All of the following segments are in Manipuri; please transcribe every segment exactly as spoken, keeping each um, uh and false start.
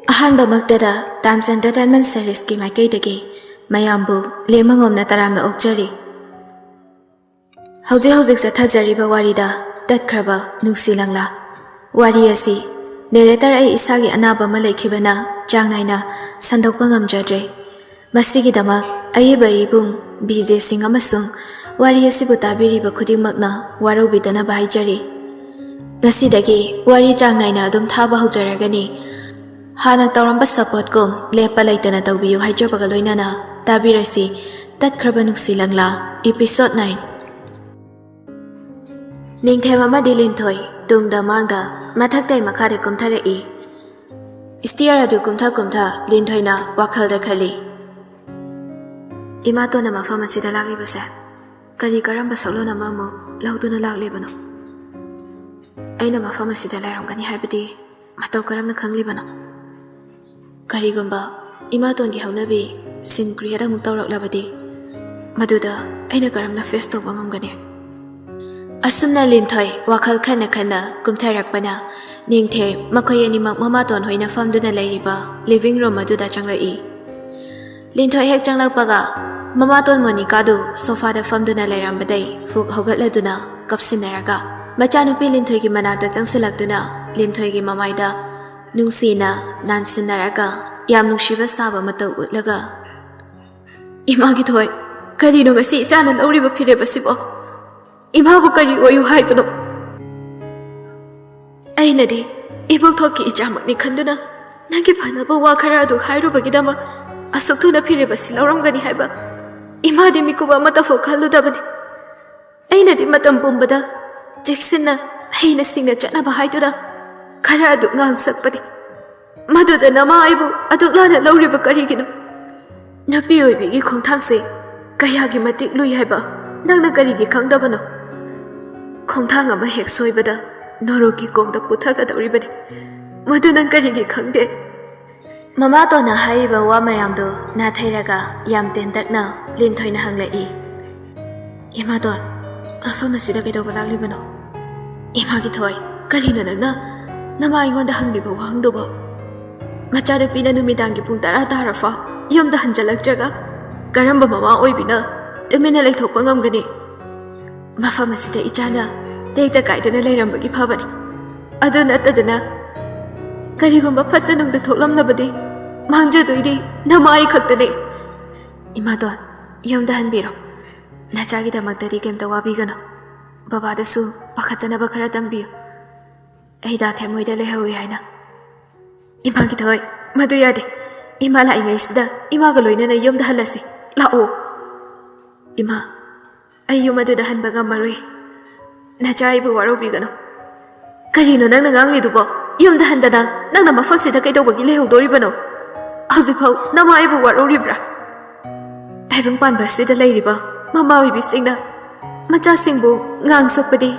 ꯑꯍꯥꯟꯕꯃꯛꯇꯗ Times Entertainment Seriesꯀꯤ ꯃꯥꯏꯀꯩꯗꯒꯤ ꯃꯌꯥꯝꯕꯨ ꯂꯦꯝꯃꯉꯣꯝꯅ ꯇꯔꯥꯝꯅ ꯑꯣꯛꯆꯔꯤ꯫ ꯍꯧꯖꯤꯛ ꯍꯧꯖꯤꯛ ꯆꯠꯊꯖꯔꯤꯕ ꯋꯥꯔꯤꯗ ꯇꯠꯈ꯭ꯔꯕ ꯅꯨꯡꯁꯤ ꯂꯪꯂꯥ꯫ ꯋꯥꯔꯤ ꯑꯁꯤ narrator ꯑꯩ ꯏꯁꯥꯒꯤ ꯑꯅꯥꯕ ꯑꯃ ꯂꯩꯈꯤꯕꯅ ꯆꯥꯡ ꯅꯥꯏꯅ ꯁꯟꯗꯣꯛꯄ ꯉꯝꯖꯗ꯭ꯔꯦ꯫ ꯃꯁꯤꯒꯤꯗꯃꯛ ꯑꯏꯕ ꯏꯕꯨꯡ ꯕꯤ ꯖꯦ ꯁꯤꯡ ꯑꯃꯁꯨꯡ ꯋꯥꯔꯤ ꯑꯁꯤꯕꯨ ꯇꯥꯕꯤꯔꯤꯕ ꯈꯨꯗꯤꯡꯃꯛꯅ ꯋꯥꯔꯧꯕꯤꯗꯅꯕ ꯍꯥꯏꯖꯔꯤ꯫ ꯉꯁꯤꯗꯒꯤ ꯋꯥꯔꯤ ꯆꯥꯡ ꯅꯥꯏꯅ ꯑꯗꯨꯝ ꯊꯥꯕ ꯍꯧꯖꯔꯒꯅꯤ꯫ ꯍꯥꯟꯅ ꯇꯧꯔꯝꯕ supportꯀꯨꯝ ꯂꯦꯞꯄ ꯂꯩꯇꯅ ꯇꯧꯕꯤꯌꯨ ꯍꯥꯏꯖꯕꯒ ꯂꯣꯏꯅꯅ ꯇꯥꯕꯤꯔꯁꯤ ꯇꯠꯈ꯭ꯔꯕ ꯅꯨꯡꯁꯤ ꯂꯪꯂꯥ episode nine꯫ ꯅꯤꯡꯊꯦꯝ ꯑꯃꯗꯤ ꯂꯤꯟꯊꯣꯏ ꯇꯨꯡꯗ ꯃꯥꯡꯗ ꯃꯊꯛꯇꯩ ꯃꯈꯥꯗ ꯀꯨꯝꯊꯔꯛꯏ꯫ Stair ꯑꯗꯨ ꯀꯨꯝꯊ ꯀꯨꯝꯊ ꯂꯤꯟꯊꯣꯏꯅ ꯋꯥꯈꯜꯗ ꯈꯜꯂꯤ꯫ ꯏꯃꯥꯇꯣꯟꯅ ꯃꯐꯝ ꯑꯁꯤꯗ ꯂꯥꯛꯂꯤꯕꯁꯦ ꯀꯔꯤ ꯀꯔꯝꯕ ꯁꯛꯂꯣꯟ ꯑꯃ ꯑꯃꯨꯛ ꯂꯧꯗꯨꯅ ꯂꯥꯛꯂꯤꯕꯅꯣ? ꯑꯩꯅ ꯃꯐꯝ ꯑꯁꯤꯗ ꯂꯩꯔꯝꯒꯅꯤ ꯍꯥꯏꯕꯗꯤ ꯃꯇꯧ ꯀꯔꯝꯅ ꯈꯪꯂꯤꯕꯅꯣ? ꯀꯔꯤꯒꯨꯝꯕ ꯏꯃꯥꯇꯣꯟꯒꯤ ꯍꯧꯅꯕꯤ scene create ꯑꯃꯨꯛ ꯇꯧꯔꯛꯂꯕꯗꯤ ꯃꯗꯨꯗ ꯑꯩꯅ ꯀꯔꯝꯅ face ꯇꯧꯕ ꯉꯝꯒꯅꯤ? ꯑꯁꯨꯝꯅ ꯂꯤꯟꯊꯣꯏ ꯋꯥꯈꯜ ꯈꯟꯅ ꯈꯟꯅ ꯀꯨꯝꯊꯔꯛꯄꯅ ꯅꯤꯡꯊꯦꯝ ꯃꯈꯣꯏ ꯑꯅꯤꯃꯛ ꯃꯃꯥꯇꯣꯟ ꯍꯣꯏꯅ ꯐꯝꯗꯨꯅ ꯂꯩꯔꯤꯕ living room ꯑꯗꯨꯗ ꯆꯪꯂꯛꯏ꯫ ꯂꯤꯟꯊꯣꯏ ꯍꯦꯛ ꯆꯪꯂꯛꯄꯒ ꯃꯃꯥꯇꯣꯟ ꯃꯣꯅꯤꯀꯥꯗꯨ sofaꯗ ꯐꯝꯗꯨꯅ ꯂꯩꯔꯝꯕꯗꯩ ꯐꯨꯛ ꯍꯧꯒꯠꯂꯗꯨꯅ ꯀꯞꯁꯤꯟꯅꯔꯒ ꯃꯆꯥꯅꯨꯄꯤ ꯂꯤꯟꯊꯣꯏꯒꯤ ꯃꯅꯥꯛꯇ ꯆꯪꯁꯤꯜꯂꯛꯇꯨꯅ ꯂꯤꯟꯊꯣꯏꯒꯤ ꯃꯃꯥꯏꯗ ꯅꯨꯡꯁꯤꯅ ꯅꯥꯟꯁꯤꯟꯅꯔꯒ ꯌꯥꯝ ꯅꯨꯡꯁꯤꯕ ꯁꯥꯕ ꯃꯇꯧ ꯎꯠꯂꯒ, "ꯏꯃꯥꯒꯤ ꯊꯣꯏ, ꯀꯔꯤꯅꯣ ꯉꯁꯤ ꯏꯆꯥꯅ ꯂꯧꯔꯤꯕ ꯐꯤꯔꯦꯞ ꯑꯁꯤꯕꯣ? ꯏꯃꯥꯕꯨ ꯀꯔꯤ ꯑꯣꯏꯌꯨ ꯍꯥꯏꯕꯅꯣ?" "ꯑꯩꯅꯗꯤ ꯏꯕꯣꯛꯊꯣꯛꯀꯤ ꯏꯆꯥꯃꯛꯅꯤ ꯈꯟꯗꯨꯅ ꯅꯪꯒꯤ ꯐꯅꯕ ꯋꯥ ꯈꯔ ꯑꯗꯨ ꯍꯥꯏꯔꯨꯕꯒꯤꯗꯃꯛ ꯑꯁꯨꯛ ꯊꯨꯅ ꯐꯤꯔꯦꯞ ꯑꯁꯤ ꯂꯧꯔꯝꯒꯅꯤ ꯍꯥꯏꯕ ꯏꯃꯥꯗꯤ ꯃꯤꯀꯨꯞ ꯑꯃꯠꯇ ꯐꯥꯎ ꯈꯜꯂꯨꯗꯕꯅꯤ꯫ ꯑꯩꯅꯗꯤ ꯃꯇꯝ ꯄꯨꯝꯕꯗ ꯆꯦꯛꯁꯤꯟꯅ ꯍꯩꯅ ꯁꯤꯡꯅ ꯆꯠꯅꯕ ꯍꯥꯏꯗꯨꯅ ꯈꯔ ꯑꯗꯨ ꯉꯥꯡꯁꯛꯄꯅꯤ꯫ ꯃꯗꯨꯗ ꯅꯃꯥ ꯑꯩꯕꯨ ꯑꯗꯨꯛ ꯂꯥꯟꯅ ꯂꯧꯔꯤꯕ ꯀꯔꯤꯒꯤꯅꯣ? ꯅꯨꯄꯤ ꯑꯣꯏꯕꯤꯒꯤ ꯈꯣꯡꯊꯥꯡꯁꯦ ꯀꯌꯥꯒꯤ ꯃꯇꯤꯛ ꯂꯨꯏ ꯍꯥꯏꯕ ꯅꯪꯅ ꯀꯔꯤꯒꯤ ꯈꯪꯗꯕꯅꯣ? ꯈꯣꯡꯊꯥꯡ ꯑꯃ ꯍꯦꯛ ꯁꯣꯏꯕꯗ ꯅꯣꯔꯣꯛꯀꯤ ꯀꯣꯝꯗ ꯄꯨꯊꯒꯗꯧꯔꯤꯕꯅꯤ꯫ ꯃꯗꯨ ꯅꯪ ꯀꯔꯤꯒꯤ ꯈꯪꯗꯦ?" ꯃꯃꯥꯇꯣꯟꯅ ꯍꯥꯏꯔꯤꯕ ꯋꯥ ꯃꯌꯥꯝꯗꯨ ꯅꯥꯊꯩꯔꯒ ꯌꯥꯝ ꯇꯦꯟꯇꯛꯅ ꯂꯤꯟꯊꯣꯏꯅ ꯍꯪꯂꯛꯏ, "ꯏꯃꯥꯇꯣꯟ, ꯃꯐꯝ ꯑꯁꯤꯗ ꯀꯩꯗꯧꯕ ꯂꯥꯛꯂꯤꯕꯅꯣ?" "ꯏꯃꯥꯒꯤ ꯊꯣꯏ, ꯀꯔꯤꯅꯣ ꯅꯪꯅ ꯅꯃꯥ ꯑꯩꯉꯣꯟꯗ ꯍꯪꯂꯤꯕ ꯋꯥꯍꯪꯗꯨꯕꯣ?" ꯃꯆꯥꯅꯨꯄꯤꯅ ꯅꯨꯃꯤꯗꯥꯡꯒꯤ ꯄꯨꯡ ꯇꯔꯥ ꯇꯥꯔꯐꯥꯎ ꯌꯨꯝꯗ ꯍꯟꯖꯤꯜꯂꯛꯇ꯭ꯔꯒ ꯀꯔꯝꯕ ꯃꯃꯥ ꯑꯣꯏꯕꯤꯅ ꯇꯨꯃꯤꯟꯅ ꯂꯩꯊꯣꯛꯄ ꯉꯝꯒꯅꯤ? ꯃꯐꯝ ꯑꯁꯤꯗ ꯏꯆꯥꯅ ꯇꯦꯛꯇ ꯀꯥꯏꯗꯅ ꯂꯩꯔꯝꯕꯒꯤ ꯐꯕꯅꯤ꯫ ꯑꯗꯨ ꯅꯠꯇꯗꯅ ꯀꯔꯤꯒꯨꯝꯕ ꯐꯠꯇ ꯅꯨꯡꯗ ꯊꯣꯛꯂꯝꯂꯕꯗꯤ ꯃꯥꯡꯖꯗꯣꯏꯗꯤ ꯅꯃꯥ ꯑꯩ ꯈꯛꯇꯅꯤ꯫ ꯏꯃꯥꯇꯣꯟ, ꯌꯨꯝꯗ ꯍꯟꯕꯤꯔꯣ꯫ ꯅꯆꯥꯒꯤꯗꯃꯛꯇꯗꯤ ꯀꯩꯝꯇ ꯋꯥꯕꯤꯒꯅꯨ꯫ ꯕꯕꯥꯗꯁꯨ ꯄꯥꯈꯠꯇꯅꯕ ꯈꯔ ꯇꯝꯕꯤꯌꯨ꯫ ꯑꯩ ꯗꯥ ꯊꯦꯝꯃꯣꯏꯗ ꯂꯩꯍꯧꯏ ꯍꯥꯏꯅ꯫ ꯏꯃꯥꯒꯤ ꯊꯣꯏ, ꯃꯗꯨ ꯌꯥꯗꯦ꯫ ꯏꯃꯥ ꯂꯥꯛꯏꯉꯩꯁꯤꯗ ꯏꯃꯥꯒ ꯂꯣꯏꯅꯅ ꯌꯨꯝꯗ ꯍꯜꯂꯁꯤ꯫ ꯂꯥꯛꯑꯣ꯫ ꯏꯃꯥ, ꯑꯩ ꯌꯨꯝ ꯑꯗꯨꯗ ꯍꯟꯕ ꯉꯝꯃꯔꯣꯏ꯫ ꯅꯆꯥ ꯑꯩꯕꯨ ꯋꯥꯔꯧꯕꯤꯒꯅꯨ꯫ ꯀꯔꯤꯅꯣ ꯅꯪꯅ ꯉꯥꯡꯂꯤꯗꯨꯕꯣ? ꯌꯨꯝꯗ ꯍꯟꯗꯅ ꯅꯪꯅ ꯃꯐꯝꯁꯤꯗ ꯀꯩꯗꯧꯕꯒꯤ ꯂꯩꯍꯧꯗꯣꯔꯤꯕꯅꯣ? ꯍꯧꯖꯤꯛꯐꯥꯎ ꯅꯃꯥ ꯑꯩꯕꯨ ꯋꯥꯔꯧꯔꯤꯕ꯭ꯔꯥ? ꯇꯥꯏꯕꯪ ꯄꯥꯟꯕ ꯑꯁꯤꯗ ꯂꯩꯔꯤꯕ ꯃꯃꯥ ꯑꯣꯏꯕꯤꯁꯤꯡꯅ ꯃꯆꯥꯁꯤꯡꯕꯨ ꯉꯥꯡꯁꯛꯄꯗꯤ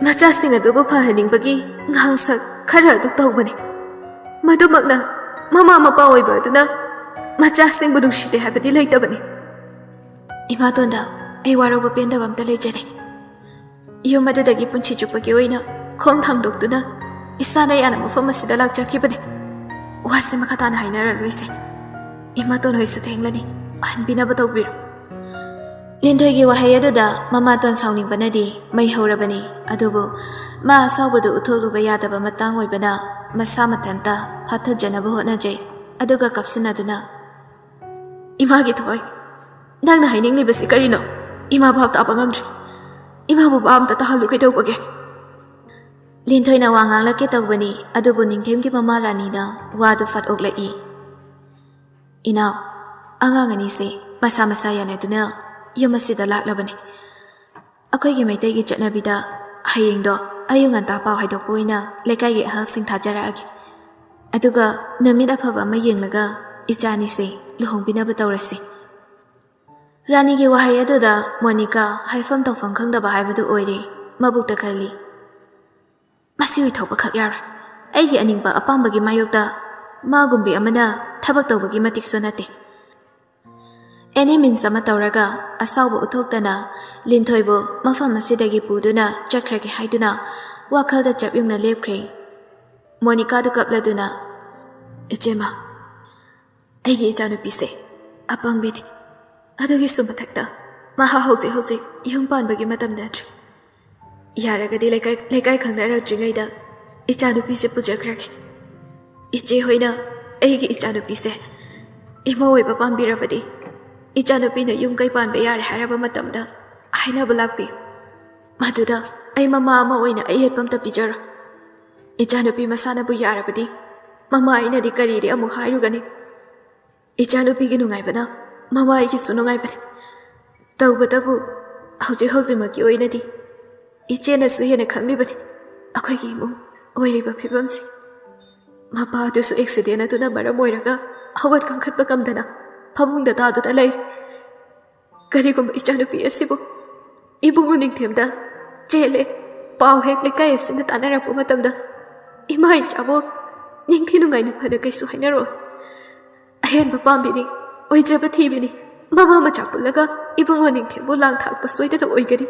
ꯃꯆꯥꯁꯤꯡ ꯑꯗꯨꯕꯨ ꯐꯍꯟꯅꯤꯡꯕꯒꯤ ꯉꯥꯡꯁꯛ ꯈꯔ ꯑꯗꯨ ꯇꯧꯕꯅꯤ꯫ ꯃꯗꯨꯃꯛꯅ ꯃꯃꯥ ꯃꯄꯥ ꯑꯣꯏꯕ ꯑꯗꯨꯅ ꯃꯆꯥꯁꯤꯡꯕꯨ ꯅꯨꯡꯁꯤꯗꯦ ꯍꯥꯏꯕꯗꯤ ꯂꯩꯇꯕꯅꯤ꯫ ꯏꯃꯥꯇꯣꯟꯗ ꯑꯩ ꯋꯥꯔꯧꯕ ꯄꯦꯟꯗꯕ ꯑꯝꯇ ꯂꯩꯖꯗꯦ꯫ ꯌꯨꯝ ꯑꯗꯨꯗꯒꯤ ꯄꯨꯟꯁꯤ ꯆꯨꯞꯄꯒꯤ ꯑꯣꯏꯅ ꯈꯣꯡ ꯊꯥꯡꯗꯣꯛꯇꯨꯅ ꯏꯁꯥꯅ ꯌꯥꯅ ꯃꯐꯝ ꯑꯁꯤꯗ ꯂꯥꯛꯆꯈꯤꯕꯅꯤ꯫ ꯋꯥꯁꯦ ꯃꯈꯥ ꯇꯥꯅ ꯍꯥꯏꯅꯔꯔꯣꯏꯁꯦ꯫ ꯏꯃꯥꯇꯣꯟ ꯍꯣꯏꯁꯨ ꯊꯦꯡꯂꯅꯤ, ꯍꯟꯕꯤꯅꯕ ꯇꯧꯕꯤꯔꯣ꯫ ꯂꯤꯟꯊꯣꯏꯒꯤ ꯋꯥꯍꯩ ꯑꯗꯨꯗ ꯃꯃꯥꯇꯣꯟ ꯁꯥꯎꯅꯤꯡꯕꯅꯗꯤ ꯃꯩ ꯍꯧꯔꯕꯅꯤ꯫ ꯑꯗꯨꯕꯨ ꯃꯥ ꯑꯁꯥꯎꯕꯗꯨ ꯎꯠꯊꯣꯛꯂꯨꯕ ꯌꯥꯗꯕ ꯃꯇꯥꯡ ꯑꯣꯏꯕꯅ ꯃꯁꯥ ꯃꯊꯟꯇ ꯐꯥꯊꯖꯅꯕ ꯍꯣꯠꯅꯖꯩ꯫ ꯑꯗꯨꯒ ꯀꯞꯁꯤꯟꯅꯗꯨꯅ, "ꯏꯃꯥꯒꯤ ꯊꯣꯏ, ꯅꯪꯅ ꯍꯥꯏꯅꯤꯡꯂꯤꯕꯁꯤ ꯀꯔꯤꯅꯣ? ꯏꯃꯥ ꯚꯥꯞ ꯇꯥꯕ ꯉꯝꯗ꯭ꯔꯤ꯫ ꯏꯃꯥꯕꯨ ꯚꯥꯞ ꯑꯝꯇ ꯇꯥꯍꯜꯂꯨ ꯀꯩꯗꯧꯕꯒꯦ?" ꯂꯤꯟꯊꯣꯏꯅ ꯋꯥ ꯉꯥꯡꯂꯛꯀꯦ ꯇꯧꯕꯅꯤ, ꯑꯗꯨꯕꯨ ꯅꯤꯡꯊꯦꯝꯒꯤ ꯃꯃꯥ ꯔꯥꯅꯤꯅ ꯋꯥꯗꯨ ꯐꯠ ꯑꯣꯛꯂꯛꯏ꯫ "ꯏꯅꯥꯎ, ꯑꯉꯥꯡ ꯑꯅꯤꯁꯦ ꯃꯁꯥ ꯃꯁꯥ ꯌꯥꯅꯗꯨꯅ ꯌꯨꯝ ꯑꯁꯤꯗ ꯂꯥꯛꯂꯕꯅꯤ꯫ ꯑꯩꯈꯣꯏꯒꯤ ꯃꯩꯇꯩꯒꯤ ꯆꯠꯅꯕꯤꯗ ꯍꯌꯦꯡꯗꯣ ꯑꯌꯨꯛ ꯉꯟꯇꯥ ꯄꯥꯎ ꯍꯥꯏꯗꯣꯛꯄ ꯑꯣꯏꯅ ꯂꯩꯀꯥꯏꯒꯤ ꯑꯍꯜꯁꯤꯡ ꯊꯥꯖꯔꯛꯑꯒꯦ꯫ ꯑꯗꯨꯒ ꯅꯨꯃꯤꯠ ꯑꯐꯕ ꯑꯃ ꯌꯦꯡꯂꯒ ꯏꯆꯥ ꯑꯅꯤꯁꯦ ꯂꯨꯍꯣꯡꯕꯤꯅꯕ ꯇꯧꯔꯁꯤ꯫" ꯔꯥꯅꯤꯒꯤ ꯋꯥꯍꯩ ꯑꯗꯨꯗ ꯃꯣꯅꯤꯀꯥ ꯍꯥꯏꯐꯝ ꯇꯧꯐꯝ ꯈꯪꯗꯕ ꯍꯥꯏꯕꯗꯨ ꯑꯣꯏꯔꯦ꯫ ꯃꯕꯨꯛꯇ ꯈꯜꯂꯤ, "ꯃꯁꯤ ꯑꯣꯏꯊꯣꯛꯄ ꯈꯛ ꯌꯥꯔꯣꯏ꯫ ꯑꯩꯒꯤ ꯑꯅꯤꯡꯕ ꯑꯄꯥꯝꯕꯒꯤ ꯃꯥꯌꯣꯛꯇ ꯃꯥꯒꯨꯝꯕꯤ ꯑꯃꯅ ꯊꯕꯛ ꯇꯧꯕꯒꯤ ꯃꯇꯤꯛꯁꯨ ꯅꯠꯇꯦ꯫" ꯑꯦꯅꯤ ꯃꯤꯟꯁ ꯑꯃ ꯇꯧꯔꯒ ꯑꯁꯥꯎꯕ ꯎꯠꯊꯣꯛꯇꯅ ꯂꯤꯟꯊꯣꯏꯕꯨ ꯃꯐꯝ ꯑꯁꯤꯗꯒꯤ ꯄꯨꯗꯨꯅ ꯆꯠꯈ꯭ꯔꯒꯦ ꯍꯥꯏꯗꯨꯅ ꯋꯥꯈꯜꯗ ꯆꯞ ꯌꯨꯡꯅ ꯂꯦꯞꯈ꯭ꯔꯦ꯫ ꯃꯣꯅꯤꯀꯥꯗꯨ ꯀꯞꯂꯗꯨꯅ, ꯏꯆꯦꯃ, ꯑꯩꯒꯤ ꯏꯆꯥꯅꯨꯄꯤꯁꯦ ꯑꯄꯪꯕꯤꯅꯤ꯫ ꯑꯗꯨꯒꯤꯁꯨ ꯃꯊꯛꯇ ꯃꯍꯥꯛ ꯍꯧꯖꯤꯛ ꯍꯧꯖꯤꯛ ꯌꯨꯝ ꯄꯥꯟꯕꯒꯤ ꯃꯇꯝ ꯅꯠꯇ꯭ꯔꯤ꯫ ꯌꯥꯔꯒꯗꯤ ꯂꯩꯀꯥꯏ, ꯂꯩꯀꯥꯏ ꯈꯪꯅꯔꯛꯇ꯭ꯔꯤꯉꯩꯗ ꯏꯆꯥꯅꯨꯄꯤꯁꯦ ꯄꯨꯖꯈ꯭ꯔꯒꯦ꯫ ꯏꯆꯦ ꯍꯣꯏꯅ ꯑꯩꯒꯤ ꯏꯆꯥꯅꯨꯄꯤꯁꯦ ꯏꯃꯧ ꯑꯣꯏꯕ ꯄꯥꯝꯕꯤꯔꯕꯗꯤ ꯏꯆꯥꯅꯨꯄꯤꯅ ꯌꯨꯝ ꯀꯩ ꯄꯥꯟꯕ ꯌꯥꯔꯦ ꯍꯥꯏꯔꯕ ꯃꯇꯝꯗ ꯍꯥꯏꯅꯕ ꯂꯥꯛꯄꯤꯌꯨ꯫ ꯃꯗꯨꯗ ꯑꯩ ꯃꯃꯥ ꯑꯃ ꯑꯣꯏꯅ ꯑꯌꯦꯠꯄ ꯑꯝꯇ ꯄꯤꯖꯔꯣꯏ꯫ ꯏꯆꯥꯅꯨꯄꯤ ꯃꯁꯥꯅꯕꯨ ꯌꯥꯔꯕꯗꯤ ꯃꯃꯥ ꯑꯩꯅꯗꯤ ꯀꯔꯤꯗꯤ ꯑꯃꯨꯛ ꯍꯥꯏꯔꯨꯒꯅꯤ? ꯏꯆꯥꯅꯨꯄꯤꯒꯤ ꯅꯨꯡꯉꯥꯏꯕꯅ ꯃꯃꯥ ꯑꯩꯒꯤꯁꯨ ꯅꯨꯡꯉꯥꯏꯕꯅꯤ꯫ ꯇꯧꯕꯇꯕꯨ ꯍꯧꯖꯤꯛ ꯍꯧꯖꯤꯛꯃꯛꯀꯤ ꯑꯣꯏꯅꯗꯤ ꯏꯆꯦꯅꯁꯨ ꯍꯦꯟꯅ ꯈꯪꯂꯤꯕꯅꯤ ꯑꯩꯈꯣꯏꯒꯤ ꯏꯃꯨꯡ ꯑꯣꯏꯔꯤꯕ ꯐꯤꯕꯝꯁꯤ꯫ ꯃꯄꯥ ꯑꯗꯨꯁꯨ ꯑꯦꯛꯁꯤꯗꯦꯟ ꯑꯗꯨꯅ ꯃꯔꯝ ꯑꯣꯏꯔꯒ ꯍꯧꯒꯠ ꯀꯥꯡꯈꯠꯄ ꯉꯝꯗꯅ ꯐꯃꯨꯡꯗ ꯇꯥꯗꯨꯅ ꯂꯩꯔꯤ꯫ ꯀꯔꯤꯒꯨꯝꯕ ꯏꯆꯥꯅꯨꯄꯤ ꯑꯁꯤꯕꯨ ꯏꯕꯨꯡꯉꯣ ꯅꯤꯡꯊꯦꯝꯗ ꯆꯦꯜꯂꯦ ꯄꯥꯎ ꯍꯦꯛ ꯂꯩꯀꯥꯏ ꯑꯁꯤꯅ ꯇꯥꯟꯅꯔꯛꯄ ꯃꯇꯝꯗ ꯏꯃꯥ ꯏꯆꯥꯕꯨ ꯅꯤꯡꯊꯤ ꯅꯨꯡꯉꯥꯏꯅ ꯐꯅ ꯀꯩꯁꯨ ꯍꯥꯏꯅꯔꯣꯏ꯫ ꯑꯍꯦꯟꯕ ꯄꯥꯝꯕꯤꯅꯤ, ꯑꯣꯏꯖꯕ ꯊꯤꯕꯤꯅꯤ꯫ ꯃꯃꯥ ꯃꯆꯥ ꯄꯨꯜꯂꯒ ꯏꯕꯨꯡꯉꯣ ꯅꯤꯡꯊꯦꯝꯕꯨ ꯂꯥꯡ ꯊꯥꯛꯄ ꯁꯣꯏꯗꯅ ꯑꯣꯏꯒꯅꯤ꯫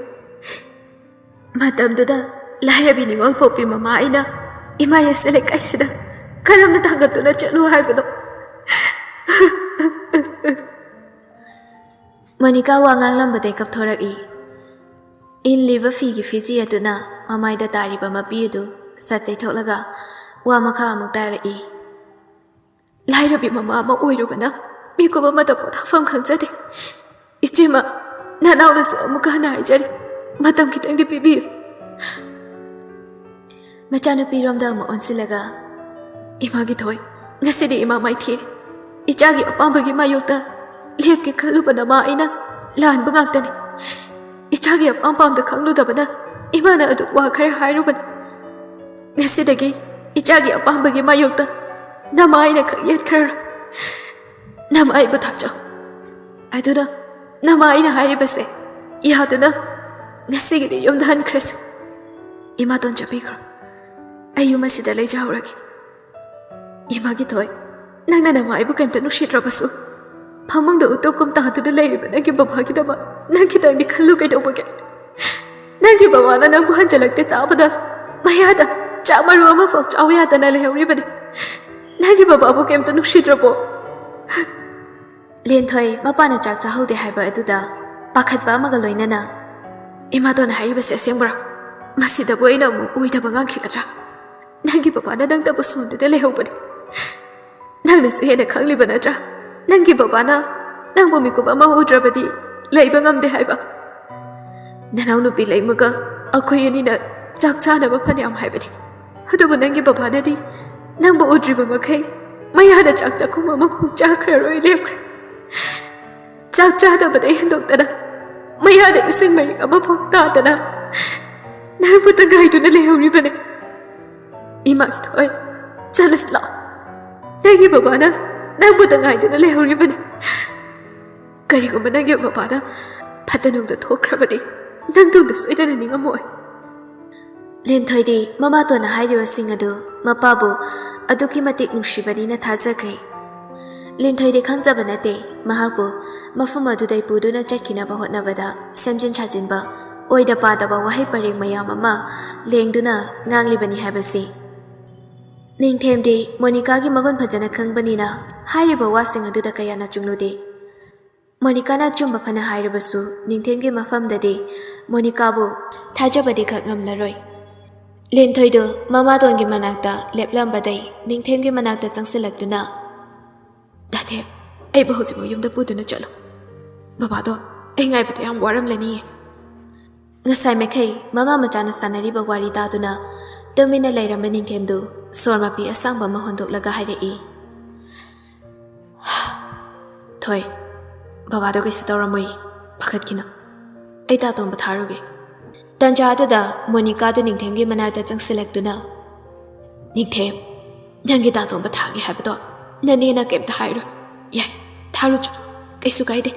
ꯃꯇꯝꯗꯨꯗ ꯂꯥꯏꯔꯕꯤ ꯅꯤꯉꯣꯜ ꯄꯣꯛꯄꯤ ꯃꯃꯥ ꯑꯩꯅ ꯏꯃꯥ ꯑꯁꯤ ꯂꯩꯀꯥꯏꯁꯤꯗ ꯀꯔꯝꯅ ꯊꯥꯡꯒꯠꯇꯨꯅ ꯆꯠꯂꯨ ꯍꯥꯏꯕꯅꯣ? ꯃꯣꯅꯤꯀꯥ ꯋꯥ ꯉꯥꯡꯂꯝꯕꯗꯩ ꯀꯞꯊꯣꯔꯛꯏ꯫ ꯏꯜꯂꯤꯕ ꯐꯤꯒꯤ ꯐꯤꯖꯤ ꯑꯗꯨꯅ ꯃꯃꯥꯏꯗ ꯇꯥꯔꯤꯕ ꯃꯄꯤ ꯑꯗꯨ ꯁꯠ ꯇꯩꯊꯣꯛꯂꯒ ꯋꯥ ꯃꯈꯥ ꯑꯃꯨꯛ ꯇꯥꯔꯛꯏ꯫ ꯂꯥꯏꯔꯕꯤ ꯃꯃꯥ ꯑꯃ ꯑꯣꯏꯔꯨꯕꯅ ꯃꯤꯀꯨꯞ ꯑꯃꯗ ꯄꯣꯊꯥꯐꯝ ꯈꯪꯖꯗꯦ꯫ ꯏꯆꯦꯃ, ꯅꯅꯥꯎꯅꯁꯨ ꯑꯃꯨꯛꯀ ꯍꯟꯅ ꯍꯥꯏꯖꯔꯤ, ꯃꯇꯝ ꯈꯤꯇꯪꯗꯤ ꯄꯤꯕꯤꯌꯨ꯫ ꯃꯆꯥꯅꯨꯄꯤꯔꯣꯝꯗ ꯑꯃꯨꯛ ꯑꯣꯟꯁꯤꯜꯂꯒ, "ꯏꯃꯥꯒꯤ ꯊꯣꯏ, ꯉꯁꯤꯗꯤ ꯏꯃꯥ ꯃꯥꯏꯊꯤꯔꯦ꯫ ꯏꯆꯥꯒꯤ ꯑꯄꯥꯝꯕꯒꯤ ꯃꯥꯌꯣꯛꯇ ꯂꯦꯞꯀꯦ ꯈꯜꯂꯨꯕ ꯅꯃꯥ ꯑꯩꯅ ꯂꯥꯟꯕ ꯉꯥꯛꯇꯅꯤ꯫ ꯏꯆꯥꯒꯤ ꯑꯄꯥꯝ ꯄꯥꯝꯗ ꯈꯪꯂꯨꯗꯕꯅ ꯏꯃꯥꯅ ꯑꯗꯨ ꯋꯥ ꯈꯔ ꯍꯥꯏꯔꯨꯕꯅꯤ꯫ ꯉꯁꯤꯗꯒꯤ ꯏꯆꯥꯒꯤ ꯑꯄꯥꯝꯕꯒꯤ ꯃꯥꯌꯣꯛꯇ ꯅꯃꯥ ꯑꯩꯅ ꯈꯛ ꯌꯦꯠꯈ꯭ꯔꯔꯣꯏ꯫ ꯅꯃꯥ ꯑꯩꯕꯨ ꯊꯥꯖꯧ꯫ ꯑꯗꯨꯅ ꯅꯃꯥ ꯑꯩꯅ ꯍꯥꯏꯔꯤꯕꯁꯦ ꯌꯥꯗꯨꯅ ꯉꯁꯤꯒꯤꯗꯤ ꯌꯨꯝꯗ ꯍꯟꯈ꯭ꯔꯁꯤ꯫ ꯏꯃꯥꯇꯣꯟ ꯆꯠꯄꯤꯈ꯭ꯔꯣ꯫ ꯑꯩ ꯌꯨꯝ ꯑꯁꯤꯗ ꯂꯩꯖꯍꯧꯔꯒꯦ꯫ ꯏꯃꯥꯒꯤ ꯊꯣꯏ, ꯅꯪꯅ ꯅꯃꯥ ꯑꯩꯕꯨ ꯀꯩꯝꯇ ꯅꯨꯡꯁꯤꯗ꯭ꯔꯕꯁꯨ, ꯐꯃꯨꯡꯗ ꯎꯇꯨꯞ ꯀꯨꯝ ꯇꯥꯗꯨꯅ ꯂꯩꯔꯤꯕ ꯅꯪꯒꯤ ꯕꯕꯥꯒꯤꯗꯃꯛ ꯅꯪ ꯈꯤꯇꯪꯗꯤ ꯈꯜꯂꯨ ꯀꯩꯗꯧꯕꯒꯦ? ꯅꯪꯒꯤ ꯕꯕꯥꯅ ꯅꯪꯕꯨ ꯍꯟꯖꯤꯜꯂꯛꯇꯦ ꯇꯥꯕꯗ ꯃꯌꯥꯗ ꯆꯥꯛ ꯃꯔꯨ ꯑꯃꯐꯥꯎ ꯆꯥꯎ ꯌꯥꯗꯅ ꯂꯩꯍꯧꯔꯤꯕꯅꯤ꯫ ꯅꯪꯒꯤ ꯕꯕꯥꯕꯨ ꯀꯩꯝꯇ ꯅꯨꯡꯁꯤꯗ꯭ꯔꯕꯣ? ꯂꯦꯟꯊꯣꯏ ꯃꯄꯥꯅ ꯆꯥꯛ ꯆꯥꯍꯧꯗꯦ ꯍꯥꯏꯕ ꯑꯗꯨꯗ ꯄꯥꯈꯠꯄ ꯑꯃꯒ ꯂꯣꯏꯅꯅ, "ꯏꯃꯥꯇꯣꯟꯅ ꯍꯥꯏꯔꯤꯕꯁꯦ ꯑꯁꯦꯡꯕ꯭ꯔꯥ? ꯃꯁꯤꯗꯕꯨ ꯑꯩꯅ ꯑꯃꯨꯛ ꯑꯣꯏꯗꯕ ꯉꯥꯡꯈꯤꯒꯗ꯭ꯔꯥ? ꯅꯪꯒꯤ ꯕꯕꯥꯅ ꯅꯪꯇꯕꯨ ꯁꯣꯟꯗꯨꯅ ꯂꯩꯍꯧꯕꯅꯤ꯫ ꯅꯪꯅꯁꯨ ꯍꯦꯟꯅ ꯈꯪꯂꯤꯕ ꯅꯠꯇ꯭ꯔꯥ? ꯅꯪꯒꯤ ꯕꯕꯥꯅ ꯅꯪꯕꯨ ꯃꯤꯀꯨꯞ ꯑꯃ ꯎꯗ꯭ꯔꯕꯗꯤ ꯂꯩꯕ ꯉꯝꯗꯦ ꯍꯥꯏꯕ꯫ ꯅꯅꯥꯎꯅꯨꯄꯤ ꯂꯩꯃꯒ ꯑꯩꯈꯣꯏ ꯑꯅꯤꯅ ꯆꯥꯛ ꯆꯥꯅꯕ ꯐꯅꯌꯥꯝ ꯍꯥꯏꯕꯅꯤ, ꯑꯗꯨꯕꯨ ꯅꯪꯒꯤ ꯕꯕꯥꯅꯗꯤ ꯅꯪꯕꯨ ꯎꯗ꯭ꯔꯤꯕ ꯃꯈꯩ ꯃꯌꯥꯗ ꯆꯥꯛ ꯆꯥꯛꯈꯨꯝ ꯑꯃꯐꯥꯎ ꯆꯥꯈ꯭ꯔꯔꯣꯏ ꯂꯦꯞꯈ꯭ꯔꯦ꯫ ꯆꯥꯛ ꯆꯥꯗꯕꯗꯩ ꯍꯦꯟꯗꯣꯛꯇꯅ ꯃꯌꯥꯗ ꯏꯁꯤꯡ ꯃꯔꯤꯛ ꯑꯃꯐꯥꯎ ꯇꯥꯗꯅ ꯅꯪꯕꯨ ꯇꯪꯒꯥꯏꯗꯨꯅ ꯂꯩꯍꯧꯔꯤꯕꯅꯦ꯫ ꯏꯃꯥ ꯊꯣꯏ, ꯆꯠꯂꯁꯤ ꯂꯥꯛꯑꯣ꯫ ꯅꯪꯒꯤ ꯕꯕꯥꯅ ꯅꯪꯕꯨ ꯇꯪꯒꯥꯏꯗꯨꯅ ꯂꯩꯍꯧꯔꯤꯕꯅꯦ꯫ ꯀꯔꯤꯒꯨꯝꯕ ꯅꯪꯒꯤ ꯕꯕꯥꯅ ꯐꯠꯇ ꯅꯨꯡꯗ ꯊꯣꯛꯈ꯭ꯔꯕꯗꯤ ꯅꯪ ꯇꯨꯡꯗ ꯁꯣꯏꯗꯅ ꯅꯤꯡꯉꯝꯃꯣꯏ꯫" ꯂꯦꯟꯊꯣꯏꯗꯤ ꯃꯃꯥꯇꯣꯟꯅ ꯍꯥꯏꯔꯤꯕꯁꯤꯡ ꯑꯗꯨ ꯃꯄꯥꯕꯨ ꯑꯗꯨꯛꯀꯤ ꯃꯇꯤꯛ ꯅꯨꯡꯁꯤꯕꯅꯤꯅ ꯊꯥꯖꯈ꯭ꯔꯦ꯫ ꯂꯦꯟꯊꯣꯏꯗꯤ ꯈꯪꯖꯕ ꯅꯠꯇꯦ, ꯃꯍꯥꯛꯄꯨ ꯃꯐꯝ ꯑꯗꯨꯗꯩ ꯄꯨꯗꯨꯅ ꯆꯠꯈꯤꯅꯕ ꯍꯣꯠꯅꯕꯗ ꯁꯦꯝꯖꯤꯟ ꯁꯥꯖꯤꯟꯕ, ꯑꯣꯏꯗ ꯄꯥꯗꯕ ꯋꯥꯍꯩ ꯄꯔꯦꯡ ꯃꯌꯥꯝ ꯑꯃ ꯂꯦꯡꯗꯨꯅ ꯉꯥꯡꯂꯤꯕꯅꯤ ꯍꯥꯏꯕꯁꯤ꯫ ꯅꯤꯡꯊꯦꯝꯗꯤ ꯃꯣꯅꯤꯀꯥꯒꯤ ꯃꯒꯨꯟ ꯐꯖꯅ ꯈꯪꯕꯅꯤꯅ ꯍꯥꯏꯔꯤꯕ ꯋꯥꯁꯤꯡ ꯑꯗꯨꯗ ꯀꯌꯥ ꯅꯆꯨꯡꯂꯨꯗꯦ꯫ ꯃꯣꯅꯤꯀꯥꯅ ꯑꯆꯨꯝꯕ ꯐꯅ ꯍꯥꯏꯔꯕꯁꯨ ꯅꯤꯡꯊꯦꯝꯒꯤ ꯃꯐꯝꯗꯗꯤ ꯃꯣꯅꯤꯀꯥꯕꯨ ꯊꯥꯖꯕꯗꯤ ꯈꯛ ꯉꯝꯂꯔꯣꯏ꯫ ꯂꯦꯟꯊꯣꯏꯗꯨ ꯃꯃꯥꯇꯣꯟꯒꯤ ꯃꯅꯥꯛꯇ ꯂꯦꯞꯂꯝꯕꯗꯩ ꯅꯤꯡꯊꯦꯝꯒꯤ ꯃꯅꯥꯛꯇ ꯆꯪꯁꯤꯜꯂꯛꯇꯨꯅ, "ꯗꯥꯊꯦꯝ, ꯑꯩꯕꯨ ꯍꯧꯖꯤꯛꯃꯛ ꯌꯨꯝꯗ ꯄꯨꯗꯨꯅ ꯆꯠꯂꯨ꯫ ꯕꯕꯥꯗꯣ ꯑꯩ ꯉꯥꯏꯕꯗ ꯌꯥꯝ ꯋꯥꯔꯝꯂꯅꯤꯌꯦ꯫" ꯉꯁꯥꯏ ꯃꯈꯩ ꯃꯃꯥ ꯃꯆꯥꯅ ꯁꯥꯟꯅꯔꯤꯕ ꯋꯥꯔꯤ ꯇꯥꯗꯨꯅ ꯇꯨꯃꯤꯟꯅ ꯂꯩꯔꯝꯕ ꯅꯤꯡꯊꯦꯝꯗꯨ ꯁꯣꯔ ꯃꯄꯤ ꯑꯁꯥꯡꯕ ꯑꯃ ꯍꯣꯟꯗꯣꯛꯂꯒ ꯍꯥꯏꯔꯛꯏ, "ꯊꯣꯏ, ꯕꯕꯥꯗꯣ ꯀꯩꯁꯨ ꯇꯧꯔꯝꯃꯣꯏ, ꯄꯥꯈꯠꯈꯤꯅꯨ꯫ ꯑꯩ ꯇꯥꯇꯣꯝꯕ ꯊꯥꯔꯨꯒꯦ꯫" ꯇꯟꯖꯥ ꯑꯗꯨꯗ ꯃꯣꯅꯤꯀꯥꯗꯨ ꯅꯤꯡꯊꯦꯝꯒꯤ ꯃꯅꯥꯛꯇ ꯆꯪꯁꯤꯜꯂꯛꯇꯨꯅ, "ꯅꯤꯡꯊꯦꯝ, ꯅꯪꯒꯤ ꯇꯥꯇꯣꯝꯕ ꯊꯥꯒꯦ ꯍꯥꯏꯕꯗꯣ ꯅꯅꯦꯅ ꯀꯩꯝꯇ ꯍꯥꯏꯔꯣꯏ꯫ ꯌꯥꯏ, ꯊꯥꯔꯨꯆꯣ, ꯀꯩꯁꯨ ꯀꯥꯏꯗꯦ꯫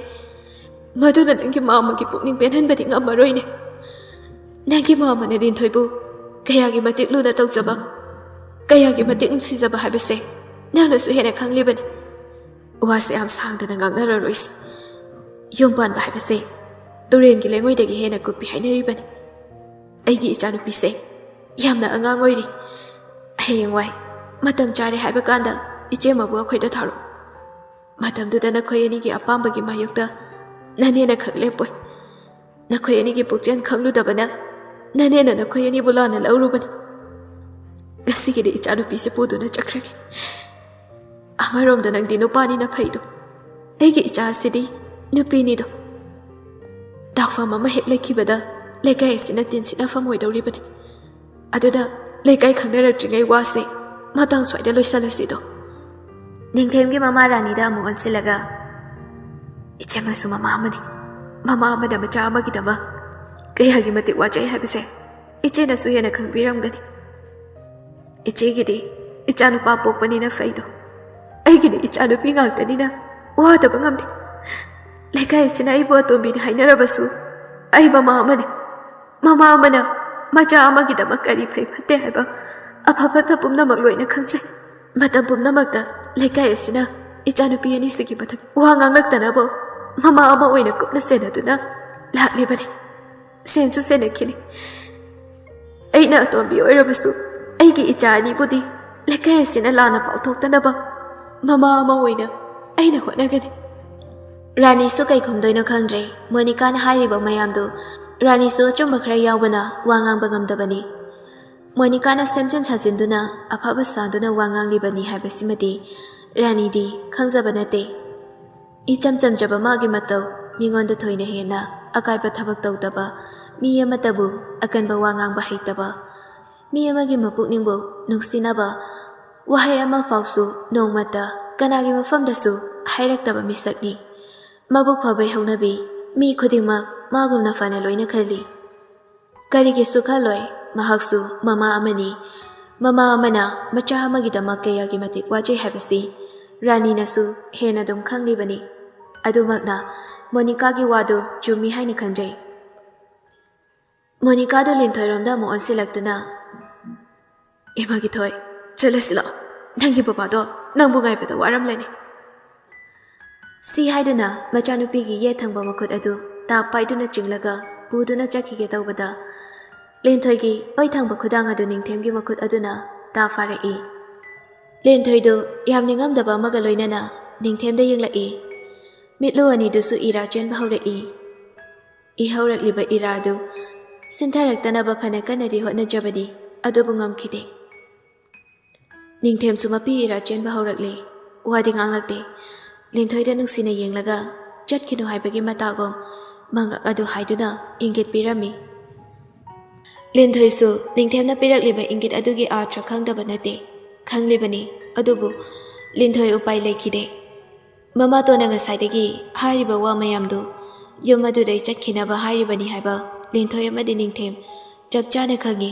ꯃꯗꯨꯅ ꯅꯪꯒꯤ ꯃꯥꯝꯃꯒꯤ ꯄꯨꯛꯅꯤꯡ ꯄꯦꯟꯍꯟꯕꯗꯤ ꯉꯝꯃꯔꯣꯏꯅꯦ꯫ ꯅꯪꯒꯤ ꯃꯥꯝꯃꯅ ꯂꯦꯟꯊꯣꯏꯕꯨ ꯀꯌꯥꯒꯤ ꯃꯇꯤꯛ ꯂꯨꯅ ꯇꯧꯖꯕ, ꯀꯌꯥꯒꯤ ꯃꯇꯤꯛ ꯅꯨꯡꯁꯤꯖꯕ ꯍꯥꯏꯕꯁꯦ ꯅꯪꯅꯁꯨ ꯍꯦꯟꯅ ꯈꯪꯂꯤꯕꯅꯤ꯫ ꯋꯥꯁꯦ ꯌꯥꯝ ꯁꯥꯡꯗꯅ ꯉꯥꯡꯅꯔꯔꯣꯏꯁꯤ꯫ ꯌꯨꯝ ꯄꯥꯟꯕ ꯍꯥꯏꯕꯁꯦ ꯇꯨꯔꯦꯟꯒꯤ ꯂꯩꯉꯣꯏꯗꯒꯤ ꯍꯦꯟꯅ ꯀꯨꯞꯄꯤ ꯍꯥꯏꯅꯔꯤꯕꯅꯤ꯫ ꯑꯩꯒꯤ ꯏꯆꯥꯅꯨꯄꯤꯁꯦ ꯌꯥꯝꯅ ꯑꯉꯥꯡ ꯑꯣꯏꯔꯤ꯫ ꯍꯌꯦꯡꯋꯥꯏ ꯃꯇꯝ ꯆꯥꯔꯦ ꯍꯥꯏꯕ ꯀꯥꯟꯗ ꯏꯆꯦꯃꯕꯨ ꯑꯩꯈꯣꯏꯗ ꯊꯥꯔꯛꯎ꯫ ꯃꯇꯝꯗꯨꯗ ꯅꯈꯣꯏ ꯑꯅꯤꯒꯤ ꯑꯄꯥꯝꯕꯒꯤ ꯃꯥꯌꯣꯛꯇ ꯅꯅꯦꯅ ꯈꯛ ꯂꯦꯞꯄꯣꯏ꯫ ꯅꯈꯣꯏ ꯑꯅꯤꯒꯤ ꯄꯨꯛꯆꯦꯜ ꯈꯪꯂꯨꯗꯕꯅ ꯅꯅꯦꯅ ꯅꯈꯣꯏ ꯑꯅꯤꯕꯨ ꯂꯥꯟꯅ ꯂꯧꯔꯨꯕꯅꯤ꯫ ꯉꯁꯤꯒꯤꯗꯤ ꯏꯆꯥꯅꯨꯄꯤꯁꯦ ꯄꯨꯗꯨꯅ ꯆꯠꯈ꯭ꯔꯒꯦ꯫ ꯑꯃꯔꯣꯝꯗ ꯅꯪꯗꯤ ꯅꯨꯄꯥꯅꯤꯅ ꯐꯩꯗꯣ꯫ ꯑꯩꯒꯤ ꯏꯆꯥ ꯑꯁꯤꯗꯤ ꯅꯨꯄꯤꯅꯤꯗꯣ꯫ ꯇꯥꯛꯐꯝ ꯑꯃ ꯍꯦꯛ ꯂꯩꯈꯤꯕꯗ ꯂꯩꯀꯥꯏ ꯑꯁꯤꯅ ꯇꯤꯟꯁꯤꯠꯅꯐꯝ ꯑꯣꯏꯗꯧꯔꯤꯕꯅꯤ꯫ ꯑꯗꯨꯅ ꯂꯩꯀꯥꯏ ꯈꯪꯅꯔꯛꯇ꯭ꯔꯤꯉꯩ ꯋꯥꯁꯦ ꯃꯇꯥꯡ ꯁ꯭ꯋꯥꯏꯗ ꯂꯣꯏꯁꯤꯜꯂꯁꯤꯗꯣ꯫ ꯅꯤꯡꯊꯦꯝꯒꯤ ꯃꯃꯥ ꯔꯥꯅꯤꯗ ꯑꯃꯨꯛ ꯑꯣꯟꯁꯤꯜꯂꯒ, "ꯏꯆꯦꯃꯁꯨ ꯃꯃꯥ ꯑꯃꯅꯤ꯫ ꯃꯃꯥ ꯑꯃꯅ ꯃꯆꯥ ꯑꯃꯒꯤꯗꯃꯛ ꯀꯌꯥꯒꯤ ꯃꯇꯤꯛ ꯋꯥꯖꯩ ꯍꯥꯏꯕꯁꯦ ꯏꯆꯦꯅꯁꯨ ꯍꯦꯟꯅ ꯈꯪꯕꯤꯔꯝꯒꯅꯤ꯫ ꯏꯆꯦꯒꯤꯗꯤ ꯏꯆꯥꯅꯨꯄꯥ ꯄꯣꯛꯄꯅꯤꯅ ꯐꯩꯗꯣ꯫ ꯑꯩꯒꯤꯗꯤ ꯏꯆꯥꯅꯨꯄꯤ ꯉꯥꯛꯇꯅꯤꯅ ꯋꯥꯗꯕ ꯉꯝꯗꯦ꯫ ꯂꯩꯀꯥꯏ ꯑꯁꯤꯅ ꯑꯩꯕꯨ ꯑꯇꯣꯝꯕꯤꯅꯤ ꯍꯥꯏꯅꯔꯕꯁꯨ ꯑꯩ ꯃꯃꯥ ꯑꯃꯅꯤ꯫ ꯃꯃꯥ ꯑꯃꯅ ꯃꯆꯥ ꯑꯃꯒꯤꯗꯃꯛ ꯀꯔꯤ ꯐꯩ ꯐꯠꯇꯦ ꯍꯥꯏꯕ ꯑꯐ ꯐꯠꯇ ꯄꯨꯝꯅꯃꯛ ꯂꯣꯏꯅ ꯈꯪꯖꯩ꯫ ꯃꯇꯝ ꯄꯨꯝꯅꯃꯛꯇ ꯂꯩꯀꯥꯏ ꯑꯁꯤꯅ ꯏꯆꯥꯅꯨꯄꯤ ꯑꯅꯤꯁꯤꯒꯤ ꯃꯊꯛ ꯋꯥ ꯉꯥꯡꯂꯛꯇꯅꯕ ꯃꯃꯥ ꯑꯃ ꯑꯣꯏꯅ ꯀꯨꯞꯅ ꯁꯦꯟꯅꯗꯨꯅ ꯂꯥꯛꯂꯤꯕꯅꯤ꯫ ꯁꯦꯟꯁꯨ ꯁꯦꯟꯅꯈꯤꯅꯤ꯫ ꯑꯩꯅ ꯑꯇꯣꯝꯕꯤ ꯑꯣꯏꯔꯕꯁꯨ ꯑꯩꯒꯤ ꯏꯆꯥ ꯑꯅꯤꯕꯨꯗꯤ ꯂꯩꯀꯥꯏ ꯑꯁꯤꯅ ꯂꯥꯟꯅ ꯄꯥꯎꯊꯣꯛꯇꯅꯕ ꯃꯃꯥ ꯑꯃ ꯑꯣꯏꯅ ꯑꯩꯅ ꯍꯣꯠꯅꯒꯅꯤ꯫" ꯔꯥꯅꯤꯁꯨ ꯀꯩ ꯈꯨꯝꯗꯣꯏꯅꯣ ꯈꯪꯗ꯭ꯔꯦ꯫ ꯃꯣꯅꯤꯀꯥꯅ ꯍꯥꯏꯔꯤꯕ ꯃꯌꯥꯝꯗꯨ ꯔꯥꯅꯤꯁꯨ ꯑꯆꯨꯝꯕ ꯈꯔ ꯌꯥꯎꯕꯅ ꯋꯥ ꯉꯥꯡꯕ ꯉꯝꯗꯕꯅꯤ꯫ ꯃꯣꯅꯤꯀꯥꯅ ꯁꯦꯝꯖꯤꯟ ꯁꯥꯖꯤꯟꯗꯨꯅ ꯑꯐꯕ ꯁꯥꯗꯨꯅ ꯋꯥ ꯉꯥꯡꯂꯤꯕꯅꯤ ꯍꯥꯏꯕꯁꯤꯃꯗꯤ ꯔꯥꯅꯤꯗꯤ ꯈꯪꯖꯕ ꯅꯠꯇꯦ꯫ ꯏꯆꯝ ꯆꯝꯖꯕ ꯃꯥꯒꯤ ꯃꯇꯧ, ꯃꯤꯉꯣꯟꯗ ꯊꯣꯏꯅ ꯍꯦꯟꯅ ꯑꯀꯥꯏꯕ ꯊꯕꯛ ꯇꯧꯗꯕ, ꯃꯤ ꯑꯃꯠꯇꯕꯨ ꯑꯀꯟꯕ ꯋꯥ ꯉꯥꯡꯕ ꯍꯩꯇꯕ, ꯃꯤ ꯑꯃꯒꯤ ꯃꯄꯨꯛꯅꯤꯡꯕꯨ ꯅꯨꯡꯁꯤꯅꯕ, ꯋꯥꯍꯩ ꯑꯃ ꯐꯥꯎꯁꯨ ꯅꯣꯡꯃꯇ ꯀꯅꯥꯒꯤ ꯃꯐꯝꯗꯁꯨ ꯍꯥꯏꯔꯛꯇꯕ ꯃꯤꯁꯛꯅꯤ꯫ ꯃꯕꯨꯛ ꯐꯕꯩ ꯍꯧꯅꯕꯤ, ꯃꯤ ꯈꯨꯗꯤꯡꯃꯛ ꯃꯥꯒꯨꯝꯅ ꯐꯅ ꯂꯣꯏꯅ ꯈꯜꯂꯤ꯫ ꯀꯔꯤꯒꯤꯁꯨ ꯈꯜꯂꯣꯏ, ꯃꯍꯥꯛꯁꯨ ꯃꯃꯥ ꯑꯃꯅꯤ꯫ ꯃꯃꯥ ꯑꯃꯅ ꯃꯆꯥ ꯑꯃꯒꯤꯗꯃꯛ ꯀꯌꯥꯒꯤ ꯃꯇꯤꯛ ꯋꯥꯖꯩ ꯍꯥꯏꯕꯁꯤ ꯔꯥꯅꯤꯅꯁꯨ ꯍꯦꯟꯅ ꯑꯗꯨꯝ ꯈꯪꯂꯤꯕꯅꯤ꯫ ꯑꯗꯨꯃꯛꯅ ꯃꯣꯅꯤꯀꯥꯒꯤ ꯋꯥꯗꯨ ꯆꯨꯝꯃꯤ ꯍꯥꯏꯅ ꯈꯟꯖꯩ꯫ ꯃꯣꯅꯤꯀꯥꯗꯨ ꯂꯤꯟꯊꯣꯏꯔꯣꯝꯗ ꯑꯃꯨꯛ ꯑꯣꯟꯁꯤꯜꯂꯛꯇꯨꯅ, "ꯏꯃꯥꯒꯤ ꯊꯣꯏ, ꯆꯠꯂꯁꯤ ꯂꯥꯛꯑꯣ꯫ ꯅꯪꯒꯤ ꯕꯕꯥꯗꯣ ꯅꯪꯕꯨ ꯉꯥꯏꯕꯗ ꯋꯥꯔꯝꯂꯅꯤ꯫" ꯁꯤ ꯍꯥꯏꯗꯨꯅ ꯃꯆꯥꯅꯨꯄꯤꯒꯤ ꯌꯦꯠ ꯊꯪꯕ ꯃꯈꯨꯠ ꯑꯗꯨ ꯇꯥꯞ ꯄꯥꯏꯗꯨꯅ ꯆꯤꯡꯂꯒ ꯄꯨꯗꯨꯅ ꯆꯠꯈꯤꯒꯦ ꯇꯧꯕꯗ, ꯂꯤꯟꯊꯣꯏꯒꯤ ꯑꯣꯏ ꯊꯪꯕ ꯈꯨꯗꯥꯡ ꯑꯗꯨ ꯅꯤꯡꯊꯦꯝꯒꯤ ꯃꯈꯨꯠ ꯑꯗꯨꯅ ꯇꯥꯞ ꯐꯥꯔꯛꯏ꯫ ꯂꯦꯟꯊꯣꯏꯗꯨ ꯌꯥꯝ ꯅꯤꯡꯉꯝꯗꯕ ꯑꯃꯒ ꯂꯣꯏꯅꯅ ꯅꯤꯡꯊꯦꯝꯗ ꯌꯦꯡꯂꯛꯏ꯫ ꯃꯤꯠꯂꯨ ꯑꯅꯤꯗꯨꯁꯨ ꯏꯔꯥ ꯆꯦꯟꯕ ꯍꯧꯔꯛꯏ꯫ ꯏꯍꯧꯔꯛꯂꯤꯕ ꯏꯔꯥꯗꯨ ꯁꯤꯟꯊꯔꯛꯇꯅꯕ ꯐꯅ ꯀꯟꯅꯗꯤ ꯍꯣꯠꯅꯖꯕꯅꯤ, ꯑꯗꯨꯕꯨ ꯉꯝꯈꯤꯗꯦ꯫ ꯅꯤꯡꯊꯦꯝꯁꯨ ꯃꯄꯤ ꯏꯔꯥ ꯆꯦꯟꯕ ꯍꯧꯔꯛꯂꯦ꯫ ꯋꯥꯗꯤ ꯉꯥꯡꯂꯛꯇꯦ꯫ ꯂꯦꯟꯊꯣꯏꯗ ꯅꯨꯡꯁꯤꯅ ꯌꯦꯡꯂꯒ ꯆꯠꯈꯤꯅꯨ ꯍꯥꯏꯕꯒꯤ ꯃꯇꯥꯒꯨꯝ ꯃꯉꯛ ꯑꯗꯨ ꯍꯥꯏꯗꯨꯅ ꯏꯪꯒꯤꯠ ꯄꯤꯔꯝꯃꯤ꯫ ꯂꯦꯟꯊꯣꯏꯁꯨ ꯅꯤꯡꯊꯦꯝꯅ ꯄꯤꯔꯛꯂꯤꯕ ꯏꯪꯒꯤꯠ ꯑꯗꯨꯒꯤ ꯑꯥꯔꯊ ꯈꯪꯗꯕ ꯅꯠꯇꯦ, ꯈꯪꯂꯤꯕꯅꯤ꯫ ꯑꯗꯨꯕꯨ ꯂꯦꯟꯊꯣꯏ ꯎꯄꯥꯏ ꯂꯩꯈꯤꯗꯦ꯫ ꯃꯃꯥꯇꯣꯟꯅ ꯉꯁꯥꯏꯗꯒꯤ ꯍꯥꯏꯔꯤꯕ ꯋꯥ ꯃꯌꯥꯝꯗꯨ ꯌꯨꯝ ꯑꯗꯨꯗꯩ ꯆꯠꯈꯤꯅꯕ ꯍꯥꯏꯔꯤꯕꯅꯤ ꯍꯥꯏꯕ ꯂꯦꯟꯊꯣꯏ ꯑꯃꯗꯤ ꯅꯤꯡꯊꯦꯝ ꯆꯞ ꯆꯥꯅ ꯈꯪꯉꯤ꯫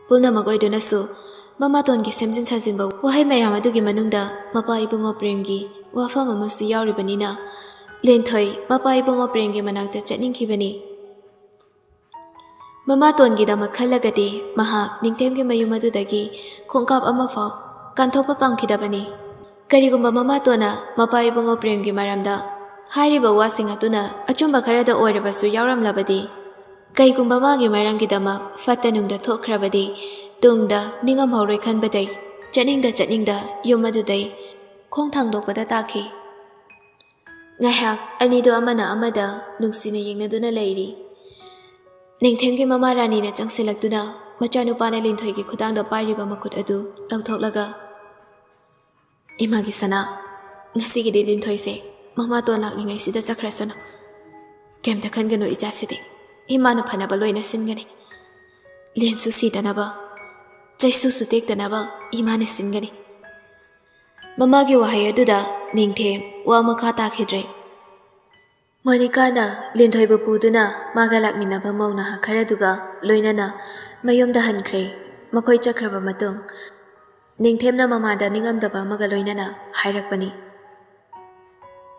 ꯄꯨꯝꯅꯃꯛ ꯑꯣꯏꯗꯨꯅꯁꯨ ꯃꯃꯥꯇꯣꯟꯒꯤ ꯁꯦꯝꯖꯤꯟ ꯁꯥꯖꯤꯟꯕ ꯋꯥꯍꯩ ꯃꯌꯥꯝ ꯑꯗꯨꯒꯤ ꯃꯅꯨꯡꯗ ꯃꯄꯥ ꯏꯕꯨꯡꯉꯣ ꯄ꯭ꯔꯦꯝꯒꯤ ꯋꯥꯐꯝ ꯑꯃꯁꯨ ꯌꯥꯎꯔꯤꯕꯅꯤꯅ ꯂꯦꯟꯊꯣꯏ ꯃꯄꯥ ꯏꯕꯨꯡꯉꯣ ꯄ꯭ꯔꯦꯝꯒꯤ ꯃꯅꯥꯛꯇ ꯆꯠꯅꯤꯡꯈꯤꯕꯅꯤ꯫ ꯃꯃꯥꯇꯣꯟꯒꯤꯗꯃꯛ ꯈꯜꯂꯒꯗꯤ ꯃꯍꯥꯛ ꯅꯤꯡꯊꯦꯝꯒꯤ ꯃꯌꯨꯝ ꯑꯗꯨꯗꯒꯤ ꯈꯣꯡꯀꯥꯞ ꯑꯃꯐꯥꯎ ꯀꯥꯟꯊꯣꯛꯄ ꯄꯥꯝꯈꯤꯗꯕꯅꯤ꯫ ꯀꯔꯤꯒꯨꯝꯕ ꯃꯃꯥꯇꯣꯟꯅ ꯃꯄꯥ ꯏꯕꯨꯡꯉꯣ ꯄ꯭ꯔꯦꯝꯒꯤ ꯃꯔꯝꯗ ꯍꯥꯏꯔꯤꯕ ꯋꯥꯁꯤꯡ ꯑꯗꯨꯅ ꯑꯆꯨꯝꯕ ꯈꯔꯗ ꯑꯣꯏꯔꯕꯁꯨ ꯌꯥꯎꯔꯝꯂꯕꯗꯤ, ꯀꯩꯒꯨꯝꯕ ꯃꯥꯒꯤ ꯃꯔꯝꯒꯤꯗꯃꯛ ꯐꯠꯇ ꯅꯨꯡꯗ ꯊꯣꯛꯈ꯭ꯔꯕꯗꯤ, ꯇꯨꯡꯗ ꯅꯤꯡꯉꯝꯍꯧꯔꯣꯏ ꯈꯟꯕꯗꯩ ꯆꯠꯅꯤꯡꯗ ꯆꯠꯅꯤꯡꯗ ꯌꯨꯝ ꯑꯗꯨꯗꯩ ꯈꯣꯡ ꯊꯥꯡꯗꯣꯛꯄꯗ ꯇꯥꯈꯤ꯫ ꯉꯥꯏꯍꯥꯛ ꯑꯅꯤꯗꯨ ꯑꯃꯅ ꯑꯃꯗ ꯅꯨꯡꯁꯤꯅ ꯌꯦꯡꯅꯗꯨꯅ ꯂꯩꯔꯤ꯫ ꯅꯤꯡꯊꯦꯝꯒꯤ ꯃꯃꯥ ꯔꯥꯅꯤꯅ ꯆꯪꯁꯤꯜꯂꯛꯇꯨꯅ ꯃꯆꯥꯅꯨꯄꯥꯅ ꯂꯦꯟꯊꯣꯏꯒꯤ ꯈꯨꯗꯥꯡꯗ ꯄꯥꯏꯔꯤꯕ ꯃꯈꯨꯠ ꯑꯗꯨ ꯂꯧꯊꯣꯛꯂꯒ, "ꯏꯃꯥꯒꯤ ꯁꯅꯥ, ꯉꯁꯤꯒꯤꯗꯤ ꯂꯦꯟꯊꯣꯏꯁꯦ ꯃꯃꯥꯇꯣꯟ ꯂꯥꯛꯂꯤꯉꯩꯁꯤꯗ ꯆꯠꯈ꯭ꯔꯁꯅꯨ꯫ ꯀꯩꯝꯇ ꯈꯟꯒꯅꯨ ꯏꯆꯥꯁꯤꯗꯤ꯫ ꯏꯃꯥꯅ ꯐꯅꯕ ꯂꯣꯏꯅ ꯁꯤꯟꯒꯅꯤ꯫ ꯂꯦꯟꯁꯨ ꯁꯤꯗꯅꯕ, ꯆꯩꯁꯨꯁꯨ ꯇꯦꯛꯇꯅꯕ ꯏꯃꯥꯅ ꯁꯤꯟꯒꯅꯤ꯫" ꯃꯃꯥꯒꯤ ꯋꯥꯍꯩ ꯑꯗꯨꯗ ꯅꯤꯡꯊꯦꯝ ꯋꯥ ꯃꯈꯥ ꯇꯥꯈꯤꯗ꯭ꯔꯦ꯫ ꯃꯣꯅꯤꯀꯥꯅ ꯂꯦꯟꯊꯣꯏꯕꯨ ꯄꯨꯗꯨꯅ ꯃꯥꯒ ꯂꯥꯛꯃꯤꯟꯅꯕ ꯃꯧ ꯅꯍꯥ ꯈꯔꯗꯨꯒ ꯂꯣꯏꯅꯅ ꯃꯌꯨꯝꯗ ꯍꯟꯈ꯭ꯔꯦ꯫ ꯃꯈꯣꯏ ꯆꯠꯈ꯭ꯔꯕ ꯃꯇꯨꯡ ꯅꯤꯡꯊꯦꯝꯅ ꯃꯃꯥꯗ ꯅꯤꯡꯉꯝꯗꯕ ꯑꯃꯒ ꯂꯣꯏꯅꯅ ꯍꯥꯏꯔꯛꯄꯅꯤ,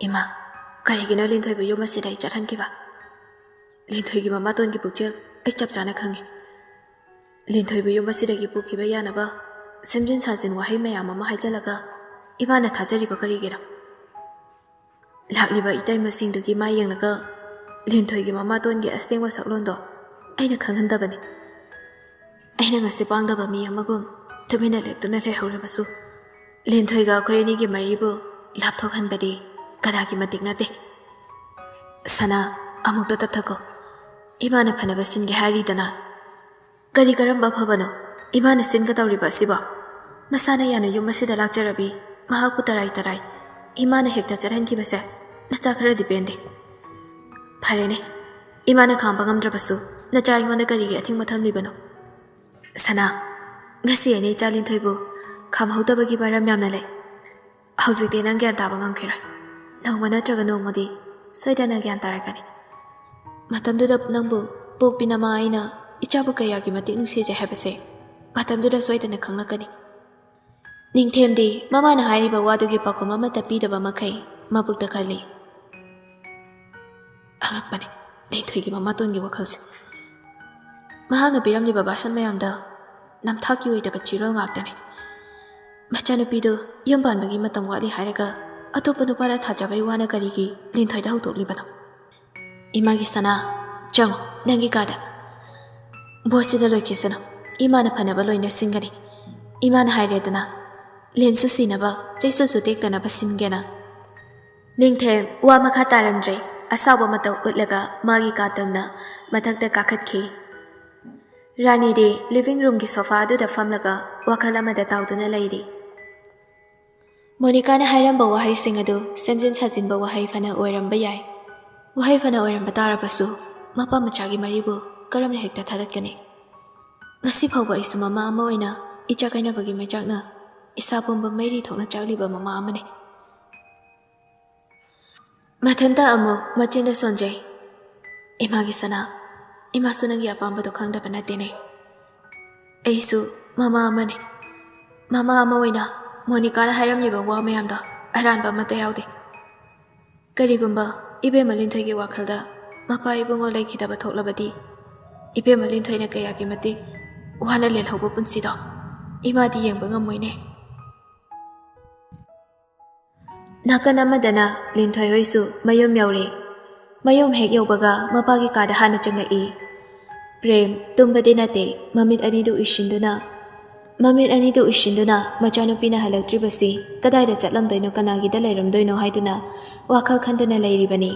"ꯏꯃꯥ, ꯀꯔꯤꯒꯤꯅꯣ ꯂꯦꯟꯊꯣꯏꯕꯨ ꯌꯨꯝ ꯑꯁꯤꯗ ꯑꯩ ꯆꯠꯍꯟꯈꯤꯕ? ꯂꯦꯟꯊꯣꯏꯒꯤ ꯃꯃꯥꯇꯣꯟꯒꯤ ꯄꯨꯛꯆꯦꯜ ꯑꯩ ꯆꯞ ꯆꯥꯅ ꯈꯪꯉꯤ꯫ ꯂꯦꯟꯊꯣꯏꯕꯨ ꯌꯨꯝ ꯑꯁꯤꯗꯒꯤ ꯄꯨꯈꯤꯕ ꯌꯥꯅꯕ ꯁꯦꯝꯖꯤꯟ ꯁꯥꯖꯤꯟ ꯋꯥꯍꯩ ꯃꯌꯥꯝ ꯑꯃ ꯍꯥꯏꯖꯤꯜꯂꯒ ꯏꯃꯥꯅ ꯊꯥꯖꯔꯤꯕ ꯀꯔꯤꯒꯤꯅꯣ? ꯂꯥꯛꯂꯤꯕ ꯏꯇꯩꯃꯁꯤꯡꯗꯨꯒꯤ ꯃꯥꯏ ꯌꯦꯡꯂꯒ ꯂꯦꯟꯊꯣꯏꯒꯤ ꯃꯃꯥꯇꯣꯟꯒꯤ ꯑꯁꯦꯡꯕ ꯁꯛꯂꯣꯟꯗꯣ ꯑꯩꯅ ꯈꯪꯍꯟꯗꯕꯅꯤ꯫ ꯑꯩꯅ ꯉꯁꯤ ꯄꯥꯡꯗꯕ ꯃꯤ ꯑꯃꯒꯨꯝ ꯇꯨꯃꯤꯟꯅ ꯂꯦꯞꯇꯨꯅ ꯂꯩꯍꯧꯔꯕꯁꯨ, ꯂꯤꯟꯊꯣꯏꯒ ꯑꯩꯈꯣꯏ ꯑꯅꯤꯒꯤ ꯃꯔꯤꯕꯨ ꯂꯥꯞꯊꯣꯛꯍꯟꯕꯗꯤ ꯀꯅꯥꯒꯤ ꯃꯇꯤꯛ ꯅꯠꯇꯦ꯫ ꯁꯅꯥ, ꯑꯃꯨꯛꯇ ꯇꯞꯊꯈꯣ꯫ ꯏꯃꯥꯅ ꯐꯅꯕ ꯁꯤꯟꯒꯦ ꯍꯥꯏꯔꯤꯗꯅ꯫ ꯀꯔꯤ ꯀꯔꯝꯕ ꯐꯕꯅꯣ ꯏꯃꯥꯅ ꯁꯤꯟꯒꯗꯧꯔꯤꯕ ꯑꯁꯤꯕꯣ? ꯃꯁꯥꯅ ꯌꯥꯅ ꯌꯨꯝ ꯑꯁꯤꯗ ꯂꯥꯛꯆꯔꯕꯤ ꯃꯍꯥꯛꯄꯨ ꯇꯔꯥꯏ ꯇꯔꯥꯏ ꯏꯃꯥꯅ ꯍꯦꯛꯇ ꯆꯠꯍꯟꯈꯤꯕꯁꯦ ꯅꯆꯥ ꯈꯔꯗꯤ ꯄꯦꯟꯗꯦ꯫ ꯐꯔꯦꯅꯦ, ꯏꯃꯥꯅ ꯈꯥꯝꯕ ꯉꯝꯗ꯭ꯔꯕꯁꯨ ꯅꯆꯥ ꯑꯩꯉꯣꯟꯗ ꯀꯔꯤꯒꯤ ꯑꯊꯤꯡꯕ ꯊꯝꯂꯤꯕꯅꯣ? ꯁꯅꯥ, ꯉꯁꯤ ꯑꯩꯅ ꯏꯆꯥ ꯂꯤꯟꯊꯣꯏꯕꯨ ꯈꯥꯝꯍꯧꯗꯕꯒꯤ ꯃꯔꯝ ꯌꯥꯝꯅ ꯂꯩ꯫ ꯍꯧꯖꯤꯛꯇꯤ ꯅꯪ ꯒ꯭ꯌꯥꯟ ꯇꯥꯕ ꯉꯝꯈꯤꯔꯣꯏ꯫ ꯅꯣꯡꯃ ꯅꯠꯇ꯭ꯔꯒ ꯅꯣꯡꯃꯗꯤ ꯁꯣꯏꯗꯅ ꯒ꯭ꯌꯥꯟ ꯇꯥꯔꯛꯀꯅꯤ꯫ ꯃꯇꯝꯗꯨꯗ ꯅꯪꯕꯨ ꯄꯣꯛꯄꯤ ꯅꯃꯥ ꯑꯩꯅ ꯏꯆꯥꯕꯨ ꯀꯌꯥꯒꯤ ꯃꯇꯤꯛ ꯅꯨꯡꯁꯤꯖꯩ ꯍꯥꯏꯕꯁꯦ ꯃꯇꯝꯗꯨꯗ ꯁꯣꯏꯗꯅ ꯈꯪꯂꯛꯀꯅꯤ꯫ ꯅꯤꯡꯊꯦꯝꯗꯤ ꯃꯃꯥꯅ ꯍꯥꯏꯔꯤꯕ ꯋꯥꯗꯨꯒꯤ ꯄꯥꯎꯈꯨꯝ ꯑꯃꯠꯇ ꯄꯤꯗꯕ ꯃꯈꯩ ꯃꯕꯨꯛꯇ ꯈꯜꯂꯤ꯫ ꯑꯉꯛꯄꯅꯤ, ꯂꯤꯟꯊꯣꯏꯒꯤ ꯃꯃꯥꯇꯣꯟꯒꯤ ꯋꯥꯈꯜꯁꯦ꯫ ꯃꯍꯥꯛꯅ ꯄꯤꯔꯝꯂꯤꯕ ꯚꯥꯁꯟ ꯃꯌꯥꯝꯗ ꯅꯝꯊꯥꯛꯀꯤ ꯑꯣꯏꯗꯕ ꯆꯤꯔꯣꯜ ꯉꯥꯛꯇꯅꯤ꯫ ꯃꯆꯥꯅꯨꯄꯤꯗꯨ ꯌꯨꯝ ꯄꯥꯟꯕꯒꯤ ꯃꯇꯝ ꯋꯥꯠꯂꯤ ꯍꯥꯏꯔꯒ ꯑꯇꯣꯞꯄ ꯅꯨꯄꯥꯗ ꯊꯥꯖꯕꯩ ꯋꯥꯅ ꯀꯔꯤꯒꯤ ꯂꯤꯟꯊꯣꯏꯗ ꯍꯧꯗꯣꯛꯂꯤꯕꯅꯣ? ꯏꯃꯥꯒꯤ ꯁꯅꯥ, ꯆꯪꯉꯣ ꯅꯪꯒꯤ ꯀꯥꯗ꯫ ꯚꯣꯠꯁꯤꯗ ꯂꯣꯏꯈꯤꯁꯅꯨ, ꯏꯃꯥꯅ ꯐꯅꯕ ꯂꯣꯏꯅ ꯁꯤꯟꯒꯅꯤ꯫ ꯏꯃꯥꯅ ꯍꯥꯏꯔꯦꯗꯅ, ꯂꯦꯟꯁꯨ ꯁꯤꯅꯕ, ꯆꯩꯁꯨꯁꯨ ꯇꯦꯛꯇꯅꯕ ꯁꯤꯟꯒꯦꯅ꯫ ꯅꯤꯡꯊꯦꯝ ꯋꯥ ꯃꯈꯥ ꯇꯥꯔꯝꯗ꯭ꯔꯦ꯫ ꯑꯁꯥꯎꯕ ꯃꯇꯧ ꯎꯠꯂꯒ ꯃꯥꯒꯤ ꯀꯥ ꯇꯝꯅ ꯃꯊꯛꯇ ꯀꯥꯈꯠꯈꯤ꯫ ꯔꯥꯅꯤꯗꯤ ꯂꯤꯚꯤꯡ ꯔꯨꯝꯒꯤ ꯁꯣꯐꯥ ꯑꯗꯨꯗ ꯐꯝꯂꯒ ꯋꯥꯈꯜ ꯑꯃꯗ ꯇꯥꯎꯗꯨꯅ ꯂꯩꯔꯤ꯫ ꯃꯣꯅꯤꯀꯥꯅ ꯍꯥꯏꯔꯝꯕ ꯋꯥꯍꯩꯁꯤꯡ ꯑꯗꯨ ꯁꯦꯝꯖꯤꯟ ꯁꯥꯖꯤꯟꯕ ꯋꯥꯍꯩ ꯐꯅ ꯑꯣꯏꯔꯝꯕ ꯌꯥꯏ꯫ ꯋꯥꯍꯩ ꯐꯅ ꯑꯣꯏꯔꯝꯕ ꯇꯥꯔꯕꯁꯨ, ꯃꯄꯥ ꯃꯆꯥꯒꯤ ꯃꯔꯤꯕꯨ ꯀꯔꯝꯅ ꯍꯦꯛꯇ ꯊꯥꯗꯠꯀꯅꯤ? ꯉꯁꯤ ꯐꯥꯎꯕ ꯑꯩꯁꯨ ꯃꯃꯥ ꯑꯃ ꯑꯣꯏꯅ ꯏꯆꯥ ꯀꯥꯏꯅꯕꯒꯤ ꯃꯩꯆꯥꯛꯅ ꯏꯁꯥ ꯄꯨꯝꯕ ꯃꯩꯔꯤ ꯊꯣꯛꯅ ꯆꯥꯛꯂꯤꯕ ꯃꯃꯥ ꯑꯃꯅꯤ꯫ ꯃꯊꯟꯇ ꯑꯃꯨꯛ ꯃꯆꯤꯟꯗ ꯁꯣꯟꯖꯩ꯫ ꯏꯃꯥꯒꯤ ꯁꯅꯥ, ꯏꯃꯥꯁꯨ ꯅꯪꯒꯤ ꯑꯄꯥꯝꯕꯗꯣ ꯈꯪꯗꯕ ꯅꯠꯇꯦꯅꯦ꯫ ꯑꯩꯁꯨ ꯃꯃꯥ ꯑꯃꯅꯤ꯫ ꯃꯃꯥ ꯑꯃ ꯑꯣꯏꯅ ꯃꯣꯅꯤꯀꯥꯅ ꯍꯥꯏꯔꯝꯂꯤꯕ ꯋꯥ ꯃꯌꯥꯝꯗꯣ ꯑꯔꯥꯟꯕ ꯑꯃꯠꯇ ꯌꯥꯎꯗꯦ꯫ ꯀꯔꯤꯒꯨꯝꯕ ꯏꯕꯦꯝꯃ ꯂꯤꯟꯊꯣꯏꯒꯤ ꯋꯥꯈꯜꯗ ꯃꯄꯥ ꯏꯕꯨꯡꯉꯣ ꯂꯩꯈꯤꯗꯕ ꯊꯣꯛꯂꯕꯗꯤ, ꯏꯕꯦꯝꯃ ꯂꯤꯟꯊꯣꯏꯅ ꯀꯌꯥꯒꯤ ꯃꯇꯤꯛ ꯋꯥꯅ ꯂꯦꯜꯍꯧꯕ ꯄꯨꯟꯁꯤꯗꯣ ꯏꯃꯥꯗꯤ ꯌꯦꯡꯕ ꯉꯝꯃꯣꯏꯅꯦ꯫ ꯅꯥꯀꯟ ꯑꯃꯗꯅ ꯂꯤꯟꯊꯣꯏ ꯍꯣꯏꯁꯨ ꯃꯌꯨꯝ ꯌꯧꯔꯦ꯫ ꯃꯌꯨꯝ ꯍꯦꯛ ꯌꯧꯕꯒ ꯃꯄꯥꯒꯤ ꯀꯥꯗ ꯍꯥꯟꯅ ꯆꯪꯂꯛꯏ꯫ ꯄ꯭ꯔꯦꯝ ꯇꯨꯝꯕꯗꯤ ꯅꯠꯇꯦ, ꯃꯃꯤꯠ ꯑꯅꯤꯗꯨ ꯎꯏꯁꯤꯟꯗꯨꯅ ꯃꯃꯤꯠ ꯑꯅꯤꯗꯨ ꯎꯏꯁꯤꯟꯗꯨꯅ ꯃꯆꯥꯅꯨꯄꯤꯅ ꯍꯜꯂꯛꯇ꯭ꯔꯤꯕꯁꯤ ꯀꯗꯥꯏꯗ ꯆꯠꯂꯝꯗꯣꯏꯅꯣ, ꯀꯅꯥꯒꯤꯗ ꯂꯩꯔꯝꯗꯣꯏꯅꯣ ꯍꯥꯏꯗꯨꯅ ꯋꯥꯈꯜ ꯈꯟꯗꯨꯅ ꯂꯩꯔꯤꯕꯅꯤ꯫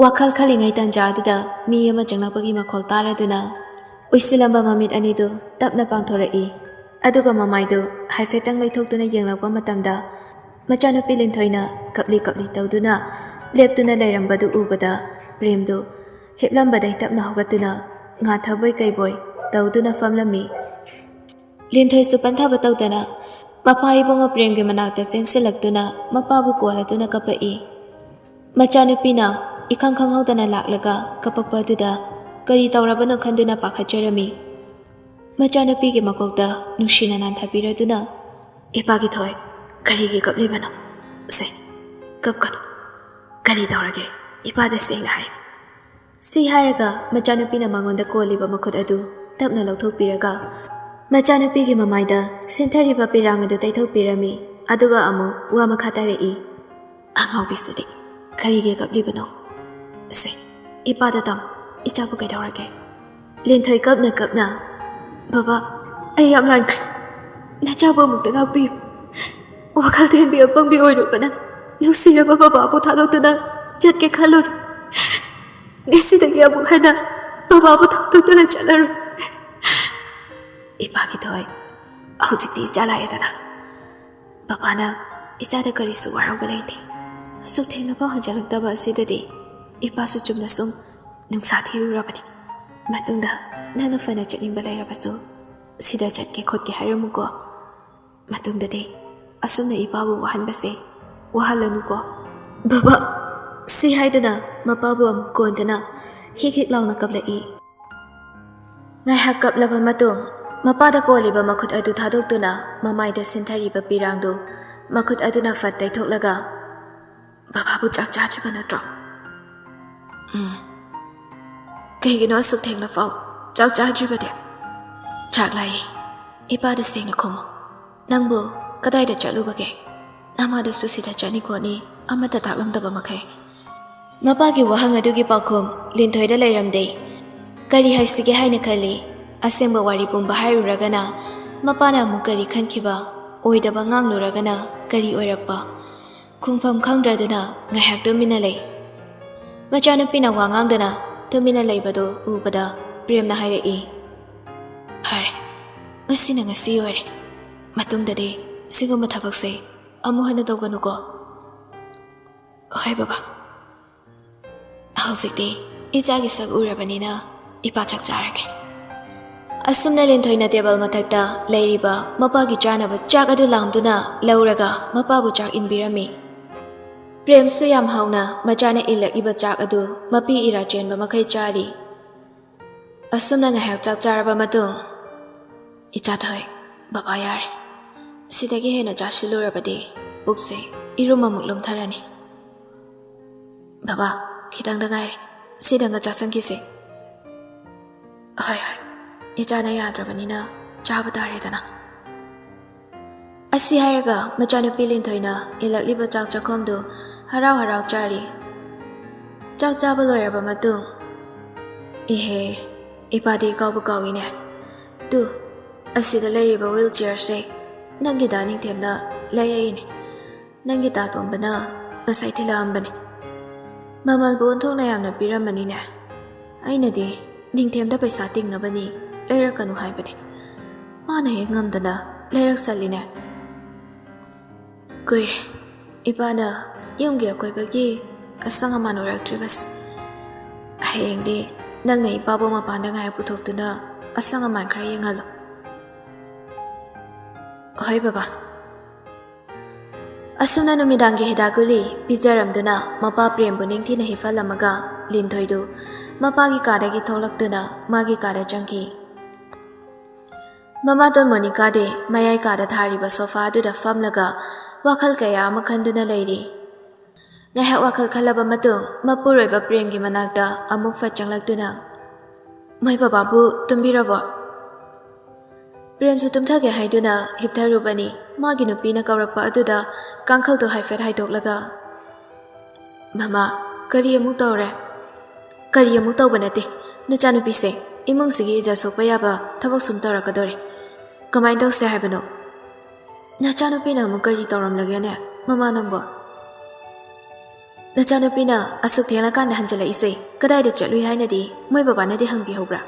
ꯋꯥꯈꯜ ꯈꯜꯂꯤꯉꯩ ꯇꯟꯖꯥ ꯑꯗꯨꯗ ꯃꯤ ꯑꯃ ꯆꯪꯂꯛꯄꯒꯤ ꯃꯈꯣꯜ ꯇꯥꯔꯗꯨꯅ ꯎꯏꯁꯤꯜꯂꯝꯕ ꯃꯃꯤꯠ ꯑꯅꯤꯗꯨ ꯇꯞꯅ ꯄꯥꯡꯊꯣꯔꯛꯏ꯫ ꯑꯗꯨꯒ ꯃꯃꯥꯏꯗꯨ ꯍꯥꯏꯐꯦꯠꯇꯪ ꯂꯩꯊꯣꯛꯇꯨꯅ ꯌꯦꯡꯂꯛꯄ ꯃꯇꯝꯗ ꯃꯆꯥꯅꯨꯄꯤ ꯂꯤꯟꯊꯣꯏꯅ ꯀꯞꯂꯤ ꯀꯞꯂꯤ ꯇꯧꯗꯨꯅ ꯂꯦꯞꯇꯨꯅ ꯂꯩꯔꯝꯕꯗꯨ ꯎꯕꯗ ꯄ꯭ꯔꯦꯝꯗꯨ ꯍꯤꯞꯂꯝꯕꯗꯩ ꯇꯞꯅ ꯍꯧꯒꯠꯇꯨꯅ ꯉꯥꯊꯕꯣꯏ ꯀꯩꯕꯣꯏ ꯇꯧꯗꯨꯅ ꯐꯝꯂꯝꯃꯤ꯫ ꯂꯤꯟꯊꯣꯏꯁꯨ ꯄꯟꯊꯕ ꯇꯧꯗꯅ ꯃꯄꯥ ꯏꯕꯨꯡꯉꯣ ꯄ꯭ꯔꯦꯝꯒꯤ ꯃꯅꯥꯛꯇ ꯆꯦꯟꯁꯤꯜꯂꯛꯇꯨꯅ ꯃꯄꯥꯕꯨ ꯀꯣꯜꯂꯗꯨꯅ ꯀꯞꯄꯛꯏ꯫ ꯃꯆꯥꯅꯨꯄꯤꯅ ꯏꯈꯪ ꯈꯪꯍꯧꯗꯅ ꯂꯥꯛꯂꯒ ꯀꯞꯄꯛꯄ ꯑꯗꯨꯗ ꯀꯔꯤ ꯇꯧꯔꯕꯅꯣ ꯈꯟꯗꯨꯅ ꯄꯥꯈꯠꯆꯔꯝꯃꯤ꯫ ꯃꯆꯥꯅꯨꯄꯤꯒꯤ ꯃꯀꯣꯛꯇ ꯅꯨꯡꯁꯤꯅ ꯅꯥꯟꯊꯕꯤꯔꯗꯨꯅ, "ꯏꯄꯥꯒꯤ ꯊꯣꯏ, ꯀꯔꯤꯒꯤ ꯀꯞꯂꯤꯕꯅꯣ? ꯁꯦ, ꯀꯞꯀꯅꯨ꯫ ꯀꯔꯤ ꯇꯧꯔꯒꯦ? ꯏꯄꯥꯗ ꯁꯦꯡꯅ ꯍꯥꯏꯌꯨ꯫" ꯁꯤ ꯍꯥꯏꯔꯒ ꯃꯆꯥꯅꯨꯄꯤꯅ ꯃꯉꯣꯟꯗ ꯀꯣꯜꯂꯤꯕ ꯃꯈꯨꯠ ꯑꯗꯨ ꯇꯞꯅ ꯂꯧꯊꯣꯛꯄꯤꯔꯒ ꯃꯆꯥꯅꯨꯄꯤꯒꯤ ꯃꯃꯥꯏꯗ ꯁꯤꯟꯊꯔꯤꯕ ꯄꯤꯔꯥꯡ ꯑꯗꯨ ꯇꯩꯊꯣꯛꯄꯤꯔꯝꯃꯤ꯫ ꯑꯗꯨꯒ ꯑꯃꯨꯛ ꯋꯥ ꯃꯈꯥ ꯇꯥꯔꯛꯏ꯫ "ꯑꯉꯥꯎꯕꯤꯁꯤꯗꯤ ꯀꯔꯤꯒꯤ ꯀꯞꯂꯤꯕꯅꯣ? ꯁꯦ, ꯏꯄꯥꯗ ꯇꯝꯃꯨ, ꯏꯆꯥꯕꯨ ꯀꯩꯗꯧꯔꯒꯦ?" ꯂꯤꯟꯊꯣꯏ ꯀꯞꯅ ꯀꯞꯅ, "ꯕꯕꯥ, ꯑꯩ ꯌꯥꯝ ꯂꯥꯟꯈ꯭ꯔꯦ꯫ ꯅꯆꯥꯕꯨ ꯑꯃꯨꯛꯇ ꯉꯥꯛꯄꯤꯌꯨ꯫ ꯋꯥꯈꯜ ꯊꯦꯟꯕꯤ ꯑꯄꯪꯕꯤ ꯑꯣꯏꯔꯨꯕꯅ ꯅꯨꯡꯁꯤꯔꯕ ꯕꯕꯥꯕꯨ ꯊꯥꯗꯣꯛꯇꯨꯅ ꯆꯠꯀꯦ ꯈꯜꯂꯨꯔꯦ꯫ ꯉꯁꯤꯗꯒꯤ ꯑꯃꯨꯛ ꯍꯟꯅ ꯕꯕꯥꯕꯨ ꯊꯥꯗꯣꯛꯇꯨꯅ ꯆꯠꯂꯔꯣꯏ꯫" "ꯏꯄꯥꯒꯤ ꯊꯣꯏ, ꯍꯧꯖꯤꯛꯇꯤ ꯏꯆꯥ ꯂꯥꯛꯑꯦꯗꯅ꯫ ꯕꯕꯥꯅ ꯏꯆꯥꯗ ꯀꯔꯤꯁꯨ ꯋꯥꯔꯧꯕ ꯂꯩꯇꯦ꯫ ꯑꯁꯨꯛ ꯊꯦꯡꯅꯐꯥꯎ ꯍꯟꯖꯤꯜꯂꯛꯇꯕ ꯑꯁꯤꯗꯗꯤ ꯏꯄꯥꯁꯨ ꯆꯨꯝꯅ ꯁꯨꯝ ꯅꯨꯡꯁꯥ ꯊꯤꯔꯨꯔꯕꯅꯤ꯫ ꯃꯇꯨꯡꯗ ꯅꯪꯅ ꯐꯅ ꯆꯠꯅꯤꯡꯕ ꯂꯩꯔꯕꯁꯨ ꯁꯤꯗ ꯆꯠꯀꯦ ꯈꯣꯠꯀꯦ ꯍꯥꯏꯔꯝꯃꯨꯀꯣ꯫ ꯃꯇꯨꯡꯗꯗꯤ ꯑꯁꯨꯝꯅ ꯏꯄꯥꯕꯨ ꯋꯥꯍꯟꯕꯁꯦ ꯋꯥꯍꯜꯂꯅꯨꯀꯣ꯫" "ꯕꯕꯥ!" ꯁꯤ ꯍꯥꯏꯗꯨꯅ ꯃꯄꯥꯕꯨ ꯑꯃꯨꯛ ꯀꯣꯟꯗꯨꯅ ꯍꯤꯛ ꯍꯤꯛ ꯂꯥꯎꯅ ꯀꯞꯂꯛꯏ꯫ ꯉꯥꯏꯍꯥꯛ ꯀꯞꯂꯕ ꯃꯇꯨꯡ, ꯃꯄꯥꯗ ꯀꯣꯜꯂꯤꯕ ꯃꯈꯨꯠ ꯑꯗꯨ ꯊꯥꯗꯣꯛꯇꯨꯅ ꯃꯃꯥꯏꯗ ꯁꯤꯟꯊꯔꯤꯕ ꯄꯤꯔꯥꯡꯗꯨ ꯃꯈꯨꯠ ꯑꯗꯨꯅ ꯐꯠ ꯇꯩꯊꯣꯛꯂꯒ, "ꯕꯕꯥꯕꯨ ꯆꯥꯛ ꯆꯥꯗ꯭ꯔꯤꯕ ꯅꯠꯇ꯭ꯔꯣ?" "ꯎꯝ꯫ ꯀꯩꯒꯤꯅꯣ ꯑꯁꯨꯛ ꯊꯦꯡꯅ ꯐꯥꯎ ꯆꯥꯛ ꯆꯥꯗ꯭ꯔꯤꯕꯗꯤ? ꯆꯥꯛ ꯂꯥꯏꯌꯦ꯫ ꯏꯄꯥꯗ ꯁꯦꯡꯅ ꯈꯨꯝꯃꯨ꯫ ꯅꯪꯕꯨ ꯀꯗꯥꯏꯗ ꯆꯠꯂꯨꯕꯒꯦ? ꯅꯃꯥꯗꯁꯨ ꯁꯤꯗ ꯆꯠꯅꯤ ꯈꯣꯠꯅꯤ ꯑꯃꯠꯇ ꯇꯥꯛꯂꯝꯗꯕ ꯃꯈꯩ꯫" ꯃꯄꯥꯒꯤ ꯋꯥꯍꯪ ꯑꯗꯨꯒꯤ ꯄꯥꯎꯈꯨꯝ ꯂꯤꯟꯊꯣꯏꯗ ꯂꯩꯔꯝꯗꯦ꯫ ꯀꯔꯤ ꯍꯥꯏꯁꯤꯒꯦ ꯍꯥꯏꯅ ꯈꯜꯂꯤ꯫ ꯑꯁꯦꯡꯕ ꯋꯥꯔꯤ ꯄꯨꯝꯕ ꯍꯥꯏꯔꯨꯔꯒꯅ, ꯃꯄꯥꯅ ꯑꯃꯨꯛ ꯀꯔꯤ ꯈꯟꯈꯤꯕ, ꯑꯣꯏꯗꯕ ꯉꯥꯡꯂꯨꯔꯒꯅ ꯀꯔꯤ ꯑꯣꯏꯔꯛꯄ, ꯈꯨꯝꯐꯝ ꯈꯪꯗ꯭ꯔꯗꯨꯅ ꯉꯥꯏꯍꯥꯛ ꯇꯨꯃꯤꯟꯅ ꯂꯩ꯫ ꯃꯆꯥꯅꯨꯄꯤꯅ ꯋꯥ ꯉꯥꯡꯗꯅ ꯇꯨꯃꯤꯟꯅ ꯂꯩꯕꯗꯨ ꯎꯕꯗ ꯄ꯭ꯔꯦꯝꯅ ꯍꯥꯏꯔꯛꯏ, "ꯐꯔꯦ, ꯉꯁꯤꯅ ꯉꯁꯤ ꯑꯣꯏꯔꯦ꯫ ꯃꯇꯨꯡꯗꯗꯤ ꯁꯤꯒꯨꯝꯕ ꯊꯕꯛꯁꯦ ꯑꯃꯨꯛ ꯍꯟꯅ ꯇꯧꯒꯅꯨꯀꯣ꯫ ꯍꯣꯏ ꯕꯕꯥ꯫ ꯍꯧꯖꯤꯛꯇꯤ ꯏꯆꯥꯒꯤ ꯁꯛ ꯎꯔꯕꯅꯤꯅ ꯏꯄꯥ ꯆꯥꯛ ꯆꯥꯔꯒꯦ꯫" ꯑꯁꯨꯝꯅ ꯂꯤꯟꯊꯣꯏꯅ ꯇꯦꯕꯜ ꯃꯊꯛꯇ ꯂꯩꯔꯤꯕ ꯃꯄꯥꯒꯤ ꯆꯥꯅꯕ ꯆꯥꯛ ꯑꯗꯨ ꯂꯥꯝꯗꯨꯅ ꯂꯧꯔꯒ ꯃꯄꯥꯕꯨ ꯆꯥꯛ ꯏꯟꯕꯤꯔꯝꯃꯤ꯫ ꯄ꯭ꯔꯦꯝꯁꯨ ꯌꯥꯝ ꯍꯥꯎꯅ ꯃꯆꯥꯅ ꯏꯜꯂꯛꯏꯕ ꯆꯥꯛ ꯑꯗꯨ ꯃꯄꯤ ꯏꯔꯥ ꯆꯦꯟꯕ ꯃꯈꯩ ꯆꯥꯔꯤ꯫ ꯑꯁꯨꯝꯅ ꯉꯥꯏꯍꯥꯛ ꯆꯥꯛ ꯆꯥꯔꯕ ꯃꯇꯨꯡ, "ꯏꯆꯥꯊꯣꯏ, ꯕꯕꯥ ꯌꯥꯔꯦ꯫ ꯁꯤꯗꯒꯤ ꯍꯦꯟꯅ ꯆꯥꯁꯤꯜꯂꯨꯔꯕꯗꯤ ꯄꯨꯛꯁꯦ ꯏꯔꯨꯝ ꯑꯃꯨꯛ ꯂꯨꯝꯊꯔꯅꯤ꯫ ꯕꯕꯥ, ꯈꯤꯇꯪꯗ ꯉꯥꯏꯔꯦ꯫ ꯁꯤꯗꯪꯒ ꯆꯥꯁꯟꯈꯤꯁꯦ꯫" "ꯍꯣꯏ, ꯍꯣꯏ꯫ ꯏꯆꯥꯅ ꯌꯥꯗ꯭ꯔꯕꯅꯤꯅ ꯆꯥꯕ ꯇꯥꯔꯦꯗꯅ꯫" ꯑꯁꯤ ꯍꯥꯏꯔꯒ ꯃꯆꯥꯅꯨꯄꯤ ꯂꯤꯟꯊꯣꯏꯅ ꯏꯜꯂꯛꯂꯤꯕ ꯆꯥꯛ ꯆꯥꯛꯈꯣꯝꯗꯨ ꯍꯔꯥꯎ ꯍꯔꯥꯎ ꯆꯥꯔꯤ꯫ ꯆꯥꯛ ꯆꯥꯕ ꯂꯣꯏꯔꯕ ꯃꯇꯨꯡ, "ꯏꯍꯦ, ꯏꯄꯥꯗꯤ ꯀꯥꯎꯕ ꯀꯥꯎꯏꯅꯦ꯫ ꯇꯨ, ꯑꯁꯤꯗ ꯂꯩꯔꯤꯕ ꯋꯤꯜ ꯆꯤꯌꯔꯁꯦ ꯅꯪꯒꯤꯗ ꯅꯤꯡꯊꯦꯝꯅ ꯂꯩꯔꯛꯏꯅꯦ꯫ ꯅꯪꯒꯤ ꯇꯥ ꯇꯣꯝꯕꯅ ꯉꯁꯥꯏ ꯊꯤꯜꯂꯛꯑꯝꯕꯅꯦ꯫ ꯃꯃꯜꯕꯨ ꯑꯣꯟꯊꯣꯛꯅ ꯌꯥꯝꯅ ꯄꯤꯔꯝꯕꯅꯤꯅꯦ꯫ ꯑꯩꯅꯗꯤ ꯅꯤꯡꯊꯦꯝꯗ ꯄꯩꯁꯥ ꯇꯤꯡꯅꯕꯅꯤ, ꯂꯩꯔꯛꯀꯅꯨ ꯍꯥꯏꯕꯅꯦ꯫ ꯃꯥꯅ ꯍꯦꯛ ꯉꯝꯗꯅ ꯂꯩꯔꯛꯆꯜꯂꯤꯅꯦ꯫ ꯀꯨꯏꯔꯦ ꯏꯄꯥꯅ ꯌꯨꯝꯒꯤ ꯑꯀꯣꯏꯕꯒꯤ ꯑꯁꯪ ꯑꯃꯥꯟ ꯎꯔꯛꯇ꯭ꯔꯤꯕꯁꯦ꯫ ꯍꯌꯦꯡꯗꯤ ꯅꯪꯅ ꯏꯄꯥꯕꯨ ꯃꯄꯥꯟꯗ ꯉꯥꯏꯍꯥꯛ ꯄꯨꯊꯣꯛꯇꯨꯅ ꯑꯁꯪ ꯑꯃꯥꯟ ꯈꯔ ꯌꯦꯡꯍꯜꯂꯣ꯫" "ꯍꯣꯏ ꯕꯕꯥ꯫" ꯑꯁꯨꯝꯅ ꯅꯨꯃꯤꯗꯥꯡꯒꯤ ꯍꯤꯗꯥꯛ ꯒꯨꯂꯤ ꯄꯤꯖꯔꯝꯗꯨꯅ ꯃꯄꯥ ꯄ꯭ꯔꯦꯝꯕꯨ ꯅꯤꯡꯊꯤꯅ ꯍꯤꯞꯍꯜꯂꯝꯃꯒ ꯂꯤꯟꯊꯣꯏꯗꯨ ꯃꯄꯥꯒꯤ ꯀꯥꯗꯒꯤ ꯊꯣꯛꯂꯛꯇꯨꯅ ꯃꯥꯒꯤ ꯀꯥꯗ ꯆꯪꯈꯤ꯫ ꯃꯃꯥꯇꯣꯟ ꯃꯣꯅꯤꯀꯥꯗꯤ ꯃꯌꯥꯏ ꯀꯥꯗ ꯊꯥꯔꯤꯕ ꯁꯣꯐꯥ ꯑꯗꯨꯗ ꯐꯝꯂꯒ ꯋꯥꯈꯜ ꯀꯌꯥ ꯑꯃ ꯈꯟꯗꯨꯅ ꯂꯩꯔꯤ꯫ ꯉꯥꯏꯍꯥꯛ ꯋꯥꯈꯜ ꯈꯜꯂꯕ ꯃꯇꯨꯡ ꯃꯄꯨꯔꯣꯏꯕ ꯄ꯭ꯔꯦꯝꯒꯤ ꯃꯅꯥꯛꯇ ꯑꯃꯨꯛ ꯐꯠ ꯆꯪꯂꯛꯇꯨꯅ, "ꯃꯣꯏ ꯕꯕꯥꯕꯨ ꯇꯨꯝꯕꯤꯔꯕꯣ?" ꯄ꯭ꯔꯦꯝꯁꯨ ꯇꯨꯝꯊꯒꯦ ꯍꯥꯏꯗꯨꯅ ꯍꯤꯞꯊꯔꯨꯕꯅꯤ꯫ ꯃꯥꯒꯤ ꯅꯨꯄꯤꯅ ꯀꯧꯔꯛꯄ ꯑꯗꯨꯗ ꯀꯥꯡꯈꯜꯗꯨ ꯍꯥꯏꯐꯦꯠ ꯍꯥꯏꯗꯣꯛꯂꯒ, "ꯃꯃꯥ, ꯀꯔꯤ ꯑꯃꯨꯛ ꯇꯧꯔꯦ?" "ꯀꯔꯤ ꯑꯃꯨꯛ ꯇꯧꯕ ꯅꯠꯇꯦ, ꯅꯆꯥꯅꯨꯄꯤꯁꯦ ꯏꯃꯨꯡꯁꯤꯒꯤ ꯏꯖꯠ ꯁꯣꯛꯄ ꯌꯥꯕ ꯊꯕꯛ ꯁꯨꯝ ꯇꯧꯔꯛꯀꯗꯣꯔꯦ꯫ ꯀꯃꯥꯏꯅ ꯇꯧꯁꯦ ꯍꯥꯏꯕꯅꯣ? ꯅꯆꯥꯅꯨꯄꯤꯅ ꯑꯃꯨꯛ ꯀꯔꯤ ꯇꯧꯔꯝꯂꯒꯦꯅꯦ, ꯃꯃꯥ ꯅꯪꯕꯣ? ꯅꯆꯥꯅꯨꯄꯤꯅ ꯑꯁꯨꯛ ꯊꯦꯡꯂꯀꯥꯟꯗ ꯍꯟꯖꯤꯜꯂꯛꯏꯁꯦ ꯀꯗꯥꯏꯗ ꯆꯠꯂꯨꯏ ꯍꯥꯏꯅꯗꯤ ꯃꯣꯏ ꯕꯕꯥꯅꯗꯤ ꯍꯪꯕꯤꯍꯧꯕ꯭ꯔꯥ?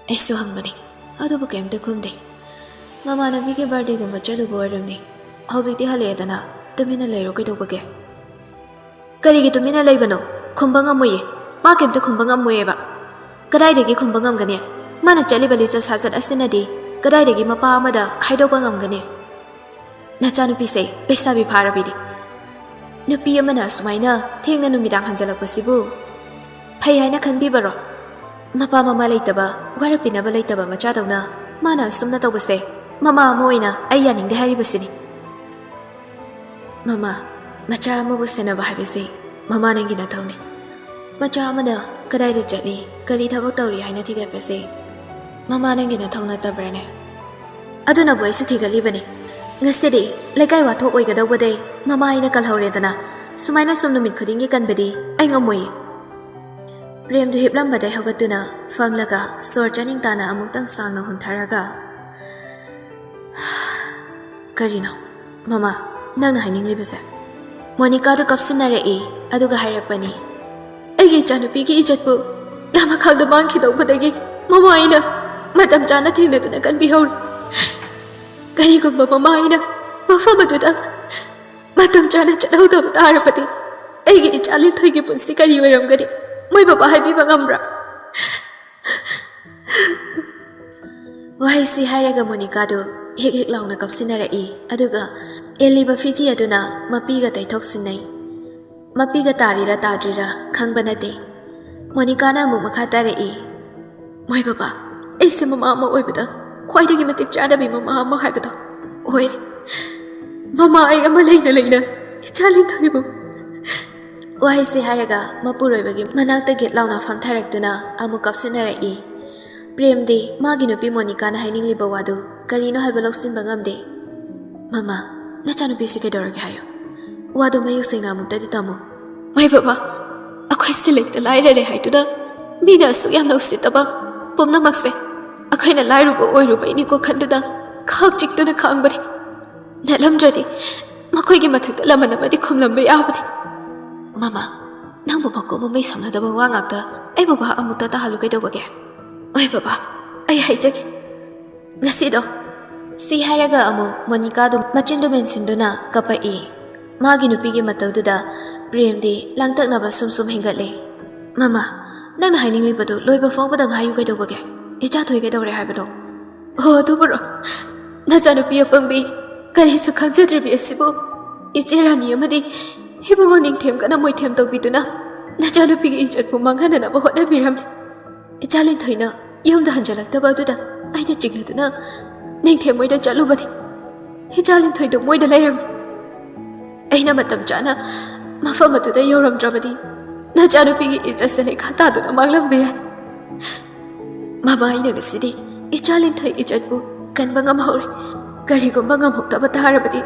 ꯑꯩꯁꯨ ꯍꯪꯕꯅꯤ, ꯑꯗꯨꯕꯨ ꯀꯩꯝꯇ ꯈꯨꯝꯗꯦ꯫ ꯃꯃꯥꯟꯅꯕꯤꯒꯤ ꯕꯥꯔꯗꯦꯒꯨꯝꯕ ꯆꯠꯂꯨꯕ ꯑꯣꯏꯔꯝꯅꯤ꯫ ꯍꯧꯖꯤꯛꯇꯤ ꯍꯜꯂꯛꯑꯦꯗꯅ, ꯇꯨꯃꯤꯟꯅ ꯂꯩꯔꯣ ꯀꯩꯗꯧꯕꯒꯦ? ꯀꯔꯤꯒꯤ ꯇꯨꯃꯤꯟꯅ ꯂꯩꯕꯅꯣ? ꯈꯨꯝꯕ ꯉꯝꯃꯣꯏꯌꯦ꯫ ꯃꯥ ꯀꯩꯝꯇ ꯈꯨꯝꯕ ꯉꯝꯃꯣꯏꯌꯦꯕ꯫ ꯀꯗꯥꯏꯗꯒꯤ ꯈꯨꯝꯕ ꯉꯝꯒꯅꯤ? ꯃꯥꯅ ꯆꯠꯂꯤꯕ ꯂꯤꯆꯠ ꯁꯥꯖꯠ ꯑꯁꯤꯅꯗꯤ ꯀꯗꯥꯏꯗꯒꯤ ꯃꯄꯥ ꯑꯃꯗ ꯍꯥꯏꯗꯣꯛꯄ ꯉꯝꯒꯅꯤ? ꯅꯆꯥꯅꯨꯄꯤꯁꯦ ꯂꯩꯁꯥꯕꯤ ꯐꯥꯔꯕꯤꯅꯤ꯫ ꯅꯨꯄꯤ ꯑꯃꯅ ꯑꯁꯨꯃꯥꯏꯅ ꯊꯦꯡꯅ ꯅꯨꯃꯤꯗꯥꯡ ꯍꯟꯖꯜꯂꯛꯄꯁꯤꯕꯨ ꯐꯩ ꯍꯥꯏꯅ ꯈꯟꯕꯤꯕꯔꯣ? ꯃꯄꯥ ꯃꯃꯥ ꯂꯩꯇꯕ, ꯋꯥꯔꯛꯄꯤꯅꯕ ꯂꯩꯇꯕ ꯃꯆꯥꯗꯧꯅ ꯃꯥꯅ ꯑꯁꯨꯝꯅ ꯇꯧꯕꯁꯦ ꯃꯃꯥ ꯑꯃ ꯑꯣꯏꯅ ꯑꯩ ꯌꯥꯅꯤꯡꯗꯦ ꯍꯥꯏꯔꯤꯕꯁꯤꯅꯤ꯫ ꯃꯃꯥ, ꯃꯆꯥ ꯑꯃꯕꯨ ꯁꯦꯟꯅꯕ ꯍꯥꯏꯕꯁꯤ ꯃꯃꯥ ꯅꯪꯒꯤ ꯅꯊꯧꯅꯤ꯫ ꯃꯆꯥ ꯑꯃꯅ ꯀꯗꯥꯏꯗ ꯆꯠꯂꯤ, ꯀꯔꯤ ꯊꯕꯛ ꯇꯧꯔꯤ ꯍꯥꯏꯅ ꯊꯤꯒꯠꯄꯁꯤ ꯃꯃꯥ ꯅꯪꯒꯤ ꯅꯊꯧ ꯅꯠꯇꯕ꯭ꯔꯥꯅꯦ? ꯑꯗꯨꯅꯕꯨ ꯑꯩꯁꯨ ꯊꯤꯒꯠꯂꯤꯕꯅꯤ꯫ ꯉꯁꯤꯗꯤ ꯂꯩꯀꯥꯏ ꯋꯥꯊꯣꯛ ꯑꯣꯏꯒꯗꯧꯕꯗꯩ ꯃꯃꯥ ꯑꯩꯅ ꯀꯜꯍꯧꯔꯦꯗꯅ, ꯁꯨꯃꯥꯏꯅ ꯁꯨꯝ ꯅꯨꯃꯤꯠ ꯈꯨꯗꯤꯡꯒꯤ ꯀꯟꯕꯗꯤ ꯑꯩ ꯉꯝꯃꯣꯏꯌꯦ꯫ ꯄ꯭ꯔꯦꯝꯗꯨ ꯍꯤꯞꯂꯝꯕꯗꯩ ꯍꯧꯒꯠꯇꯨꯅ ꯐꯝꯂꯒ ꯁꯣꯔ ꯆꯥꯅꯤꯡ ꯇꯥꯅ ꯑꯃꯨꯛꯇꯪ ꯁꯥꯡꯅ ꯍꯣꯟꯊꯔꯒ, "ꯀꯔꯤꯅꯣ ꯃꯃꯥ ꯅꯪꯅ ꯍꯥꯏꯅꯤꯡꯂꯤꯕꯁꯦ?" ꯃꯣꯅꯤꯀꯥꯗꯨ ꯀꯞꯁꯤꯟꯅꯔꯛꯏ, ꯑꯗꯨꯒ ꯍꯥꯏꯔꯛꯄꯅꯤ, "ꯑꯩꯒꯤ ꯏꯆꯥꯅꯨꯄꯤꯒꯤ ꯏꯖꯠꯄꯨ ꯂꯥꯃꯈꯥꯡꯗ ꯃꯥꯡꯈꯤꯗꯧꯕꯗꯒꯤ ꯃꯃꯥ ꯑꯩꯅ ꯃꯇꯝ ꯆꯥꯅ ꯊꯦꯡꯅꯗꯨꯅ ꯀꯟꯕꯤꯍꯧꯔꯤ꯫ ꯀꯔꯤꯒꯨꯝꯕ ꯃꯃꯥ ꯑꯩꯅ ꯃꯐꯝ ꯑꯗꯨꯗ ꯃꯇꯝ ꯆꯥꯅ ꯆꯠꯍꯧꯗꯕ ꯇꯥꯔꯕꯗꯤ ꯑꯩꯒꯤ ꯏꯆꯥ ꯂꯤꯟꯊꯣꯏꯒꯤ ꯄꯨꯟꯁꯤ ꯀꯔꯤ ꯑꯣꯏꯔꯝꯒꯅꯤ? ꯃꯣꯏ ꯕꯕꯥ ꯍꯥꯏꯕꯤꯕ ꯉꯝꯕ꯭ꯔꯥ?" ꯋꯥꯍꯩꯁꯤ ꯍꯥꯏꯔꯒ ꯃꯣꯅꯤꯀꯥꯗꯨ ꯍꯤꯛ ꯍꯤꯛ ꯂꯥꯎꯅ ꯀꯞꯁꯤꯟꯅꯔꯛꯏ꯫ ꯑꯗꯨꯒ ꯑꯦꯜꯂꯤꯕ ꯐꯤꯖꯤ ꯑꯗꯨꯅ ꯃꯄꯤꯒ ꯇꯩꯊꯣꯛ ꯁꯤꯟꯅꯩ꯫ ꯃꯄꯤꯒ ꯇꯥꯔꯤꯔꯥ ꯇꯥꯗ꯭ꯔꯤꯔꯥ ꯈꯪꯕ ꯅꯠꯇꯦ꯫ ꯃꯣꯅꯤꯀꯥꯅ ꯑꯃꯨꯛ ꯃꯈꯥ ꯇꯥꯔꯛꯏ, "ꯃꯣꯏ ꯕꯕꯥ, ꯑꯩꯁꯦ ꯃꯃꯥ ꯑꯃ ꯑꯣꯏꯕꯗ ꯈ꯭ꯋꯥꯏꯗꯒꯤ ꯃꯇꯤꯛ ꯆꯥꯗꯕꯤ ꯃꯃꯥ ꯑꯃ ꯍꯥꯏꯕꯗꯣ ꯑꯣꯏꯔꯦ꯫ ꯃꯃꯥ ꯑꯩ ꯑꯃ ꯂꯩꯅ ꯂꯩꯅ ꯏꯆꯥ ꯂꯤꯟꯊꯣꯏꯕꯨ"꯫ ꯋꯥꯍꯩꯁꯤ ꯍꯥꯏꯔꯒ ꯃꯄꯨꯔꯣꯏꯕꯒꯤ ꯃꯅꯥꯛꯇ ꯒꯦꯠ ꯂꯥꯎꯅ ꯐꯝꯊꯔꯛꯇꯨꯅ ꯑꯃꯨꯛ ꯀꯞꯁꯤꯟꯅꯔꯛꯏ꯫ ꯄ꯭ꯔꯦꯝꯗꯤ ꯃꯥꯒꯤ ꯅꯨꯄꯤ ꯃꯣꯅꯤꯀꯥꯅ ꯍꯥꯏꯅꯤꯡꯂꯤꯕ ꯋꯥꯗꯨ ꯀꯔꯤꯅꯣ ꯍꯥꯏꯕ ꯂꯧꯁꯤꯟꯕ ꯉꯝꯗꯦ꯫ "ꯃꯃꯥ, ꯅꯆꯥꯅꯨꯄꯤꯁꯤ ꯀꯩꯗꯧꯔꯒꯦ ꯍꯥꯏꯌꯨ꯫ ꯋꯥꯗꯨ ꯃꯌꯦꯛ ꯁꯦꯡꯅ ꯑꯃꯨꯛꯇꯗꯤ ꯇꯝꯃꯨ"꯫ "ꯃꯣꯏ ꯕꯕꯥ, ꯑꯩꯈꯣꯏꯁꯦ ꯂꯩꯇ ꯂꯥꯏꯔꯔꯦ ꯍꯥꯏꯗꯨꯅ ꯃꯤꯅ ꯑꯁꯨꯛ ꯌꯥꯝꯅ ꯎꯁꯤꯠꯇꯕ ꯄꯨꯝꯅꯃꯛꯁꯦ ꯑꯩꯈꯣꯏꯅ ꯂꯥꯏꯔꯨꯕ ꯑꯣꯏꯔꯨꯕꯩꯅꯤꯀꯣ ꯈꯟꯗꯨꯅ ꯈꯥꯛ ꯆꯤꯛꯇꯨꯅ ꯈꯥꯡꯕꯅꯤ꯫ ꯅꯠꯂꯝꯗ꯭ꯔꯗꯤ ꯃꯈꯣꯏꯒꯤ ꯃꯊꯛꯇ ꯂꯃꯟ ꯑꯃꯗꯤ ꯈꯨꯝꯂꯝꯕ ꯌꯥꯕꯅꯤ꯫ ꯃꯃꯥ, ꯅꯪꯕꯨ ꯃꯀꯣꯛ ꯃꯃꯩ ꯁꯝꯅꯗꯕ ꯋꯥ ꯉꯥꯛꯇ ꯑꯩꯕꯨ ꯚꯥꯞ ꯑꯃꯨꯛꯇ ꯇꯥꯍꯜꯂꯨ ꯀꯩꯗꯧꯕꯒꯦ? ꯍꯣꯏ ꯕꯕꯥ, ꯑꯩ ꯍꯥꯏꯖꯒꯦ꯫ ꯉꯁꯤꯗꯣ, ꯁꯤ ꯍꯥꯏꯔꯒ ꯑꯃꯨꯛ ꯃꯣꯅꯤꯀꯥꯗꯨ ꯃꯆꯤꯟꯗꯨ ꯃꯦꯟꯁꯤꯟꯗꯨꯅ ꯀꯞꯄꯛꯏ꯫ ꯃꯥꯒꯤ ꯅꯨꯄꯤꯒꯤ ꯃꯇꯧꯗꯨꯗ ꯄ꯭ꯔꯦꯝꯗꯤ ꯂꯥꯡꯇꯛꯅꯕ ꯁꯨꯝ ꯁꯨꯝ ꯍꯦꯟꯒꯠꯂꯤ꯫ "ꯃꯃꯥ, ꯅꯪꯅ ꯍꯥꯏꯅꯤꯡꯂꯤꯕꯗꯨ ꯂꯣꯏꯕ ꯐꯥꯎꯕꯗ ꯉꯥꯏꯌꯨ ꯀꯩꯗꯧꯕꯒꯦ? ꯏꯆꯥ ꯊꯣꯏ ꯀꯩꯗꯧꯔꯦ ꯍꯥꯏꯕꯅꯣ?" "ꯑꯣ, ꯑꯗꯨꯕꯨꯔꯣ? ꯅꯆꯥꯅꯨꯄꯤ ꯑꯄꯪꯕꯤ, ꯀꯔꯤꯁꯨ ꯈꯪꯖꯗ꯭ꯔꯤꯕꯤ ꯑꯁꯤꯕꯨ ꯏꯆꯦ ꯔꯥꯅꯤ ꯑꯃꯗꯤ ꯏꯕꯨꯡꯉꯣ ꯅꯤꯡꯊꯦꯝꯒꯅ ꯃꯣꯏꯊꯦꯝ ꯇꯧꯕꯤꯗꯨꯅ ꯅꯆꯥꯅꯨꯄꯤꯒꯤ ꯏꯖꯠꯄꯨ ꯃꯥꯡꯍꯟꯅꯅꯕ ꯍꯣꯠꯅꯕꯤꯔꯝꯃꯤ꯫ ꯏꯆꯥ ꯂꯤꯟꯊꯣꯏꯅ ꯌꯨꯝꯗ ꯍꯟꯖꯤꯜꯂꯛꯇꯕ ꯑꯗꯨꯗ ꯑꯩꯅ ꯆꯤꯡꯅꯗꯨꯅ ꯅꯤꯡꯊꯦꯝ ꯃꯣꯏꯗ ꯆꯠꯂꯨꯕꯅꯤ꯫ ꯏꯆꯥ ꯂꯤꯟꯊꯣꯏꯗꯨ ꯃꯣꯏꯗ ꯂꯩꯔꯝꯃꯤ꯫ ꯑꯩꯅ ꯃꯇꯝ ꯆꯥꯅ ꯃꯐꯝ ꯑꯗꯨꯗ ꯌꯧꯔꯝꯗ꯭ꯔꯕꯗꯤ ꯅꯆꯥꯅꯨꯄꯤꯒꯤ ꯏꯖꯠꯁꯦ ꯂꯩꯈꯥ ꯇꯥꯗꯨꯅ ꯃꯥꯡꯂꯝꯕ ꯌꯥꯏ꯫ ꯃꯃꯥ, ꯑꯩꯅ ꯉꯁꯤꯗꯤ ꯏꯆꯥ ꯂꯤꯟꯊꯣꯏ ꯏꯖꯠꯄꯨ ꯀꯟꯕ ꯉꯝꯍꯧꯔꯦ꯫ ꯀꯔꯤꯒꯨꯝꯕ ꯉꯝꯍꯧꯗꯕ ꯇꯥꯔꯕꯗꯤ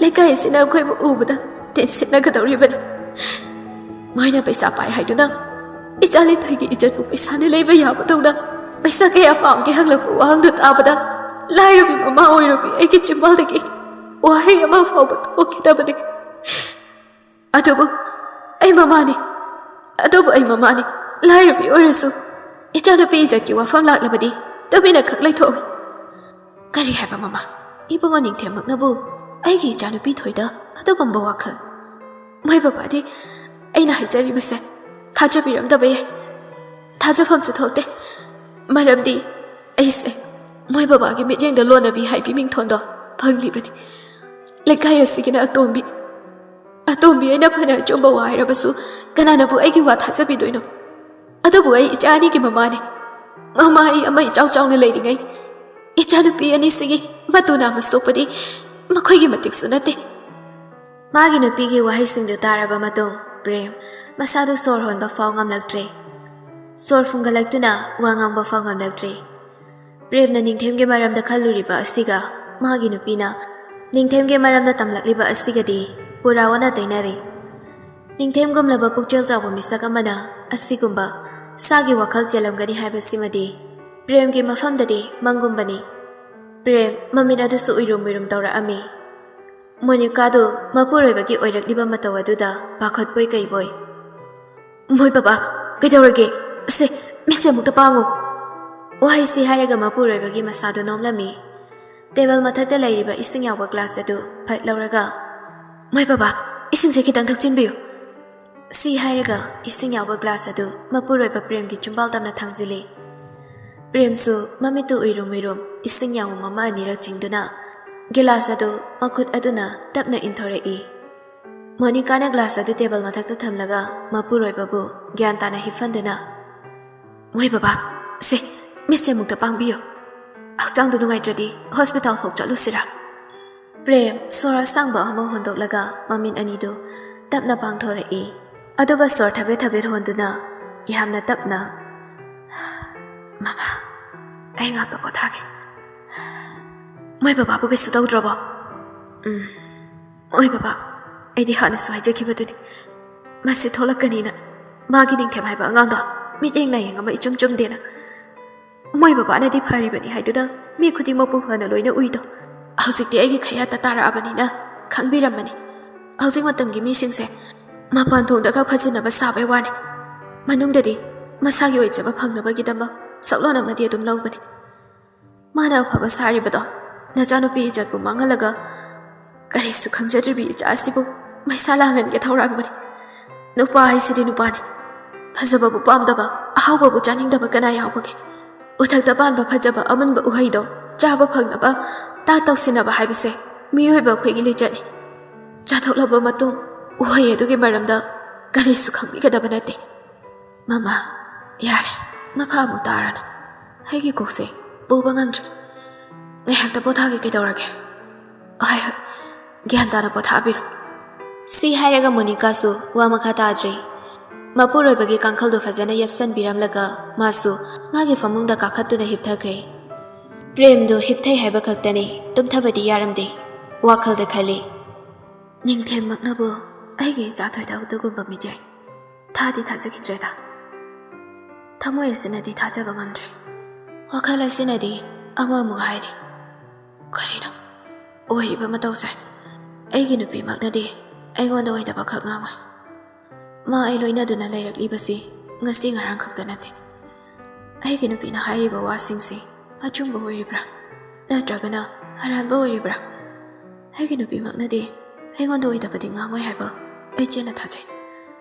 ꯂꯩꯀꯥꯏ ꯑꯁꯤꯅ ꯑꯩꯈꯣꯏꯕꯨ ꯎꯕꯗ ꯇꯦꯟꯁꯤꯠꯅꯒꯗꯧꯔꯤꯕꯅꯤ꯫ ꯃꯣꯏꯅ ꯄꯩꯁꯥ ꯄꯥꯏ ꯍꯥꯏꯗꯨꯅ ꯏꯆꯥ ꯂꯤꯟꯊꯣꯏꯒꯤ ꯏꯖꯠꯄꯨ ꯄꯩꯁꯥꯅ ꯂꯩꯕ ꯌꯥꯕꯗꯧꯅ ꯄꯩꯁꯥ ꯀꯌꯥ ꯄꯥꯝꯒꯦ ꯍꯪꯂꯛꯄ ꯋꯥꯍꯪꯗꯨ ꯇꯥꯕꯗ ꯂꯥꯏꯔꯕꯤ ꯃꯃꯥ ꯑꯣꯏꯔꯨꯕꯤ ꯑꯩꯒꯤ ꯆꯤꯝꯕꯥꯜꯗꯒꯤ ꯋꯥꯍꯩ ꯑꯃ ꯐꯥꯎꯕ ꯊꯣꯛꯈꯤꯗꯕꯅꯤ꯫ ꯑꯗꯨꯕꯨ ꯑꯩ ꯃꯃꯥꯅꯤ꯫ ꯑꯗꯨꯕꯨ ꯑꯩ ꯃꯃꯥꯅꯤ꯫ ꯂꯥꯏꯔꯕꯤ ꯑꯣꯏꯔꯁꯨ ꯏꯆꯥꯅꯨꯄꯤ ꯏꯖꯠꯀꯤ ꯋꯥꯐꯝ ꯂꯥꯛꯂꯕꯗꯤ ꯇꯨꯃꯤꯟꯅ ꯈꯛ ꯂꯩꯊꯣꯛꯎꯏ꯫ ꯀꯔꯤ ꯍꯥꯏꯕ ꯃꯃꯥ? ꯏꯕꯨꯡꯉꯣ ꯅꯤꯡꯊꯦꯝꯃꯛꯅꯕꯨ ꯑꯩꯒꯤ ꯏꯆꯥꯅꯨꯄꯤ ꯊꯣꯏꯗ ꯑꯗꯨꯒꯨꯝꯕ ꯋꯥꯈꯜ? ꯃꯣꯏ ꯕꯕꯥꯗꯤ ꯑꯩꯅ ꯍꯥꯏꯖꯔꯤꯕꯁꯦ ꯊꯥꯖꯕꯤꯔꯝꯗꯕ ꯌꯥꯏ꯫ ꯊꯥꯖꯐꯝꯁꯨ ꯊꯣꯛꯇꯦ꯫ ꯃꯔꯝꯗꯤ ꯑꯩꯁꯦ ꯃꯣꯏ ꯕꯕꯥꯒꯤ ꯃꯤꯠꯌꯦꯡꯗ ꯂꯣꯟꯅꯕꯤ ꯍꯥꯏꯕꯤ ꯃꯤꯡꯊꯣꯟꯗꯣ ꯐꯪꯂꯤꯕꯅꯤ꯫ ꯂꯩꯀꯥꯏ ꯑꯁꯤꯒꯤꯅ ꯑꯇꯣꯝꯕꯤ꯫ ꯑꯇꯣꯝꯕꯤ ꯑꯩꯅ ꯐꯅ ꯑꯆꯨꯝꯕ ꯋꯥ ꯍꯥꯏꯔꯕꯁꯨ ꯀꯅꯥꯅꯕꯨ ꯑꯩꯒꯤ ꯋꯥ ꯊꯥꯖꯕꯤꯗꯣꯏꯅꯣ? ꯑꯗꯨꯕꯨ ꯑꯩ ꯏꯆꯥ ꯑꯅꯤꯒꯤ ꯃꯃꯥꯅꯤ꯫ ꯃꯃꯥ ꯑꯩ ꯑꯃ ꯏꯆꯥꯎ ꯆꯥꯎꯅ ꯂꯩꯔꯤꯉꯩ ꯏꯆꯥꯅꯨꯄꯤ ꯑꯅꯤꯁꯤꯒꯤ ꯃꯇꯨ ꯅꯥꯝꯃ ꯁꯣꯛꯄꯗꯤ ꯃꯈꯣꯏꯒꯤ ꯃꯇꯤꯛꯁꯨ ꯅꯠꯇꯦ꯫ ꯃꯥꯒꯤ ꯅꯨꯄꯤꯒꯤ ꯋꯥꯍꯩꯁꯤꯡꯗꯨ ꯇꯥꯔꯕ ꯃꯇꯨꯡ ꯄ꯭ꯔꯦꯝ ꯃꯁꯥꯗꯨ ꯁꯣꯔ ꯍꯣꯟꯕ ꯐꯥꯎ ꯉꯝꯂꯛꯇ꯭ꯔꯦ꯫ ꯁꯣꯔ ꯐꯨꯡꯒꯠꯂꯛꯇꯨꯅ ꯋꯥ ꯉꯥꯡꯕ ꯐꯥꯎ ꯉꯝꯂꯛꯇ꯭ꯔꯦ꯫ ꯄ꯭ꯔꯦꯝꯅ ꯅꯤꯡꯊꯦꯝꯒꯤ ꯃꯔꯝꯗ ꯈꯜꯂꯨꯔꯤꯕ ꯑꯁꯤꯒ ꯃꯥꯒꯤ ꯅꯨꯄꯤꯅ ꯅꯤꯡꯊꯦꯝꯒꯤ ꯃꯔꯝꯗ ꯇꯝꯂꯛꯂꯤꯕ ꯑꯁꯤꯒꯗꯤ ꯄꯨꯔꯥ ꯑꯣꯟꯅ ꯇꯩꯅꯔꯦ꯫ ꯅꯤꯡꯊꯦꯝꯒꯨꯝꯂꯕ ꯄꯨꯛꯆꯦꯜ ꯆꯥꯎꯕ ꯃꯤꯁꯛ ꯑꯃꯅ ꯑꯁꯤꯒꯨꯝꯕ ꯁꯥꯒꯤ ꯋꯥꯈꯜ ꯆꯦꯜꯂꯝꯒꯅꯤ ꯍꯥꯏꯕꯁꯤꯃꯗꯤ ꯄ꯭ꯔꯦꯝꯒꯤ ꯃꯐꯝꯗꯗꯤ ꯃꯪꯒꯨꯝꯕꯅꯤ꯫ ꯄ꯭ꯔꯦꯝ ꯃꯃꯤꯠ ꯑꯗꯨꯁꯨ ꯎꯏꯔꯨꯝ ꯎꯏꯔꯨꯝ ꯇꯧꯔꯛꯑꯝꯃꯤ꯫ ꯃꯣꯅꯤꯀꯥꯗꯨ ꯃꯄꯨꯔꯣꯏꯕꯒꯤ ꯑꯣꯏꯔꯛꯂꯤꯕ ꯃꯇꯧ ꯑꯗꯨꯗ ꯄꯥꯈꯠꯄꯣꯏ ꯀꯩꯕꯣꯏ꯫ "ꯃꯣꯏ ꯕꯕꯥ, ꯀꯩꯗꯧꯔꯒꯦ? ꯁꯦ, ꯃꯤꯠꯁꯦ ꯑꯃꯨꯛꯇ ꯄꯥꯡꯉꯨ!" ꯋꯥꯍꯩꯁꯤ ꯍꯥꯏꯔꯒ ꯃꯄꯨꯔꯣꯏꯕꯒꯤ ꯃꯁꯥꯗꯨ ꯅꯣꯝꯂꯝꯃꯤ꯫ ꯇꯦꯕꯜ ꯃꯊꯛꯇ ꯂꯩꯔꯤꯕ ꯏꯁꯤꯡ ꯌꯥꯎꯕ ꯒ꯭ꯂꯥꯁ ꯑꯗꯨ ꯐꯠ ꯂꯧꯔꯒ, "ꯃꯣꯏ ꯕꯕꯥ, ꯏꯁꯤꯡꯁꯦ ꯈꯤꯇꯪ ꯊꯛꯆꯤꯟꯕꯤꯌꯨ!" ꯁꯤ ꯍꯥꯏꯔꯒ ꯏꯁꯤꯡ ꯌꯥꯎꯕ ꯒ꯭ꯂꯥꯁ ꯑꯗꯨ ꯃꯄꯨꯔꯣꯏꯕ ꯄ꯭ꯔꯦꯝꯒꯤ ꯆꯨꯝꯕꯥꯜ ꯇꯝꯅ ꯊꯥꯡꯖꯤꯜꯂꯤ꯫ ꯄ꯭ꯔꯦꯝꯁꯨ ꯃꯃꯤꯠꯇꯨ ꯎꯏꯔꯨꯝ ꯎꯏꯔꯨꯝ ꯏꯁꯤꯡ ꯌꯥꯎꯝ ꯑꯃ ꯑꯅꯤꯔꯛ ꯆꯤꯡꯗꯨꯅ ꯒꯤꯂꯥꯁ ꯑꯗꯨ ꯃꯈꯨꯠ ꯑꯗꯨꯅ ꯇꯞꯅ ꯏꯟꯊꯣꯔꯛꯏ꯫ ꯃꯣꯅꯤꯀꯥꯅ ꯒ꯭ꯂꯥꯁ ꯑꯗꯨ ꯇꯦꯕꯜ ꯃꯊꯛꯇ ꯊꯝꯂꯒ ꯃꯄꯨꯔꯣꯏꯕꯕꯨ ꯒ꯭ꯌꯥꯟ ꯇꯥꯅ ꯍꯤꯞꯍꯟꯗꯨꯅ, "ꯃꯣꯏ ꯕꯕꯥ, ꯁꯦ, ꯃꯤꯠꯁꯦ ꯑꯃꯨꯛꯇ ꯄꯥꯡꯕꯤꯌꯨ꯫ ꯍꯛꯆꯥꯡꯗꯨ ꯅꯨꯡꯉꯥꯏꯇ꯭ꯔꯗꯤ ꯍꯣꯁꯄꯤꯇꯥꯜ ꯐꯥꯎ ꯆꯠꯂꯨꯁꯤꯔꯥ?" ꯄ꯭ꯔꯦꯝ ꯁꯣꯔ ꯑꯁꯥꯡꯕ ꯑꯃ ꯍꯣꯟꯗꯣꯛꯂꯒ ꯃꯃꯤꯠ ꯑꯅꯤꯗꯨ ꯇꯞꯅ ꯄꯥꯡꯊꯣꯔꯛꯏ꯫ ꯑꯗꯨꯒ ꯁꯣꯔ ꯊꯕꯦꯠ ꯊꯕꯦꯠ ꯍꯣꯟꯗꯨꯅ ꯌꯥꯝꯅ ꯇꯞꯅ, "ꯃꯃꯥ, ꯑꯩ ꯉꯥꯛꯇ ꯄꯣꯊꯥꯒꯦ꯫ ꯃꯣꯏ ꯕꯕꯥꯕꯨ ꯀꯩꯁꯨ ꯇꯧꯗ꯭ꯔꯕꯣ?" "ꯎꯝ, ꯃꯣꯏ ꯕꯕꯥ, ꯑꯩꯗꯤ ꯍꯥꯟꯅꯁꯨ ꯍꯥꯏꯖꯈꯤꯕꯗꯨꯅꯤ, ꯃꯁꯤ ꯊꯣꯛꯂꯛꯀꯅꯤꯅ꯫ ꯃꯥꯒꯤ ꯅꯤꯡꯊꯦꯝ ꯍꯥꯏꯕ ꯑꯉꯥꯡꯗꯣ ꯃꯤꯠꯌꯦꯡ ꯅꯥꯌꯦꯡ ꯑꯃ ꯏꯆꯨꯝ ꯆꯨꯝꯗꯦꯅ꯫ ꯃꯣꯏ ꯕꯕꯥꯅꯗꯤ ꯐꯔꯤꯕꯅꯤ ꯍꯥꯏꯗꯨꯅ ꯃꯤ ꯈꯨꯗꯤꯡꯃꯛꯄꯨ ꯐꯅ ꯂꯣꯏꯅ ꯎꯏꯗꯣ꯫ ꯍꯧꯖꯤꯛꯇꯤ ꯑꯩꯒꯤ ꯈꯌꯥꯠꯇ ꯇꯥꯔꯛꯑꯕꯅꯤꯅ ꯈꯪꯕꯤꯔꯝꯃꯅꯤ꯫ ꯍꯧꯖꯤꯛ ꯃꯇꯝꯒꯤ ꯃꯤꯁꯤꯡꯁꯦ ꯃꯄꯥꯟ ꯊꯣꯡꯗ ꯈꯛ ꯐꯖꯅꯕ ꯁꯥꯕꯩ ꯋꯥꯅꯤ, ꯃꯅꯨꯡꯗꯗꯤ ꯃꯁꯥꯒꯤ ꯑꯣꯏꯖꯕ ꯐꯪꯅꯕꯒꯤꯗꯃꯛ ꯁꯛꯂꯣꯟ ꯑꯃꯗꯤ ꯑꯗꯨꯝ ꯂꯧꯕꯅꯤ꯫ ꯃꯥꯅ ꯑꯐꯕ ꯁꯥꯔꯤꯕꯗꯣ ꯅꯆꯥꯅꯨꯄꯤ ꯏꯖꯠꯄꯨ ꯃꯥꯡꯍꯜꯂꯒ ꯀꯔꯤꯁꯨ ꯈꯪꯖꯗ꯭ꯔꯤꯕꯤ ꯏꯆꯥ ꯑꯁꯤꯕꯨ ꯃꯩꯁꯥ ꯂꯥꯡꯍꯟꯒꯦ ꯊꯧꯔꯥꯡꯕꯅꯤ꯫ ꯅꯨꯄꯥ ꯍꯥꯏꯁꯤꯗꯤ ꯅꯨꯄꯥꯅꯤ꯫ ꯐꯖꯕꯕꯨ ꯄꯥꯝꯗꯕ, ꯑꯍꯥꯎꯕꯕꯨ ꯆꯥꯅꯤꯡꯗꯕ ꯀꯅꯥ ꯌꯥꯎꯕꯒꯦ? ꯎꯊꯛꯇ ꯄꯥꯟꯕ ꯐꯖꯕ ꯑꯃꯨꯟꯕ ꯎꯍꯩꯗꯣ ꯆꯥꯕ ꯐꯪꯅꯕ ꯇꯥ ꯇꯧꯁꯤꯟꯅꯕ ꯍꯥꯏꯕꯁꯦ ꯃꯤꯑꯣꯏꯕ ꯑꯩꯈꯣꯏꯒꯤ ꯂꯤꯆꯠꯅꯤ꯫ ꯆꯥꯊꯣꯛꯂꯕ ꯃꯇꯨꯡ ꯎꯍꯩ ꯑꯗꯨꯒꯤ ꯃꯔꯝꯗ ꯀꯔꯤꯁꯨ ꯈꯪꯕꯤꯒꯗꯕ ꯅꯠꯇꯦ꯫ ꯃꯃꯥ, ꯌꯥꯔꯦ, ꯃꯈꯥ ꯑꯃꯨꯛ ꯇꯥꯔꯅꯨ꯫ ꯑꯩꯒꯤ ꯀꯣꯛꯁꯦ ꯄꯨꯕ ꯉꯝꯗ꯭ꯔꯦ꯫ ꯉꯥꯏꯍꯥꯛꯇ ꯄꯣꯊꯥꯒꯦ, ꯀꯩꯗꯧꯔꯒꯦ? ꯍꯣꯏ, ꯍꯣꯏ, ꯒ꯭ꯌꯥꯟ ꯇꯥꯅ ꯄꯣꯊꯥꯕꯤꯔꯣ꯫" ꯁꯤ ꯍꯥꯏꯔꯒ ꯃꯣꯅꯤꯀꯥꯁꯨ ꯋꯥ ꯃꯈꯥ ꯇꯥꯗ꯭ꯔꯦ꯫ ꯃꯄꯨꯔꯣꯏꯕꯒꯤ ꯀꯥꯡꯈꯜꯗꯨ ꯐꯖꯅ ꯌꯦꯞꯁꯟꯕꯤꯔꯝꯂꯒ ꯃꯥꯁꯨ ꯃꯥꯒꯤ ꯐꯃꯨꯡꯗ ꯀꯥꯈꯠꯇꯨꯅ ꯍꯤꯞꯊꯈ꯭ꯔꯦ꯫ ꯄ꯭ꯔꯦꯝꯗꯨ ꯍꯤꯞꯊꯩ ꯍꯥꯏꯕ ꯈꯛꯇꯅꯤ, ꯇꯨꯝꯊꯕꯗꯤ ꯌꯥꯔꯝꯗꯦ꯫ ꯋꯥꯈꯜꯗ ꯈꯜꯂꯤ, "ꯅꯤꯡꯊꯦꯝꯃꯛꯅꯕꯨ ꯑꯩꯒꯤ ꯏꯆꯥ ꯊꯣꯏꯗ ꯑꯗꯨꯒꯨꯝꯕ ꯃꯤꯠꯌꯦꯡ ꯊꯥꯗꯤ ꯊꯥꯖꯈꯤꯗ꯭ꯔꯦꯗ꯫ ꯊꯃꯣꯏ ꯑꯁꯤꯅꯗꯤ ꯊꯥꯖꯕ ꯉꯝꯗ꯭ꯔꯦ꯫ ꯋꯥꯈꯜ ꯑꯁꯤꯅꯗꯤ ꯑꯃꯃꯨꯛ ꯍꯥꯏꯔꯤ, "ꯀꯔꯤꯅꯣ ꯑꯣꯏꯔꯤꯕ ꯃꯇꯧꯁꯦ? ꯑꯩꯒꯤ ꯅꯨꯄꯤꯃꯛꯅꯗꯤ ꯑꯩꯉꯣꯟꯗ ꯑꯣꯏꯗꯕ ꯈꯛ ꯉꯥꯡꯉꯣꯏ꯫ ꯃꯥ ꯑꯩ ꯂꯣꯏꯅꯗꯨꯅ ꯂꯩꯔꯛꯂꯤꯕꯁꯤ ꯉꯁꯤ ꯉꯔꯥꯡ ꯈꯛꯇ ꯅꯠꯇꯦ꯫ ꯑꯩꯒꯤ ꯅꯨꯄꯤꯅ ꯍꯥꯏꯔꯤꯕ ꯋꯥꯁꯤꯡꯁꯤ ꯑꯆꯨꯝꯕ ꯑꯣꯏꯔꯤꯕ꯭ꯔꯥ, ꯅꯠꯇ꯭ꯔꯒꯅ ꯑꯔꯥꯟꯕ ꯑꯣꯏꯔꯤꯕ꯭ꯔꯥ? ꯑꯩꯒꯤ ꯅꯨꯄꯤꯃꯛꯅꯗꯤ ꯑꯩꯉꯣꯟꯗ ꯑꯣꯏꯗꯕꯗꯤ ꯉꯥꯡꯉꯣꯏ ꯍꯥꯏꯕ ꯑꯩ ꯆꯦꯠꯅ ꯊꯥꯖꯩ꯫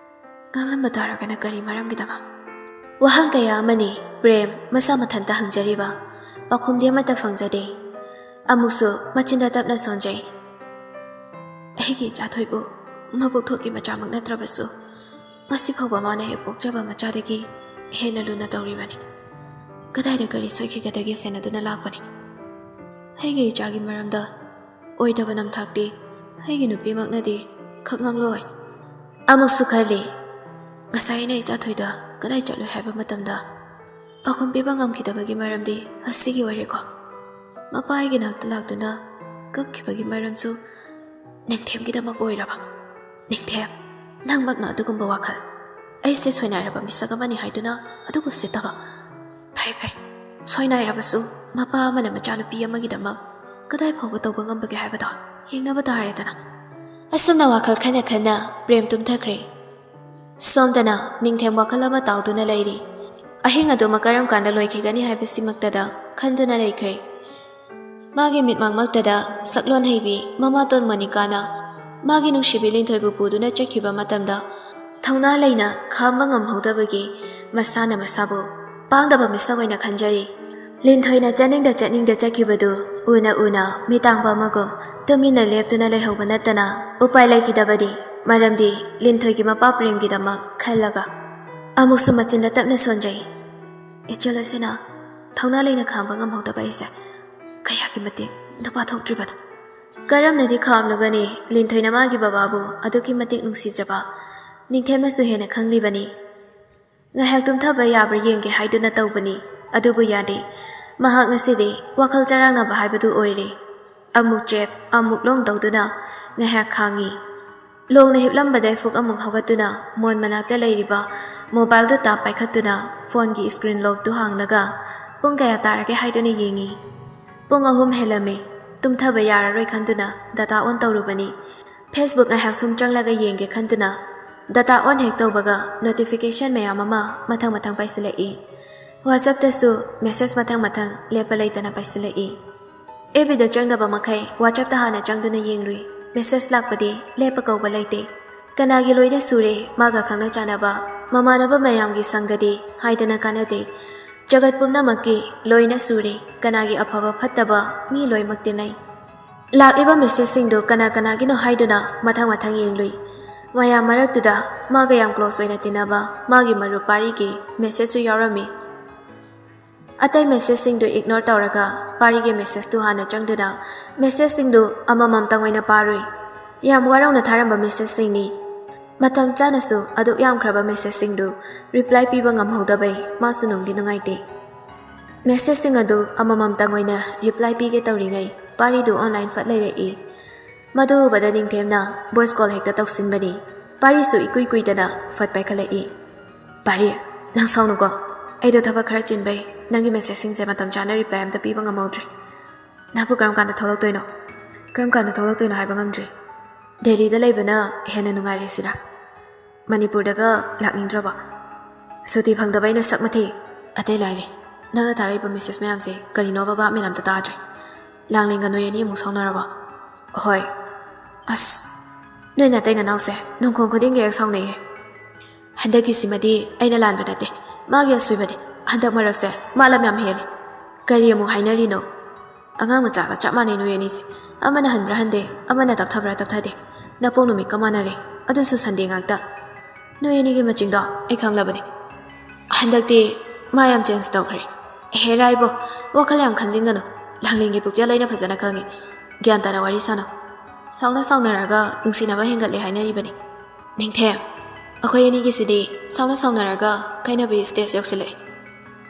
ꯉꯥꯡꯂꯝꯕ ꯇꯥꯔꯒꯅ ꯀꯔꯤ ꯃꯔꯝꯒꯤꯗꯃꯛ?" ꯋꯥꯍꯪ ꯀꯌꯥ ꯑꯃꯅꯤ ꯄ꯭ꯔꯦꯝ ꯃꯁꯥ ꯃꯊꯟꯇ ꯍꯪꯖꯔꯤꯕ꯫ ꯄꯥꯎꯈꯨꯝꯗꯤ ꯑꯃꯠꯇ ꯐꯪꯖꯗꯦ꯫ ꯑꯃꯨꯛꯁꯨ ꯃꯆꯤꯟꯗ ꯇꯞꯅ ꯁꯣꯟꯖꯩ꯫ "ꯑꯩꯒꯤ ꯏꯆꯥ ꯊꯣꯏꯕꯨ ꯃꯕꯨꯛ ꯊꯣꯛꯀꯤ ꯃꯆꯥꯃꯛ ꯅꯠꯇ꯭ꯔꯕꯁꯨ, ꯉꯁꯤ ꯐꯥꯎꯕ ꯃꯥꯅ ꯍꯦꯛ ꯄꯣꯛꯆꯕ ꯃꯆꯥꯗꯒꯤ ꯍꯦꯟꯅ ꯂꯨꯅ ꯇꯧꯔꯤꯕꯅꯤ꯫ ꯀꯗꯥꯏꯗ ꯀꯔꯤ ꯁꯣꯏꯈꯤꯒꯗꯒꯦ ꯁꯦꯟꯅꯗꯨꯅ ꯂꯥꯛꯄꯅꯤ꯫ ꯑꯩꯒꯤ ꯏꯆꯥꯒꯤ ꯃꯔꯝꯗ ꯑꯣꯏꯗꯕ ꯅꯝꯊꯥꯛꯇꯤ ꯑꯩꯒꯤ ꯅꯨꯄꯤꯃꯛꯅꯗꯤ ꯈꯛ ꯉꯥꯡꯂꯣꯏ꯫" ꯑꯃꯨꯛꯁꯨ ꯈꯜꯂꯤ, ꯉꯁꯥꯏ ꯑꯩꯅ ꯏꯆꯥ ꯊꯣꯏꯗ ꯀꯗꯥꯏ ꯆꯠꯂꯨꯏ ꯍꯥꯏꯕ ꯃꯇꯝꯗ ꯄꯥꯎꯈꯨꯝ ꯄꯤꯕ ꯉꯝꯈꯤꯗꯕꯒꯤ ꯃꯔꯝꯗꯤ ꯑꯁꯤꯒꯤ ꯑꯣꯏꯔꯦꯀꯣ꯫ ꯃꯄꯥ ꯑꯩꯒꯤ ꯅꯥꯛꯇ ꯂꯥꯛꯇꯨꯅ ꯀꯞꯈꯤꯕꯒꯤ ꯃꯔꯝꯁꯨ ꯅꯤꯡꯊꯦꯝꯒꯤꯗꯃꯛ ꯑꯣꯏꯔꯕ꯫ ꯅꯤꯡꯊꯦꯝ, ꯅꯪꯃꯛꯅ ꯑꯗꯨꯒꯨꯝꯕ ꯋꯥꯈꯜ, ꯑꯩꯁꯦ ꯁꯣꯏꯅꯥꯏꯔꯕ ꯃꯤꯁꯛ ꯑꯃꯅꯤ ꯍꯥꯏꯗꯨꯅ ꯑꯗꯨꯕꯨ ꯎꯁꯤꯠꯇꯕ꯫ ꯐꯩ ꯐꯩ, ꯁꯣꯏꯅꯥꯏꯔꯕꯁꯨ ꯃꯄꯥ ꯑꯃꯅ ꯃꯆꯥꯅꯨꯄꯤ ꯑꯃꯒꯤꯗꯃꯛ ꯀꯗꯥꯏ ꯐꯥꯎꯕ ꯇꯧꯕ ꯉꯝꯕꯒꯦ ꯍꯥꯏꯕꯗꯣ ꯌꯦꯡꯅꯕ ꯇꯥꯔꯦꯗꯅ꯫ ꯑꯁꯨꯝꯅ ꯋꯥꯈꯜ ꯈꯟꯅ ꯈꯟꯅ ꯄ꯭ꯔꯦꯝ ꯇꯨꯝꯊꯈ꯭ꯔꯦ꯫ ꯁꯣꯝꯗꯅ ꯅꯤꯡꯊꯦꯝ ꯋꯥꯈꯜ ꯑꯃ ꯇꯥꯎꯗꯨꯅ ꯂꯩꯔꯤ꯫ ꯑꯍꯤꯡ ꯑꯗꯨꯃꯛ ꯀꯔꯝ ꯀꯥꯟꯗ ꯂꯣꯏꯈꯤꯒꯅꯤ ꯍꯥꯏꯕꯁꯤꯃꯛꯇꯗ ꯈꯟꯗꯨꯅ ꯂꯩꯈ꯭ꯔꯦ꯫ ꯃꯥꯒꯤ ꯃꯤꯠꯃꯥꯡꯃꯛꯇꯗ ꯁꯛꯂꯣꯟ ꯍꯩꯕꯤ ꯃꯃꯥꯇꯣꯟ ꯃꯣꯅꯤꯀꯥꯅ ꯃꯥꯒꯤ ꯅꯨꯡꯁꯤꯕꯤ ꯂꯤꯟꯊꯣꯏꯕꯨ ꯄꯨꯗꯨꯅ ꯆꯠꯈꯤꯕ ꯃꯇꯝꯗ ꯊꯧꯅꯥ ꯂꯩꯅ ꯈꯥꯝꯕ ꯉꯝꯍꯧꯗꯕꯒꯤ ꯃꯁꯥꯅ ꯃꯁꯥꯕꯨ ꯄꯥꯡꯗꯕ ꯃꯤꯁꯛ ꯑꯣꯏꯅ ꯈꯟꯖꯔꯤ꯫ ꯂꯤꯟꯊꯣꯏꯅ ꯆꯠꯅꯤꯡꯗ ꯆꯠꯅꯤꯡꯗ ꯆꯠꯈꯤꯕꯗꯨ ꯎꯅ ꯎꯅ ꯃꯤꯇꯥꯡꯕ ꯑꯃꯒꯨꯝ ꯇꯨꯃꯤꯟꯅ ꯂꯦꯞꯇꯨꯅ ꯂꯩꯍꯧꯕ ꯅꯠꯇꯅ ꯎꯄꯥꯏ ꯂꯩꯈꯤꯗꯕꯅꯤ꯫ ꯃꯔꯝꯗꯤ ꯂꯤꯟꯊꯣꯏꯒꯤ ꯃꯄꯥ ꯄ꯭ꯔꯦꯝꯒꯤꯗꯃꯛ ꯈꯜꯂꯒ꯫ ꯑꯃꯨꯛꯁꯨ ꯃꯆꯤꯟꯗ ꯇꯞꯅ ꯁꯣꯟꯖꯩ꯫ ꯏꯆꯜ ꯑꯁꯤꯅ ꯊꯧꯅꯥ ꯂꯩꯅ ꯈꯥꯝꯕ ꯉꯝꯍꯧꯗꯕ ꯑꯩꯁꯦ ꯀꯌꯥꯒꯤ ꯃꯇꯤꯛ ꯅꯨꯄꯥ ꯊꯣꯛꯇ꯭ꯔꯤꯕꯅꯣ꯫ ꯀꯔꯝꯅꯗꯤ ꯈꯥꯝꯂꯨꯒꯅꯤ? ꯂꯤꯟꯊꯣꯏꯅ ꯃꯥꯒꯤ ꯕꯕꯥꯕꯨ ꯑꯗꯨꯛꯀꯤ ꯃꯇꯤꯛ ꯅꯨꯡꯁꯤꯖꯕ ꯅꯤꯡꯊꯦꯝꯅꯁꯨ ꯍꯦꯟꯅ ꯈꯪꯂꯤꯕꯅꯤ꯫ ꯉꯥꯏꯍꯥꯛ ꯇꯨꯝꯊꯕ ꯌꯥꯕ꯭ꯔꯥ ꯌꯦꯡꯒꯦ ꯍꯥꯏꯗꯨꯅ ꯇꯧꯕꯅꯤ, ꯑꯗꯨꯕꯨ ꯌꯥꯗꯦ꯫ ꯃꯍꯥꯛ ꯉꯁꯤꯗꯤ ꯋꯥꯈꯜ ꯆꯔꯥꯡꯅꯕ ꯍꯥꯏꯕꯗꯨ ꯑꯣꯏꯔꯦ꯫ ꯑꯃꯨꯛ ꯆꯦꯞ, ꯑꯃꯨꯛ ꯂꯣꯡ ꯇꯧꯗꯨꯅ ꯉꯥꯏꯍꯥꯛ ꯈꯥꯡꯉꯤ꯫ ꯂꯣꯡꯅ ꯍꯤꯞꯂꯝꯕꯗꯩ ꯐꯨꯛ ꯑꯃꯨꯛ ꯍꯧꯒꯠꯇꯨꯅ ꯃꯣꯟ ꯃꯅꯥꯛꯇ ꯂꯩꯔꯤꯕ ꯃꯣꯕꯥꯏꯜꯗꯨ ꯇꯥꯞ ꯄꯥꯏꯈꯠꯇꯨꯅ ꯐꯣꯟꯒꯤ ꯁ꯭ꯀ꯭ꯔꯤꯟ ꯂꯣꯛꯇꯨ ꯍꯥꯡꯂꯒ ꯄꯨꯡ ꯀꯌꯥ ꯇꯥꯔꯒꯦ ꯍꯥꯏꯗꯨꯅ ꯌꯦꯡꯉꯤ꯫ ꯄꯨꯡ ꯑꯍꯨꯝ ꯍꯦꯜꯂꯝꯃꯤ꯫ ꯇꯨꯝꯊꯕ ꯌꯥꯔꯔꯣꯏ ꯈꯟꯗꯨꯅ data on ꯇꯧꯔꯨꯕꯅꯤ꯫ Facebook ꯉꯥꯏꯍꯥꯛ ꯁꯨꯝ ꯆꯪꯂꯒ ꯌꯦꯡꯒꯦ ꯈꯟꯗꯨꯅ data on ꯍꯦꯛ ꯇꯧꯕꯒ notification ꯃꯌꯥꯝ ꯑꯃ ꯃꯊꯪ ꯃꯊꯪ ꯄꯥꯏꯁꯤꯜꯂꯛꯏ꯫ WhatsAppꯇꯁꯨ message ꯃꯊꯪ ꯃꯊꯪ ꯂꯦꯞꯄ ꯂꯩꯇꯅ ꯄꯥꯏꯁꯤꯜꯂꯛꯏ꯫ FBꯗ ꯆꯪꯗꯕ ꯃꯈꯩ WhatsAppꯇ ꯍꯥꯟꯅ ꯆꯪꯗꯨꯅ ꯌꯦꯡꯂꯨꯏ꯫ Message ꯂꯥꯛꯄꯗꯤ ꯂꯦꯞꯄ ꯀꯧꯕ ꯂꯩꯇꯦ꯫ ꯀꯅꯥꯒꯤ ꯂꯣꯏꯅ ꯁꯨꯔꯦ, ꯃꯥꯒ ꯈꯪꯅ ꯆꯥꯟꯅꯕ, ꯃꯃꯥꯟꯅꯕ ꯃꯌꯥꯝꯒꯤ ꯁꯪꯒꯗꯤ ꯍꯥꯏꯗꯅ ꯀꯥꯟꯅꯗꯦ꯫ ꯖꯒꯠ ꯄꯨꯝꯅꯃꯛꯀꯤ ꯂꯣꯏꯅ ꯁꯨꯔꯦ, ꯀꯅꯥꯒꯤ ꯑꯐꯕ ꯐꯠꯇꯕ ꯃꯤ ꯂꯣꯏꯃꯛ ꯇꯤꯟꯅꯩ꯫ ꯂꯥꯛꯂꯤꯕ messageꯁꯤꯡꯗꯨ ꯀꯅꯥ ꯀꯅꯥꯒꯤꯅꯣ ꯍꯥꯏꯗꯨꯅ ꯃꯊꯪ ꯃꯊꯪ ꯌꯦꯡꯂꯨꯏ꯫ ꯃꯌꯥꯝ ꯃꯔꯛꯇꯨꯗ ꯃꯥꯒ ꯌꯥꯝ close ꯑꯣꯏꯅ ꯇꯤꯟꯅꯕ ꯃꯥꯒꯤ ꯃꯔꯨꯞ ꯄꯥꯔꯤꯒꯤ messageꯁꯨ ꯌꯥꯎꯔꯝꯃꯤ꯫ ꯑꯇꯩ messageꯁꯤꯡꯗꯨ ignore ꯇꯧꯔꯒ ꯄꯥꯔꯤꯒꯤ messageꯇꯨ ꯍꯥꯟꯅ ꯆꯪꯗꯨꯅ messageꯁꯤꯡꯗꯨ ꯑꯃꯃꯝꯇꯪ ꯑꯣꯏꯅ ꯄꯥꯔꯨꯏ꯫ ꯌꯥꯝ ꯋꯥꯔꯧꯅ ꯊꯥꯔꯝꯕ messageꯁꯤꯡꯅꯤ꯫ ꯃꯇꯝ ꯆꯥꯅꯁꯨ ꯑꯗꯨꯛ ꯌꯥꯝꯈ꯭ꯔꯕ messageꯁꯤꯡꯗꯨ reply ꯄꯤꯕ ꯉꯝꯍꯧꯗꯕꯩ ꯃꯥꯁꯨ ꯅꯨꯡꯗꯤ ꯅꯨꯡꯉꯥꯏꯇꯦ꯫ Messageꯁꯤꯡ ꯑꯗꯨ ꯑꯃꯃꯝꯇꯪ ꯑꯣꯏꯅ reply ꯄꯤꯒꯦ ꯇꯧꯔꯤꯉꯩ ꯄꯥꯔꯤꯗꯨ online ꯐꯠ ꯂꯩꯔꯛꯏ꯫ ꯃꯗꯨ ꯎꯕꯗ ꯅꯤꯡꯊꯦꯝꯅ voice call ꯍꯦꯛꯇ ꯇꯧꯁꯤꯟꯕꯅꯤ꯫ ꯄꯥꯔꯤꯁꯨ ꯏꯀꯨꯏ ꯀꯨꯏꯗꯅ ꯐꯠ ꯄꯥꯏꯈꯠꯂꯛꯏ꯫ "ꯄꯥꯔꯤ, ꯅꯪ ꯁꯥꯎꯅꯨꯀꯣ꯫ ꯑꯩꯗꯣ ꯊꯕꯛ ꯈꯔ ꯆꯤꯟꯕꯩ ꯅꯪꯒꯤ messageꯁꯤꯡꯁꯦ ꯃꯇꯝ ꯆꯥꯅ reply ꯑꯝꯇ ꯄꯤꯕ ꯉꯝꯍꯧꯗ꯭ꯔꯦ꯫ ꯅꯪꯕꯨ ꯀꯔꯝ ꯀꯥꯟꯗ ꯊꯣꯛꯂꯛꯇꯣꯏꯅꯣ?" "ꯀꯔꯝ ꯀꯥꯟꯗ ꯊꯣꯛꯂꯛꯇꯣꯏꯅꯣ ꯍꯥꯏꯕ ꯉꯝꯗ꯭ꯔꯤ꯫ ꯗꯦꯜꯂꯤꯗ ꯂꯩꯕꯅ ꯍꯦꯟꯅ ꯅꯨꯡꯉꯥꯏꯔꯦ ꯁꯤꯔꯥ꯫ ꯃꯅꯤꯄꯨꯔꯗꯒ ꯂꯥꯛꯅꯤꯡꯗ꯭ꯔꯕ?" "ꯁꯨꯇꯤ ꯐꯪꯗꯕ ꯑꯩꯅ ꯁꯛ ꯃꯊꯤ꯫ ꯑꯇꯩ ꯂꯥꯏꯔꯤ, ꯅꯪꯅ ꯊꯥꯔꯛꯏꯕ message ꯃꯌꯥꯝꯁꯦ ꯀꯔꯤꯅꯣꯕ ꯚꯥꯞ ꯃꯦꯟ ꯑꯝꯇ ꯇꯥꯗ꯭ꯔꯦ꯫ ꯂꯥꯡꯂꯦꯟꯒ ꯅꯣꯏ ꯑꯅꯤ ꯑꯃꯨꯛ ꯁꯥꯎꯅꯔꯕ?" "ꯍꯣꯏ꯫ ꯑꯁ, ꯅꯣꯏ ꯅꯇꯩ ꯅꯅꯥꯎꯁꯦ ꯅꯣꯡꯈꯣꯡ ꯈꯨꯗꯤꯡꯒꯤ ꯍꯦꯛ ꯁꯥꯎꯅꯩꯌꯦ꯫ ꯍꯟꯗꯛꯀꯤꯁꯤꯃꯗꯤ ꯑꯩꯅ ꯂꯥꯟꯕ ꯅꯠꯇꯦ, ꯃꯥꯒꯤ ꯑꯁꯣꯏꯕꯅꯤ꯫ ꯍꯟꯗꯛ ꯃꯔꯛꯁꯦ ꯃꯥ ꯂꯝ ꯌꯥꯝ ꯍꯦꯜꯂꯦ꯫ ꯀꯔꯤ ꯑꯃꯨꯛ ꯍꯥꯏꯅꯔꯤꯅꯣ? ꯑꯉꯥꯡ ꯃꯆꯥꯒ ꯆꯞ ꯃꯥꯟꯅꯩ ꯅꯣꯏ ꯑꯅꯤꯁꯦ꯫ ꯑꯃꯅ ꯍꯟꯕ꯭ꯔꯥ ꯍꯟꯗꯦ, ꯑꯃꯅ ꯇꯞꯊꯕ꯭ꯔꯥ ꯇꯞꯊꯗꯦ꯫ ꯅꯄꯣꯛ ꯅꯨꯃꯤꯠꯀ ꯃꯥꯟꯅꯔꯦ, ꯑꯗꯨꯁꯨ Sunday ꯉꯥꯛꯇ꯫ ꯅꯣꯏ ꯑꯅꯤꯒꯤ ꯃꯆꯤꯡꯗꯣ ꯑꯩ ꯈꯪꯂꯕꯅꯤ꯫ ꯍꯟꯗꯛꯇꯤ ꯃꯥ ꯌꯥꯝ change ꯇꯧꯈ꯭ꯔꯦ꯫ ꯍꯦꯔꯥ ꯏꯕꯣ, ꯋꯥꯈꯜ ꯌꯥꯝ ꯈꯟꯖꯤꯟꯒꯅꯨ꯫ ꯂꯥꯡꯂꯦꯟꯒꯤ ꯄꯨꯛꯆꯦꯜ ꯑꯩꯅ ꯐꯖꯅ ꯈꯪꯉꯤ꯫ ꯒ꯭ꯌꯥꯟ ꯇꯥꯅ ꯋꯥꯔꯤ ꯁꯥꯅꯧ꯫ ꯁꯥꯎꯅ ꯁꯥꯎꯅꯔꯒ ꯅꯨꯡꯁꯤꯅꯕ ꯍꯦꯟꯒꯠꯂꯦ ꯍꯥꯏꯅꯔꯤꯕꯅꯤ꯫ ꯅꯤꯡꯊꯦꯝ, ꯑꯩꯈꯣꯏ ꯑꯅꯤꯒꯤꯁꯤꯗꯤ ꯁꯥꯎꯅ ꯁꯥꯎꯅꯔꯒ ꯀꯥꯏꯅꯕꯒꯤ stage ꯌꯧꯁꯤꯜꯂꯛꯑꯦ꯫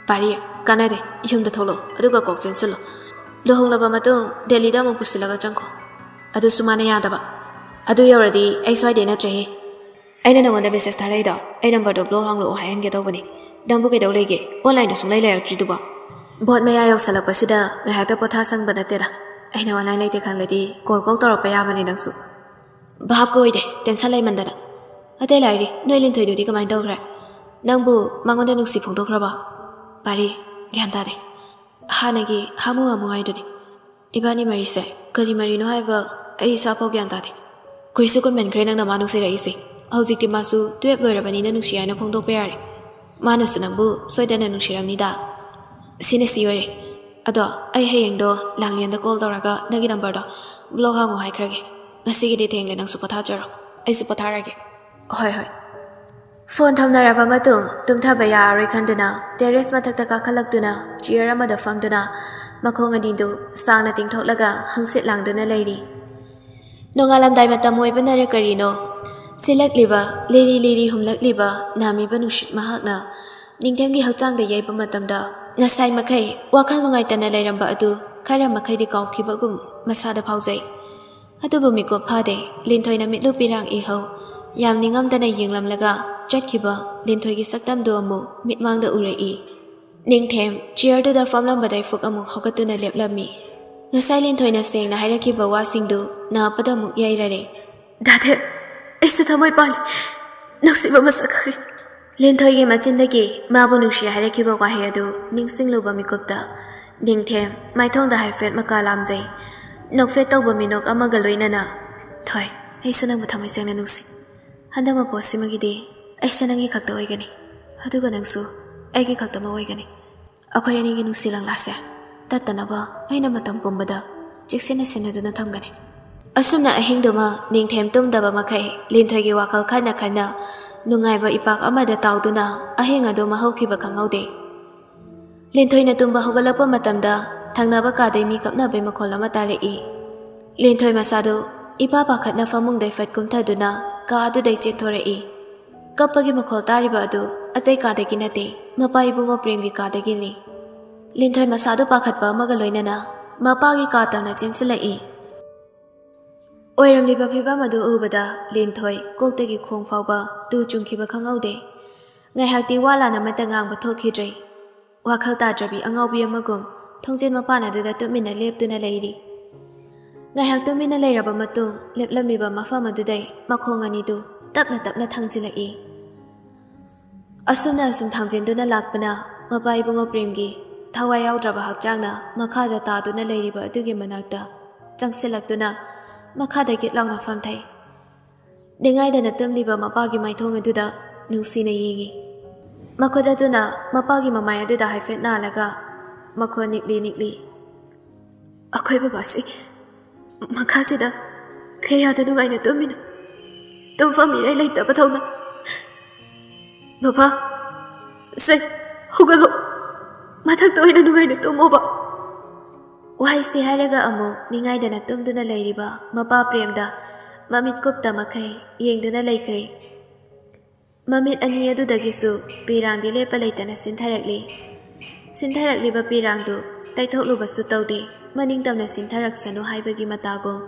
ꯄꯥꯔꯤ, ꯀꯥꯟꯅꯗꯦ, ꯌꯨꯝꯗ ꯊꯣꯛꯂꯛꯑꯣ, ꯑꯗꯨꯒ ꯀꯣꯛ ꯆꯦꯟꯁꯤꯜꯂꯣ꯫ ꯂꯨꯍꯣꯡꯂꯕ ꯃꯇꯨꯡ ꯗꯦꯜꯂꯤꯗ ꯑꯃꯨꯛ ꯄꯨꯁꯤꯜꯂꯒ ꯆꯪꯈꯣ꯫ ꯑꯗꯨꯁꯨ ꯃꯥꯅ ꯌꯥꯗꯕ꯫ ꯑꯗꯨ ꯌꯧꯔꯗꯤ ꯑꯩ ꯁ꯭ꯋꯥꯏꯗꯩ ꯅꯠꯇ꯭ꯔꯦꯍꯦ꯫ ꯑꯩꯅ ꯅꯉꯣꯟꯗ message ꯊꯥꯔꯛꯏꯗꯣ ꯑꯩ numberꯗꯣ block ꯍꯥꯡꯂꯛꯑꯣ ꯍꯥꯏꯍꯟꯒꯦ ꯇꯧꯕꯅꯤ꯫ ꯅꯪꯕꯨ ꯀꯩꯗꯧ ꯂꯩꯒꯦ? Onlineꯗ ꯁꯨꯡꯂꯩ ꯂꯩꯔꯛꯇ꯭ꯔꯤꯗꯨꯕꯣ? ꯚꯣꯠ ꯃꯌꯥ ꯌꯧꯁꯜꯂꯛꯄꯁꯤꯗ ꯉꯥꯏꯍꯥꯛꯇ ꯄꯣꯊꯥ ꯁꯪꯕ ꯅꯠꯇꯦꯗ꯫ ꯑꯩꯅ ꯑꯣꯟꯂꯥꯏꯟ ꯂꯩꯇꯦ ꯈꯪꯂꯗꯤ ꯀꯣꯜ ꯀꯣꯜ ꯇꯧꯔꯛꯄ ꯌꯥꯕꯅꯦ ꯅꯪꯁꯨ꯫ ꯚꯥꯞꯀ ꯑꯣꯏꯗꯦ, ꯇꯦꯟꯁꯟ ꯂꯩꯃꯟꯗꯅ꯫ ꯑꯇꯩ ꯂꯥꯏꯔꯤ, ꯅꯣꯏ ꯂꯤꯟꯊꯣꯏꯗꯨꯗꯤ ꯀꯃꯥꯏꯅ ꯇꯧꯈ꯭ꯔꯦ? ꯅꯪꯕꯨ ꯃꯉꯣꯟꯗ ꯅꯨꯡꯁꯤ ꯐꯣꯡꯗꯣꯛꯈ꯭ꯔꯕꯣ? ꯄꯥꯔꯤ, ꯒ꯭ꯌꯥꯟ ꯇꯥꯗꯦ꯫ ꯍꯥꯟꯅꯒꯤ ꯍꯥꯃꯨ ꯍꯥꯃꯨ ꯍꯥꯏꯗꯨꯅꯤ꯫ ꯏꯕꯥꯅꯤ ꯃꯔꯤꯁꯦ ꯀꯔꯤ ꯃꯔꯤꯅꯣ ꯍꯥꯏꯕ ꯑꯩ ꯏꯁꯥꯐꯥꯎ ꯒ꯭ꯌꯥꯟ ꯇꯥꯗꯦ꯫ ꯀꯨꯏꯁꯨ ꯀꯨꯏꯃꯟꯈ꯭ꯔꯦ ꯅꯪꯅ ꯃꯥ ꯅꯨꯡꯁꯤꯔꯛꯏꯁꯦ꯫ ꯍꯧꯖꯤꯛꯇꯤ ꯃꯥꯁꯨ ꯇꯨꯌꯦꯜꯞ ꯂꯣꯏꯔꯕꯅꯤꯅ ꯅꯨꯡꯁꯤ ꯍꯥꯏꯅ ꯐꯣꯡꯗꯣꯛꯄ ꯌꯥꯔꯦ꯫ ꯃꯥꯅꯁꯨ ꯅꯪꯕꯨ ꯁꯣꯏꯗꯅ ꯅꯨꯡꯁꯤꯔꯝꯅꯤꯗ꯫ ꯁꯤꯅ ꯁꯤ ꯑꯣꯏꯔꯦ꯫ ꯑꯗꯣ ꯑꯩ ꯍꯌꯦꯡꯗꯣ ꯂꯥꯡꯂꯦꯟꯗ ꯀꯣꯜ ꯇꯧꯔꯒ ꯅꯪꯒꯤ ꯅꯝꯕꯔꯗꯣ ꯕ꯭ꯂꯣꯛ ꯍꯥꯡꯉꯨ ꯍꯥꯏꯈ꯭ꯔꯒꯦ꯫ ꯉꯁꯤꯒꯤꯗꯤ ꯊꯦꯡꯂꯦ, ꯅꯪꯁꯨ ꯄꯣꯊꯥꯖꯔꯣ, ꯑꯩꯁꯨ ꯄꯣꯊꯥꯔꯒꯦ꯫ ꯍꯣꯏ, ꯍꯣꯏ꯫ ꯐꯣꯟ ꯊꯝꯅꯔꯕ ꯃꯇꯨꯡ ꯇꯨꯝꯊꯕ ꯌꯥꯔꯔꯣꯏ ꯈꯟꯗꯨꯅ ꯇꯦꯔꯦꯁ ꯃꯊꯛꯇ ꯀꯥꯈꯠꯂꯛꯇꯨꯅ ꯆꯤꯌꯔ ꯑꯃꯗ ꯐꯝꯗꯨꯅ ꯃꯈꯣꯡ ꯑꯅꯤꯗꯨ ꯁꯥꯡꯅ ꯇꯤꯡꯊꯣꯛꯂꯒ ꯍꯪꯆꯤꯠ ꯂꯥꯡꯗꯨꯅ ꯂꯩꯔꯤ꯫ ꯅꯣꯡꯉꯥꯜꯂꯝꯗꯥꯏ ꯃꯇꯝ ꯑꯣꯏꯕꯅꯔ ꯀꯔꯤꯅꯣ, ꯁꯤꯜꯂꯛꯂꯤꯕ, ꯂꯤꯔꯤ ꯂꯤꯔꯤ ꯍꯨꯝꯂꯛꯂꯤꯕ ꯅꯥꯃꯤꯕ ꯅꯨꯡꯁꯤꯠ ꯃꯍꯥꯛꯅ ꯅꯤꯡꯊꯦꯝꯒꯤ ꯍꯛꯆꯥꯡꯗ ꯌꯩꯕ ꯃꯇꯝꯗ ꯉꯁꯥꯏ ꯃꯈꯩ ꯋꯥꯈꯜ ꯅꯨꯡꯉꯥꯏꯇꯅ ꯂꯩꯔꯝꯕ ꯑꯗꯨ ꯈꯔ ꯃꯈꯩꯗꯤ ꯀꯥꯎꯈꯤꯕꯒꯨꯝ ꯃꯁꯥꯗ ꯐꯥꯎꯖꯩ꯫ ꯑꯗꯨꯕꯨ ꯃꯤꯀꯨꯞ ꯐꯥꯗꯦ꯫ ꯂꯤꯟꯊꯣꯏꯅ ꯃꯤꯠꯂꯨ ꯄꯤꯔꯥꯡ ꯏꯍꯧ꯫ ꯌꯥꯝ ꯅꯤꯡꯉꯝꯗꯅ ꯌꯦꯡꯂꯝꯂꯒ ꯆꯠꯈꯤꯕ ꯂꯤꯟꯊꯣꯏꯒꯤ ꯁꯛꯇꯝꯗꯨ ꯑꯃꯨꯛ ꯃꯤꯠꯃꯥꯡꯗ ꯎꯔꯛꯏ꯫ ꯅꯤꯡꯊꯦꯝ ꯆꯤꯌꯔꯗꯨꯗ ꯐꯝꯂꯝꯕꯗꯩ ꯐꯨꯛ ꯑꯃꯨꯛ ꯍꯧꯒꯠꯇꯨꯅ ꯂꯦꯞꯂꯝꯃꯤ꯫ ꯉꯁꯥꯏ ꯂꯤꯟꯊꯣꯏꯅ ꯁꯦꯡꯅ ꯍꯥꯏꯔꯛꯈꯤꯕ ꯋꯥꯁꯤꯡꯗꯨ ꯅꯥꯞꯄꯗ ꯑꯃꯨꯛ ꯌꯩꯔꯔꯦ꯫ ꯗꯥꯗꯦ, ꯑꯩꯁꯨ ꯊꯃꯣꯏ ꯄꯥꯜꯂꯤ꯫ ꯅꯨꯡꯁꯤꯕ ꯃꯁꯛ ꯈꯪꯉꯤ꯫ ꯂꯤꯟꯊꯣꯏꯒꯤ ꯃꯆꯤꯟꯗꯒꯤ ꯃꯥꯕꯨ ꯅꯨꯡꯁꯤ ꯍꯥꯏꯔꯛꯈꯤꯕ ꯋꯥꯍꯩ ꯑꯗꯨ ꯅꯤꯡꯁꯤꯡꯂꯨꯕ ꯃꯤꯀꯨꯞꯇ ꯅꯤꯡꯊꯦꯝ ꯃꯥꯏꯊꯣꯡꯗ ꯍꯥꯏꯐꯦꯠ ꯃꯀꯥ ꯂꯥꯝꯖꯩ꯫ ꯅꯣꯛꯐꯦꯠ ꯇꯧꯕ ꯃꯤꯅꯣꯛ ꯑꯃꯒ ꯂꯣꯏꯅꯅ, "ꯊꯣꯏ, ꯑꯩꯁꯨ ꯅꯪꯕꯨ ꯊꯃꯣꯏ ꯁꯦꯡꯅ ꯅꯨꯡꯁꯤ꯫ ꯍꯟꯗꯛ ꯃꯄꯣꯠꯁꯤꯃꯒꯤꯗꯤ ꯑꯩꯁꯨ ꯅꯪꯒꯤ ꯈꯛꯇ ꯑꯣꯏꯒꯅꯤ, ꯑꯗꯨꯒ ꯅꯪꯁꯨ ꯑꯩꯒꯤ ꯈꯛꯇꯃꯛ ꯑꯣꯏꯒꯅꯤ꯫ ꯑꯩꯈꯣꯏ ꯑꯅꯤꯒꯤ ꯅꯨꯡꯁꯤ ꯂꯪꯂꯥꯁꯦ ꯇꯠꯇꯅꯕ ꯑꯩꯅ ꯃꯇꯝ ꯄꯨꯝꯕꯗ ꯆꯦꯛꯁꯤꯟꯅ ꯁꯦꯟꯅꯗꯨꯅ ꯊꯝꯒꯅꯤ꯫" ꯑꯁꯨꯝꯅ ꯑꯍꯤꯡꯗꯨꯃ ꯅꯤꯡꯊꯦꯝ ꯇꯨꯝꯗꯕ ꯃꯈꯩ ꯂꯤꯟꯊꯣꯏꯒꯤ ꯋꯥꯈꯜ ꯈꯟꯅ ꯈꯟꯅ ꯅꯨꯡꯉꯥꯏꯕ ꯏꯄꯥꯛ ꯑꯃꯗ ꯇꯥꯎꯗꯨꯅ ꯑꯍꯤꯡ ꯑꯗꯨ ꯃꯍꯧꯈꯤꯕ ꯈꯪꯍꯧꯗꯦ꯫ ꯂꯤꯟꯊꯣꯏꯅ ꯇꯨꯝꯕ ꯍꯧꯒꯠꯂꯛꯄ ꯃꯇꯝꯗ ꯊꯪꯅꯕ ꯀꯥꯗꯩ ꯃꯤ ꯀꯞꯅꯕꯩ ꯃꯈꯣꯜ ꯑꯃ ꯇꯥꯔꯛꯏ꯫ ꯂꯤꯟꯊꯣꯏ ꯃꯁꯥꯗꯨ ꯏꯄꯥ ꯄꯥꯈꯠꯅ ꯐꯃꯨꯡꯗꯩ ꯐꯠ ꯀꯨꯝꯊꯗꯨꯅ ꯀꯥ ꯑꯗꯨꯗꯩ ꯆꯦꯟꯊꯣꯔꯛꯏ꯫ ꯀꯞꯄꯒꯤ ꯃꯈꯣꯜ ꯇꯥꯔꯤꯕ ꯑꯗꯨ ꯑꯇꯩ ꯀꯥꯗꯒꯤ ꯅꯠꯇꯦ, ꯃꯄꯥ ꯏꯕꯨꯡꯉꯣ ꯄ꯭ꯔꯦꯝꯒꯤ ꯀꯥꯗꯒꯤꯅꯤ꯫ ꯂꯤꯟꯊꯣꯏ ꯃꯁꯥꯗꯨ ꯄꯥꯈꯠꯄ ꯑꯃꯒ ꯂꯣꯏꯅꯅ ꯃꯄꯥꯒꯤ ꯀꯥ ꯇꯝꯅ ꯆꯦꯟꯁꯤꯜꯂꯛꯏ꯫ ꯑꯣꯏꯔꯝꯂꯤꯕ ꯐꯤꯕꯝ ꯑꯗꯨ ꯎꯕꯗ ꯂꯤꯟꯊꯣꯏ ꯀꯣꯛꯇꯒꯤ ꯈꯣꯡ ꯐꯥꯎꯕ ꯇꯨ ꯆꯨꯡꯈꯤꯕ ꯈꯪꯍꯧꯗꯦ꯫ ꯉꯥꯏꯍꯥꯛꯇꯤ ꯋꯥ ꯂꯥꯟ ꯑꯃꯠꯇ ꯉꯥꯡꯕ ꯊꯣꯛꯈꯤꯗ꯭ꯔꯦ꯫ ꯋꯥꯈꯜ ꯇꯥꯗ꯭ꯔꯕꯤ ꯑꯉꯥꯎꯕꯤ ꯑꯃꯒꯨꯝ ꯊꯣꯡꯖꯤꯟ ꯃꯄꯥꯟ ꯑꯗꯨꯗ ꯇꯨꯃꯤꯟꯅ ꯂꯦꯞꯇꯨꯅ ꯂꯩꯔꯤ꯫ ꯉꯥꯏꯍꯥꯛ ꯇꯨꯃꯤꯟꯅ ꯂꯩꯔꯕ ꯃꯇꯨꯡ, ꯂꯦꯞꯂꯝꯂꯤꯕ ꯃꯐꯝ ꯑꯗꯨꯗꯩ ꯃꯈꯣꯡ ꯑꯅꯤꯗꯨ ꯇꯞꯅ ꯇꯞꯅ ꯊꯥꯡꯖꯤꯜꯂꯛꯏ꯫ ꯑꯁꯨꯝꯅ ꯑꯁꯨꯝ ꯊꯥꯡꯖꯤꯟꯗꯨꯅ ꯂꯥꯛꯄꯅ, ꯃꯄꯥ ꯏꯕꯨꯡꯉꯣ ꯄ꯭ꯔꯦꯝꯒꯤ ꯊꯋꯥꯏ ꯌꯥꯎꯗ꯭ꯔꯕ ꯍꯛꯆꯥꯡꯅ ꯃꯈꯥꯗ ꯇꯥꯗꯨꯅ ꯂꯩꯔꯤꯕ ꯑꯗꯨꯒꯤ ꯃꯅꯥꯛꯇ ꯆꯪꯁꯤꯜꯂꯛꯇꯨꯅ ꯃꯈꯥꯗ ꯒꯤꯠ ꯂꯥꯎꯅ ꯐꯝꯊꯩ꯫ ꯅꯤꯡꯉꯥꯏꯗꯅ ꯇꯨꯝꯂꯤꯕ ꯃꯄꯥꯒꯤ ꯃꯥꯏꯊꯣꯡ ꯑꯗꯨꯗ ꯅꯨꯡꯁꯤꯅ ꯌꯦꯡꯏ꯫ ꯃꯈꯨꯠ ꯑꯗꯨꯅ ꯃꯄꯥꯒꯤ ꯃꯃꯥꯏ ꯑꯗꯨꯗ ꯍꯥꯏꯐꯦꯠ ꯅꯥꯜꯂꯒ ꯃꯈꯣꯟ ꯅꯤꯛꯂꯤ ꯅꯤꯛꯂꯤ, "ꯑꯩꯈꯣꯏ ꯕꯕꯥꯁꯤ ꯃꯈꯥꯁꯤꯗ ꯀꯌꯥꯗ ꯅꯨꯡꯉꯥꯏꯅ ꯇꯨꯝꯃꯤꯅꯣ? ꯇꯨꯝꯐꯝ ꯏꯔꯩ ꯂꯩꯇꯕꯗꯧꯅ꯫ ꯕꯕꯥ, ꯁꯦ, ꯍꯧꯒꯠꯂꯣ, ꯃꯊꯛꯇ ꯑꯣꯏꯅ ꯅꯨꯡꯉꯥꯏꯅ ꯇꯨꯝꯃꯣꯕ꯫" ꯋꯥꯍꯩꯁꯤ ꯍꯥꯏꯔꯒ ꯑꯃꯨꯛ ꯅꯤꯡꯉꯥꯏꯗꯅ ꯇꯨꯝꯗꯨꯅ ꯂꯩꯔꯤꯕ ꯃꯄꯥ ꯄ꯭ꯔꯦꯝꯗ ꯃꯃꯤꯠ ꯀꯨꯞꯇ ꯃꯈꯩ ꯌꯦꯡꯗꯨꯅ ꯂꯩꯈ꯭ꯔꯦ꯫ ꯃꯃꯤꯠ ꯑꯅꯤ ꯑꯗꯨꯗꯒꯤꯁꯨ ꯄꯤꯔꯥꯡꯗꯤ ꯂꯦꯞꯄ ꯂꯩꯇꯅ ꯁꯤꯟꯊꯔꯛꯂꯤ꯫ ꯁꯤꯟꯊꯔꯛꯂꯤꯕ ꯄꯤꯔꯥꯡꯗꯨ ꯇꯩꯊꯣꯛꯂꯨꯕꯁꯨ ꯇꯧꯗꯦ, ꯃꯅꯤꯡ ꯇꯝꯅ ꯁꯤꯟꯊꯔꯛꯁꯅꯨ ꯍꯥꯏꯕꯒꯤ ꯃꯇꯥꯒꯨꯝ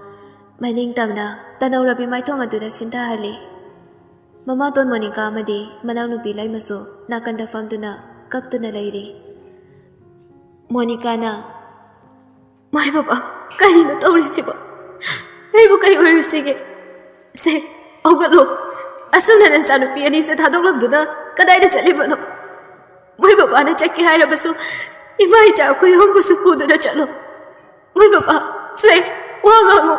ꯃꯅꯤꯡ ꯇꯝꯅ ꯇꯅꯧꯔꯕꯤ ꯃꯥꯏꯊꯣꯡ ꯑꯗꯨꯗ ꯁꯤꯟꯊꯍꯜꯂꯤ꯫ ꯃꯃꯥꯇꯣꯟ ꯃꯣꯅꯤꯀꯥ ꯑꯃꯗꯤ ꯃꯅꯥꯎꯅꯨꯄꯤ ꯂꯩꯃꯁꯨ ꯅꯥꯀꯟꯗ ꯐꯝꯗꯨꯅ ꯀꯞꯇꯨꯅ ꯂꯩꯔꯤ꯫ ꯃꯣꯅꯤꯀꯥꯅ, "ꯃꯥꯏ ꯕꯕꯥ, ꯀꯔꯤꯅꯣ ꯇꯧꯔꯤꯁꯤꯕꯣ? ꯑꯩꯕꯨ ꯀꯩ ꯑꯣꯏꯔꯨꯁꯤꯒꯦ? ꯁꯦ, ꯍꯧꯒꯠꯂꯣ꯫ ꯑꯁꯨꯝꯅ ꯅꯆꯥꯅꯨꯄꯤ ꯑꯅꯤꯁꯦ ꯊꯥꯗꯣꯛꯂꯝꯗꯨꯅ ꯀꯗꯥꯏꯗ ꯆꯠꯂꯤꯕꯅꯣ? ꯃꯣꯏ ꯕꯕꯥꯅ ꯆꯠꯀꯦ ꯍꯥꯏꯔꯕꯁꯨ ꯏꯃꯥ ꯏꯆꯥ ꯑꯩꯈꯣꯏ ꯑꯍꯨꯝꯕꯨꯁꯨ ꯄꯨꯗꯨꯅ ꯆꯠꯂꯣ꯫ ꯃꯣꯏ ꯕꯕꯥ, ꯁꯦ, ꯋꯥ ꯉꯥꯡꯉꯣ꯫"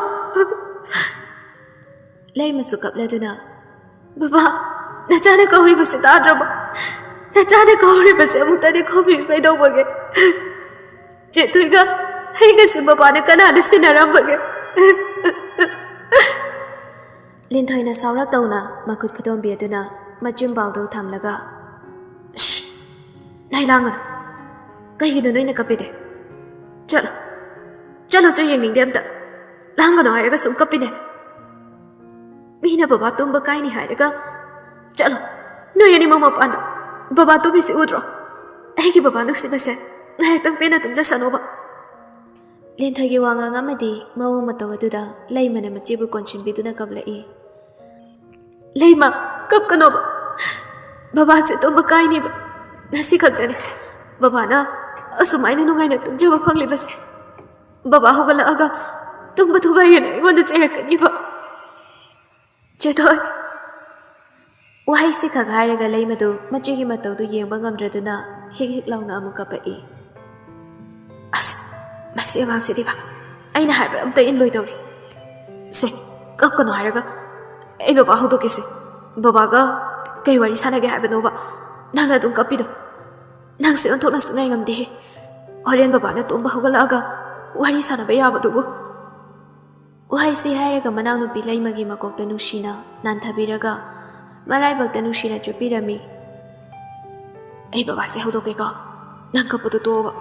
ꯂꯩꯃꯁꯨ ꯀꯞꯂꯗꯨꯅ, "ꯕꯕꯥ, ꯅꯆꯥꯅ ꯀꯧꯔꯤꯕꯁꯤ ꯇꯥꯗ꯭ꯔꯕꯣ? ꯅꯆꯥꯅ ꯀꯧꯔꯤꯕꯁꯤ ꯑꯃꯨꯛꯇꯗꯤ ꯈꯨꯝꯕꯤꯌꯨ, ꯀꯩꯗꯧꯕꯒꯦ? ꯆꯦꯊꯣꯏꯒ ꯑꯩꯒꯁꯤ ꯕꯕꯥꯅ ꯀꯅꯥꯗ ꯁꯤꯟꯅꯔꯝꯕꯒꯦ?" ꯂꯤꯟꯊꯣꯏꯅ ꯁꯥꯎꯔꯞ ꯇꯧꯅ ꯃꯈꯨꯠ ꯈꯨꯗꯣꯝꯕꯤ ꯑꯗꯨꯅ ꯃꯆꯤꯝꯕꯥꯜꯗꯨ ꯊꯝꯂꯒ, "ꯁ꯭ꯁ! ꯅꯣꯏ ꯂꯥꯡꯒꯅꯨ꯫ ꯀꯩꯒꯤꯅꯣ ꯅꯣꯏꯅ ꯀꯞꯄꯤꯗꯤ? ꯆꯠꯂꯣ, ꯆꯠꯂꯣ, ꯆꯨ ꯌꯦꯡꯅꯤꯡꯗꯦ ꯑꯝꯇ꯫ ꯂꯥꯡꯒꯅꯨ ꯍꯥꯏꯔꯒ ꯁꯨꯝ ꯀꯞꯄꯤꯅꯦ꯫ ꯃꯤꯅ ꯕꯕꯥ ꯇꯨꯝꯕ ꯀꯥꯏꯅꯤ ꯍꯥꯏꯔꯒ꯫ ꯆꯠꯂꯣ, ꯅꯣꯏ ꯑꯅꯤꯃꯛ ꯃꯄꯥꯟꯗ꯫ ꯕꯕꯥ ꯇꯨꯝꯃꯤꯁꯤ ꯎꯗ꯭ꯔꯣ? ꯑꯩꯒꯤ ꯕꯕꯥ ꯅꯨꯡꯁꯤꯕꯁꯦ, ꯉꯥꯏꯍꯥꯛꯇꯪ ꯄꯦꯟꯅ ꯇꯨꯝꯖꯁꯅꯣꯕ꯫" ꯂꯤꯟꯊꯣꯏꯒꯤ ꯋꯥꯉꯥꯡ ꯑꯃꯗꯤ ꯃꯑꯣꯡ ꯃꯇꯧ ꯑꯗꯨꯗ ꯂꯩꯃꯅ ꯃꯆꯦꯕꯨ ꯀꯣꯟꯁꯤꯟꯕꯤꯗꯨꯅ ꯀꯞꯂꯛꯏ꯫ "ꯂꯩꯃ, ꯀꯞꯀꯅꯣꯕ꯫ ꯕꯕꯥꯁꯦ ꯇꯨꯝꯕ ꯀꯥꯏꯅꯤꯕ꯫ ꯉꯁꯤ ꯈꯛꯇꯅꯤ꯫ ꯕꯕꯥꯅ ꯑꯁꯨꯃꯥꯏꯅ ꯅꯨꯡꯉꯥꯏꯅ ꯇꯨꯝꯖꯕ ꯐꯪꯂꯤꯕꯁꯦ, ꯕꯕꯥ ꯍꯧꯒꯠꯂꯛꯑꯒ ꯇꯨꯝꯕ ꯊꯨꯒꯥꯏꯌꯦꯅ ꯑꯩꯉꯣꯟꯗ ꯆꯩꯔꯛꯀꯅꯤꯕ꯫ ꯆꯦꯊꯣꯏ꯫ ꯋꯥꯍꯩꯁꯤ ꯈꯛ ꯍꯥꯏꯔꯒ ꯂꯩꯃꯗꯨ ꯃꯆꯦꯒꯤ ꯃꯇꯧꯗꯨ ꯌꯦꯡꯕ ꯉꯝꯗ꯭ꯔꯗꯨꯅ ꯍꯤꯛ ꯍꯤꯛ ꯂꯥꯎꯅ ꯑꯃꯨꯛ ꯀꯞꯄꯛꯏ꯫ ꯑꯁ, ꯃꯁꯤ ꯑꯉꯥꯡꯁꯤꯗꯤꯕ, ꯑꯩꯅ ꯍꯥꯏꯕ ꯑꯝꯇ ꯏꯟꯂꯣꯏꯗꯧꯔꯤ꯫ ꯁꯦ, ꯀꯞꯀꯅꯨ ꯍꯥꯏꯔꯒ ꯑꯩ ꯕꯕꯥ ꯍꯧꯗꯣꯛꯀꯦꯁꯦ꯫ ꯕꯕꯥꯒ ꯀꯩ ꯋꯥꯔꯤ ꯁꯥꯟꯅꯒꯦ ꯍꯥꯏꯕꯅꯣꯕ ꯅꯪꯅ ꯑꯗꯨꯝ ꯀꯞꯄꯤꯗꯣ? ꯅꯪꯁꯦ ꯑꯣꯟꯊꯣꯛꯅꯁꯨ ꯉꯥꯏꯉꯝꯗꯦꯍꯦ꯫ ꯍꯣꯔꯦꯟ ꯕꯕꯥꯅ ꯇꯨꯝꯕ ꯍꯧꯒꯠꯂꯛꯑꯒ ꯋꯥꯔꯤ ꯁꯥꯟꯅꯕ ꯌꯥꯕꯗꯨꯕꯨ꯫ ꯋꯥꯍꯩꯁꯤ ꯍꯥꯏꯔꯒ ꯃꯅꯥꯎꯅꯨꯄꯤ ꯂꯩꯃꯒꯤ ꯃꯀꯣꯛꯇ ꯅꯨꯡꯁꯤꯅ ꯅꯥꯟꯊꯕꯤꯔꯒ ꯃꯔꯥꯏꯕꯛꯇ ꯅꯨꯡꯁꯤꯅ ꯆꯨꯞꯄꯤꯔꯝꯃꯤ꯫ ꯑꯩ ꯕꯕꯥꯁꯦ ꯍꯧꯗꯣꯛꯀꯦꯀꯣ, ꯅꯪ ꯀꯞꯄꯗꯣ ꯇꯣꯛꯑꯣꯕ꯫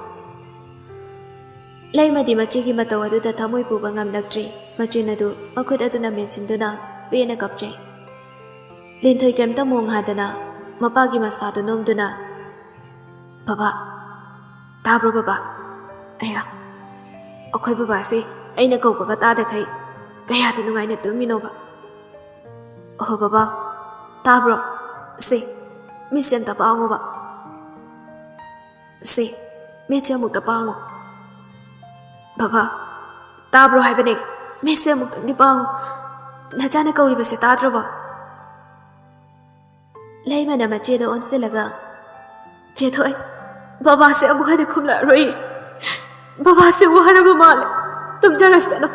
ꯂꯩꯃꯗꯤ ꯃꯆꯦꯒꯤ ꯃꯇꯧ ꯑꯗꯨꯗ ꯊꯃꯣꯏ ꯄꯨꯕ ꯉꯝꯂꯛꯇ꯭ꯔꯦ꯫ ꯃꯆꯤꯟ ꯑꯗꯨ ꯃꯈꯨꯠ ꯑꯗꯨꯅ ꯃꯦꯟꯁꯤꯟꯗꯨꯅ ꯄꯦꯟꯅ ꯀꯞꯆꯩ꯫ ꯂꯤꯟꯊꯣꯏ ꯀꯩꯝꯇ ꯃꯣꯡ ꯍꯥꯗꯅ ꯃꯄꯥꯒꯤ ꯃꯁꯥꯗꯨ ꯅꯣꯝꯗꯨꯅ, "ꯕꯕꯥ, ꯇꯥꯕ꯭ꯔꯣ ꯕꯕꯥ? ꯑꯌꯥ, ꯑꯩꯈꯣꯏ ꯕꯕꯥꯁꯦ ꯑꯩꯅ ꯀꯧꯕꯒ ꯇꯥꯗꯈꯩ ꯀꯌꯥꯗ ꯅꯨꯡꯉꯥꯏꯅ ꯇꯨꯝꯃꯤꯅꯣꯕ꯫ ꯑꯍꯣ ꯕꯕꯥ, ꯇꯥꯕ꯭ꯔꯣ? ꯁꯦ, ꯃꯤꯠꯁꯦ ꯑꯝꯇ ꯄꯥꯡꯉꯣꯕ꯫ ꯁꯦ, ꯃꯤꯠꯁꯦ ꯑꯃꯨꯛꯇ ꯄꯥꯡꯉꯣ꯫ ꯕꯕꯥ, ꯇꯥꯕ꯭ꯔꯣ ꯍꯥꯏꯕꯅꯦ? ꯃꯤꯠꯁꯦ ꯑꯃꯨꯛꯇꯪꯗꯤ ꯄꯥꯡꯉꯣ꯫ ꯅꯆꯥꯅ ꯀꯧꯔꯤꯕꯁꯦ ꯇꯥꯗ꯭ꯔꯕꯣ?" ꯂꯩꯃꯅ ꯃꯆꯦꯗ ꯑꯣꯟꯁꯤꯜꯂꯒ, "ꯆꯦꯊꯣꯏ, ꯕꯕꯥꯁꯦ ꯑꯃꯨꯛ ꯍꯟꯅ ꯈꯨꯝꯂꯛꯑꯔꯣꯏ꯫ ꯕꯕꯥꯁꯦ ꯋꯥꯔꯕ ꯃꯥꯜꯂꯦ꯫ ꯇꯨꯝꯖꯔꯁꯅꯨ꯫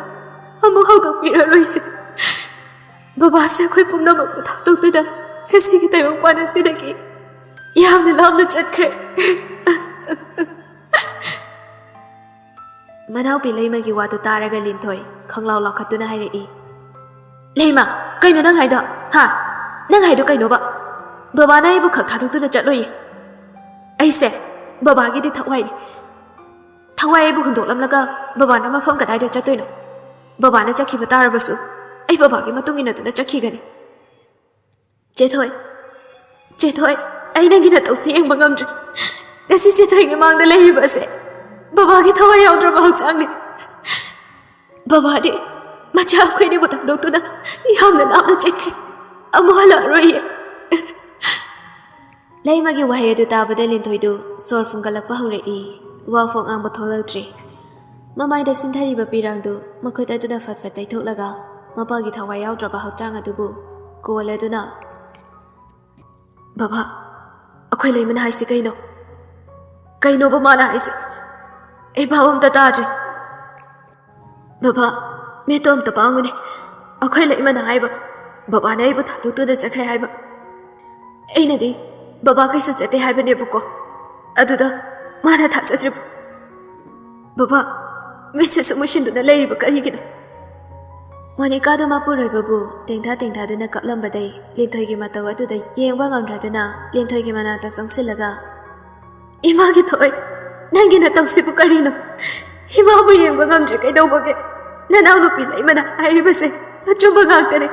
ꯑꯃꯨꯛ ꯍꯧꯗꯣꯛꯄꯤꯔꯔꯣꯏꯁꯦ꯫ ꯕꯕꯥꯁꯦ ꯑꯩꯈꯣꯏ ꯄꯨꯝꯅꯃꯛꯄꯨ ꯊꯥꯗꯣꯛꯇꯨꯅ ꯉꯁꯤꯒꯤ ꯇꯥꯏꯕꯪꯄꯥꯟ ꯑꯁꯤꯗꯒꯤ ꯌꯥꯝꯅ ꯂꯥꯞꯅ ꯆꯠꯈ꯭ꯔꯦ꯫" ꯃꯅꯥꯎꯄꯤ ꯂꯩꯃꯒꯤ ꯋꯥꯗꯨ ꯇꯥꯔꯒ ꯂꯤꯟꯊꯣꯏ ꯈꯪꯂꯥꯎ ꯂꯥꯎꯈꯠꯇꯨꯅ ꯍꯥꯏꯔꯛꯏ, "ꯂꯩꯃ, ꯀꯩꯅꯣ ꯅꯪ ꯍꯥꯏꯗꯣ? ꯍꯥ? ꯅꯪ ꯍꯥꯏꯗꯣ ꯀꯩꯅꯣꯕ? ꯕꯕꯥꯅ ꯑꯩꯕꯨ ꯈꯛ ꯊꯥꯗꯣꯛꯇꯨꯅ ꯆꯠꯂꯣꯏꯌꯦ꯫ ꯑꯩꯁꯦ ꯕꯕꯥꯒꯤꯗꯤ ꯊꯋꯥꯏꯅꯤ꯫ ꯊꯋꯥꯏ ꯑꯩꯕꯨ ꯍꯨꯟꯗꯣꯛꯂꯝꯂꯒ ꯕꯕꯥꯅ ꯃꯐꯝ ꯀꯗꯥꯏꯗ ꯆꯠꯇꯣꯏꯅꯣ? ꯕꯕꯥꯅ ꯆꯠꯈꯤꯕ ꯇꯥꯔꯕꯁꯨ ꯑꯩ ꯕꯕꯥꯒꯤ ꯃꯇꯨꯡ ꯏꯟꯅꯗꯨꯅ ꯆꯠꯈꯤꯒꯅꯤ꯫ ꯆꯦꯊꯣꯏ, ꯆꯦꯊꯣꯏ, ꯑꯩ ꯅꯪꯒꯤ ꯅꯇꯧꯁꯤ ꯌꯦꯡꯕ ꯉꯝꯗ꯭ꯔꯦ꯫ ꯉꯁꯤ ꯆꯦꯊꯣꯏꯒꯤ ꯃꯥꯡꯗ ꯂꯩꯔꯤꯕ ꯑꯁꯦ ꯕꯕꯥꯒꯤ ꯊꯋꯥꯏ ꯌꯥꯎꯗ꯭ꯔꯕ ꯍꯛꯆꯥꯡꯅꯤ꯫ ꯕꯕꯥꯗꯤ ꯃꯆꯥ ꯑꯩꯈꯣꯏꯅꯤꯕꯨ ꯊꯥꯗꯣꯛꯇꯨꯅ ꯌꯥꯝꯅ ꯂꯥꯞꯅ ꯆꯠꯈ꯭ꯔꯦ꯫ ꯑꯃꯨꯛ ꯍꯜꯂꯛꯑꯔꯣꯏꯌꯦ꯫" ꯂꯩꯃꯒꯤ ꯋꯥꯍꯩ ꯑꯗꯨ ꯇꯥꯕꯗ ꯂꯤꯟꯊꯣꯏꯗꯨ ꯁꯣꯔ ꯐꯨꯟꯒꯠꯂꯛꯄ ꯍꯧꯔꯛꯏ꯫ ꯋꯥ ꯐꯥꯎ ꯉꯥꯡꯕ ꯊꯣꯛꯂꯛꯇ꯭ꯔꯤ꯫ ꯃꯃꯥꯏꯗ ꯁꯤꯟꯊꯔꯤꯕ ꯄꯤꯔꯥꯡꯗꯨ ꯃꯈꯨꯠ ꯑꯗꯨꯅ ꯐꯠ ꯐꯠ ꯇꯩꯊꯣꯛꯂꯒ ꯃꯄꯥꯒꯤ ꯊꯋꯥꯏ ꯌꯥꯎꯗ꯭ꯔꯕ ꯍꯛꯆꯥꯡ ꯑꯗꯨꯕꯨ ꯀꯣꯜꯂꯗꯨꯅ, "ꯕꯕꯥ, ꯑꯩꯈꯣꯏ ꯂꯩꯃꯅ ꯍꯥꯏꯁꯤ ꯀꯩꯅꯣ? ꯀꯩꯅꯣꯕ ꯃꯥꯅ ꯍꯥꯏꯁꯤ? ꯑꯩ ꯚꯥꯕ ꯑꯝꯇ ꯇꯥꯗ꯭ꯔꯦ꯫ ꯕꯕꯥ, ꯃꯤꯠꯇꯣ ꯑꯝꯇ ꯄꯥꯡꯉꯨꯅꯦ꯫ ꯑꯩꯈꯣꯏ ꯂꯩꯃꯅ ꯍꯥꯏꯕ, ꯕꯕꯥꯅ ꯑꯩꯕꯨ ꯊꯥꯗꯣꯛꯇꯨꯅ ꯆꯠꯈ꯭ꯔꯦ ꯍꯥꯏꯕ꯫ ꯑꯩꯅꯗꯤ ꯕꯕꯥ ꯀꯩꯁꯨ ꯆꯠꯇꯦ ꯍꯥꯏꯕꯅꯦꯕꯀꯣ꯫ ꯑꯗꯨꯗ ꯃꯥꯅ ꯊꯥꯖꯗ꯭ꯔꯤꯕ꯫ ꯕꯕꯥ, ꯃꯤꯠꯁꯦ ꯁꯨꯝ ꯎꯏꯁꯤꯟꯗꯨꯅ ꯂꯩꯔꯤꯕ ꯀꯔꯤꯒꯤꯅꯣ?" ꯃꯣꯅꯤꯀꯥꯗꯣ ꯃꯄꯨꯔꯣꯏꯕꯕꯨ ꯇꯦꯡꯊꯥ ꯇꯦꯡꯊꯥꯗꯨꯅ ꯀꯞꯂꯝꯕꯗꯩ ꯂꯤꯟꯊꯣꯏꯒꯤ ꯃꯇꯧ ꯑꯗꯨꯗ ꯌꯦꯡꯕ ꯉꯝꯗ꯭ꯔꯗꯨꯅ ꯂꯤꯟꯊꯣꯏꯒꯤ ꯃꯅꯥꯛꯇ ꯆꯪꯁꯤꯜꯂꯒ, "ꯏꯃꯥꯒꯤ ꯊꯣꯏ, ꯅꯪꯒꯤ ꯅꯇꯧꯁꯤꯕꯨ ꯀꯔꯤꯅꯣ? ꯏꯃꯥꯕꯨ ꯌꯦꯡꯕ ꯉꯝꯗ꯭ꯔꯦ ꯀꯩꯗꯧꯕꯒꯦ? ꯅꯅꯥꯎꯅꯨꯄꯤ ꯂꯩꯃꯅ ꯍꯥꯏꯔꯤꯕꯁꯦ ꯑꯆꯨꯝꯕ ꯉꯥꯛꯇꯅꯤ꯫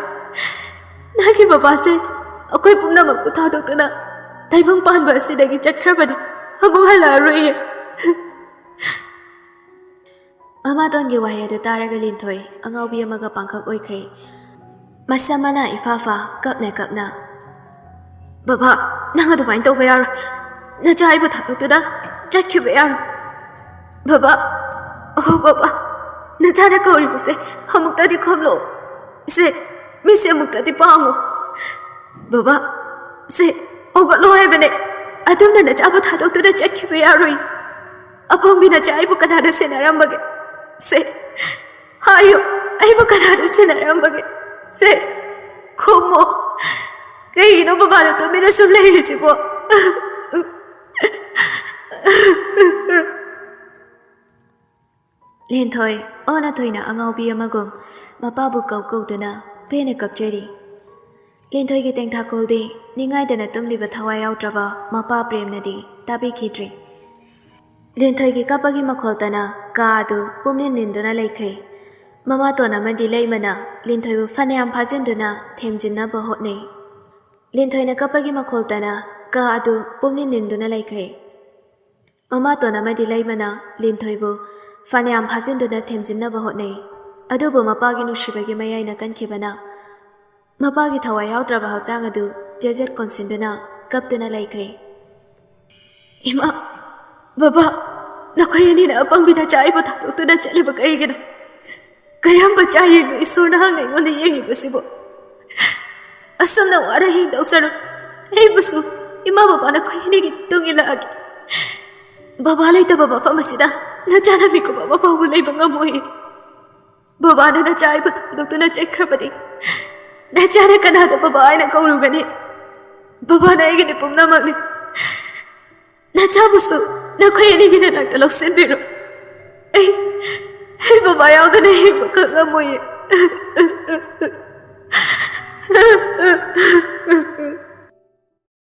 ꯅꯪꯒꯤ ꯕꯕꯥꯁꯦ ꯑꯩꯈꯣꯏ ꯄꯨꯝꯅꯃꯛꯄꯨ ꯊꯥꯗꯣꯛꯇꯨꯅ ꯇꯥꯏꯕꯪ ꯄꯥꯟꯕ ꯑꯁꯤꯗꯒꯤ ꯆꯠꯈ꯭ꯔꯕꯅꯤ꯫ ꯑꯃꯨꯛ ꯍꯜꯂꯛꯑꯔꯣꯏꯌꯦ꯫" ꯃꯃꯥꯇꯣꯟꯒꯤ ꯋꯥꯍꯩ ꯑꯗꯨ ꯇꯥꯔꯒ ꯂꯤꯟꯊꯣꯏ ꯑꯉꯥꯎꯕꯤ ꯑꯃꯒ ꯄꯥꯡꯈꯛ ꯑꯣꯏꯈ꯭ꯔꯦ꯫ ꯃꯁꯝ ꯃꯅꯥ ꯏꯐꯥ ꯐꯥ, ꯀꯞꯅ ꯀꯞꯅ, "ꯕꯕꯥ, ꯅꯪ ꯑꯗꯨꯃꯥꯏꯅ ꯇꯧꯕ ꯌꯥꯔꯣꯏ꯫ ꯅꯆꯥ ꯑꯩꯕꯨ ꯊꯥꯗꯣꯛꯇꯨꯅ ꯆꯠꯈꯤꯕ ꯌꯥꯔꯣꯏ꯫ ꯕꯕꯥ, ꯑꯣ ꯕꯕꯥ, ꯅꯆꯥꯅ ꯀꯧꯔꯤꯕꯁꯦ ꯑꯃꯨꯛꯇꯗꯤ ꯈꯨꯝꯂꯣ꯫ ꯁꯦ, ꯃꯤꯠꯁꯦ ꯑꯃꯨꯛꯇꯗꯤ ꯄꯥꯡꯉꯨ꯫ ꯕꯕꯥ, ꯁꯦ, ꯍꯧꯒꯠꯂꯣ ꯍꯥꯏꯕꯅꯦ꯫ ꯑꯗꯨꯝꯅ ꯅꯆꯥꯕꯨ ꯊꯥꯗꯣꯛꯇꯨꯅ ꯆꯠꯈꯤꯕ ꯌꯥꯔꯣꯏ꯫ ꯑꯄꯪꯕꯤ ꯅꯆꯥ ꯑꯩꯕꯨ ꯀꯅꯥꯅ ꯁꯦꯟꯅꯔꯝꯕꯒꯦ? ꯁꯦ, ꯍꯥꯏꯌꯨ, ꯑꯩꯕꯨ ꯀꯅꯥꯅ ꯁꯦꯟꯅꯔꯝꯕꯒꯦ? ꯁꯦ, ꯈꯨꯝꯃꯣ꯫ ꯀꯩꯒꯤꯅꯣ ꯕꯕꯥꯅ ꯇꯨꯃꯤꯟꯅ ꯁꯨꯝ ꯂꯩꯔꯤꯁꯤꯕꯣ?" ꯂꯤꯟꯊꯣꯏ ꯑꯣꯟꯅ ꯊꯣꯏꯅ ꯑꯉꯥꯎꯕꯤ ꯑꯃꯒꯨꯝ ꯃꯄꯥꯕꯨ ꯀꯧ ꯀꯧꯗꯨꯅ ꯄꯦꯟꯅ ꯀꯞꯆꯔꯤ꯫ ꯂꯤꯟꯊꯣꯏꯒꯤ ꯇꯦꯡꯊꯥꯀꯣꯜꯗꯤ ꯅꯤꯡꯉꯥꯏꯗꯅ ꯇꯨꯝꯂꯤꯕ ꯊꯋꯥꯏ ꯌꯥꯎꯗ꯭ꯔꯕ ꯃꯄꯥ ꯄ꯭ꯔꯦꯝꯅꯗꯤ ꯇꯥꯕꯤꯈꯤꯗ꯭ꯔꯤ꯫ ꯂꯤꯟꯊꯣꯏꯒꯤ ꯀꯞꯄꯒꯤ ꯃꯈꯣꯜꯇꯅ ꯀꯥ ꯑꯗꯨ ꯄꯨꯝꯅꯤꯟ ꯅꯤꯟꯗꯨꯅ ꯂꯩꯈ꯭ꯔꯦ꯫ ꯃꯃꯥꯇꯣꯟ ꯑꯃꯗꯤ ꯂꯩꯃꯅ ꯂꯤꯟꯊꯣꯏꯕꯨ ꯐꯅꯌꯥꯝ ꯐꯥꯖꯤꯟꯗꯨꯅ ꯊꯦꯝꯖꯤꯟꯅꯕ ꯍꯣꯠꯅꯩ꯫ ꯂꯤꯟꯊꯣꯏꯅ ꯀꯞꯄꯒꯤ ꯃꯈꯣꯜꯇꯅ ꯀꯥ ꯑꯗꯨ ꯄꯨꯝꯅꯤꯟ ꯅꯤꯟꯗꯨꯅ ꯂꯩꯈ꯭ꯔꯦ꯫ ꯃꯃꯥꯇꯣꯟ ꯑꯃꯗꯤ ꯂꯩꯃꯅ ꯂꯤꯟꯊꯣꯏꯕꯨ ꯐꯅꯌꯥꯝ ꯐꯥꯖꯤꯟꯗꯨꯅ ꯊꯦꯝꯖꯤꯟꯅꯕ ꯍꯣꯠꯅꯩ꯫ ꯑꯗꯨꯕꯨ ꯃꯄꯥꯒꯤ ꯅꯨꯡꯁꯤꯕꯒꯤ ꯃꯌꯥꯏꯅ ꯀꯟꯈꯤꯕꯅ ꯃꯄꯥꯒꯤ ꯊꯋꯥꯏ ꯌꯥꯎꯗ꯭ꯔꯕ ꯍꯛꯆꯥꯡ ꯑꯗꯨ ꯖꯦꯠ ꯖꯦꯠ ꯀꯣꯟꯁꯤꯟꯗꯨꯅ ꯀꯞꯇꯨꯅ ꯂꯩꯈ꯭ꯔꯦ꯫ "ꯏꯃꯥ, ꯕꯕꯥ, ꯅꯈꯣꯏ ꯑꯅꯤꯅ ꯑꯄꯪꯕꯤ ꯅꯆꯥ ꯑꯩꯕꯨ ꯊꯥꯗꯣꯛꯇꯨꯅ ꯆꯠꯂꯤꯕ ꯀꯔꯤꯒꯤꯅꯣ? ꯀꯔꯝꯕ ꯆꯥꯌꯦꯡꯅꯣ ꯏꯁꯣꯔ ꯅꯍꯥꯛꯅ ꯑꯩꯉꯣꯟꯗ ꯌꯦꯡꯂꯤꯕꯁꯤꯕꯨ? ꯑꯁꯨꯝꯅ ꯋꯥꯅ ꯍꯤꯡꯗꯧ ꯁꯔꯨꯛ ꯑꯩꯕꯨꯁꯨ ꯏꯃꯥ ꯕꯕꯥ ꯅꯈꯣꯏ ꯑꯅꯤꯒꯤ ꯃꯇꯨꯡ ꯏꯜꯂꯛꯑꯒꯦ꯫ ꯕꯕꯥ ꯂꯩꯇꯕ ꯃꯐꯝ ꯑꯁꯤꯗ ꯅꯆꯥꯅ ꯃꯤꯀꯨꯞ ꯑꯃ ꯐꯥꯎꯕ ꯂꯩꯕ ꯉꯝꯃꯣꯏ꯫ ꯕꯕꯥꯅ ꯅꯆꯥ ꯑꯩꯕꯨ ꯊꯥꯗꯣꯛꯇꯨꯅ ꯆꯠꯈ꯭ꯔꯕꯗꯤ ꯅꯆꯥꯅ ꯀꯅꯥꯗ ꯕꯕꯥ ꯍꯥꯏꯅ ꯀꯧꯔꯨꯒꯅꯤ? ꯕꯕꯥꯅ ꯑꯩꯒꯤꯗꯤ ꯄꯨꯝꯅꯃꯛꯅꯤ꯫ ꯅꯆꯥꯕꯨꯁꯨ ꯅꯈꯣꯏ ꯑꯅꯤꯒꯤ ꯅꯅꯥꯛꯇ ꯂꯧꯁꯤꯟꯕꯤꯔꯣ꯫ ꯑꯩ, ꯑꯩ ꯕꯕꯥ ꯌꯥꯎꯗꯅ ꯍꯤꯡꯕ ꯈꯪꯉꯝꯃꯣꯏꯌꯦ꯫"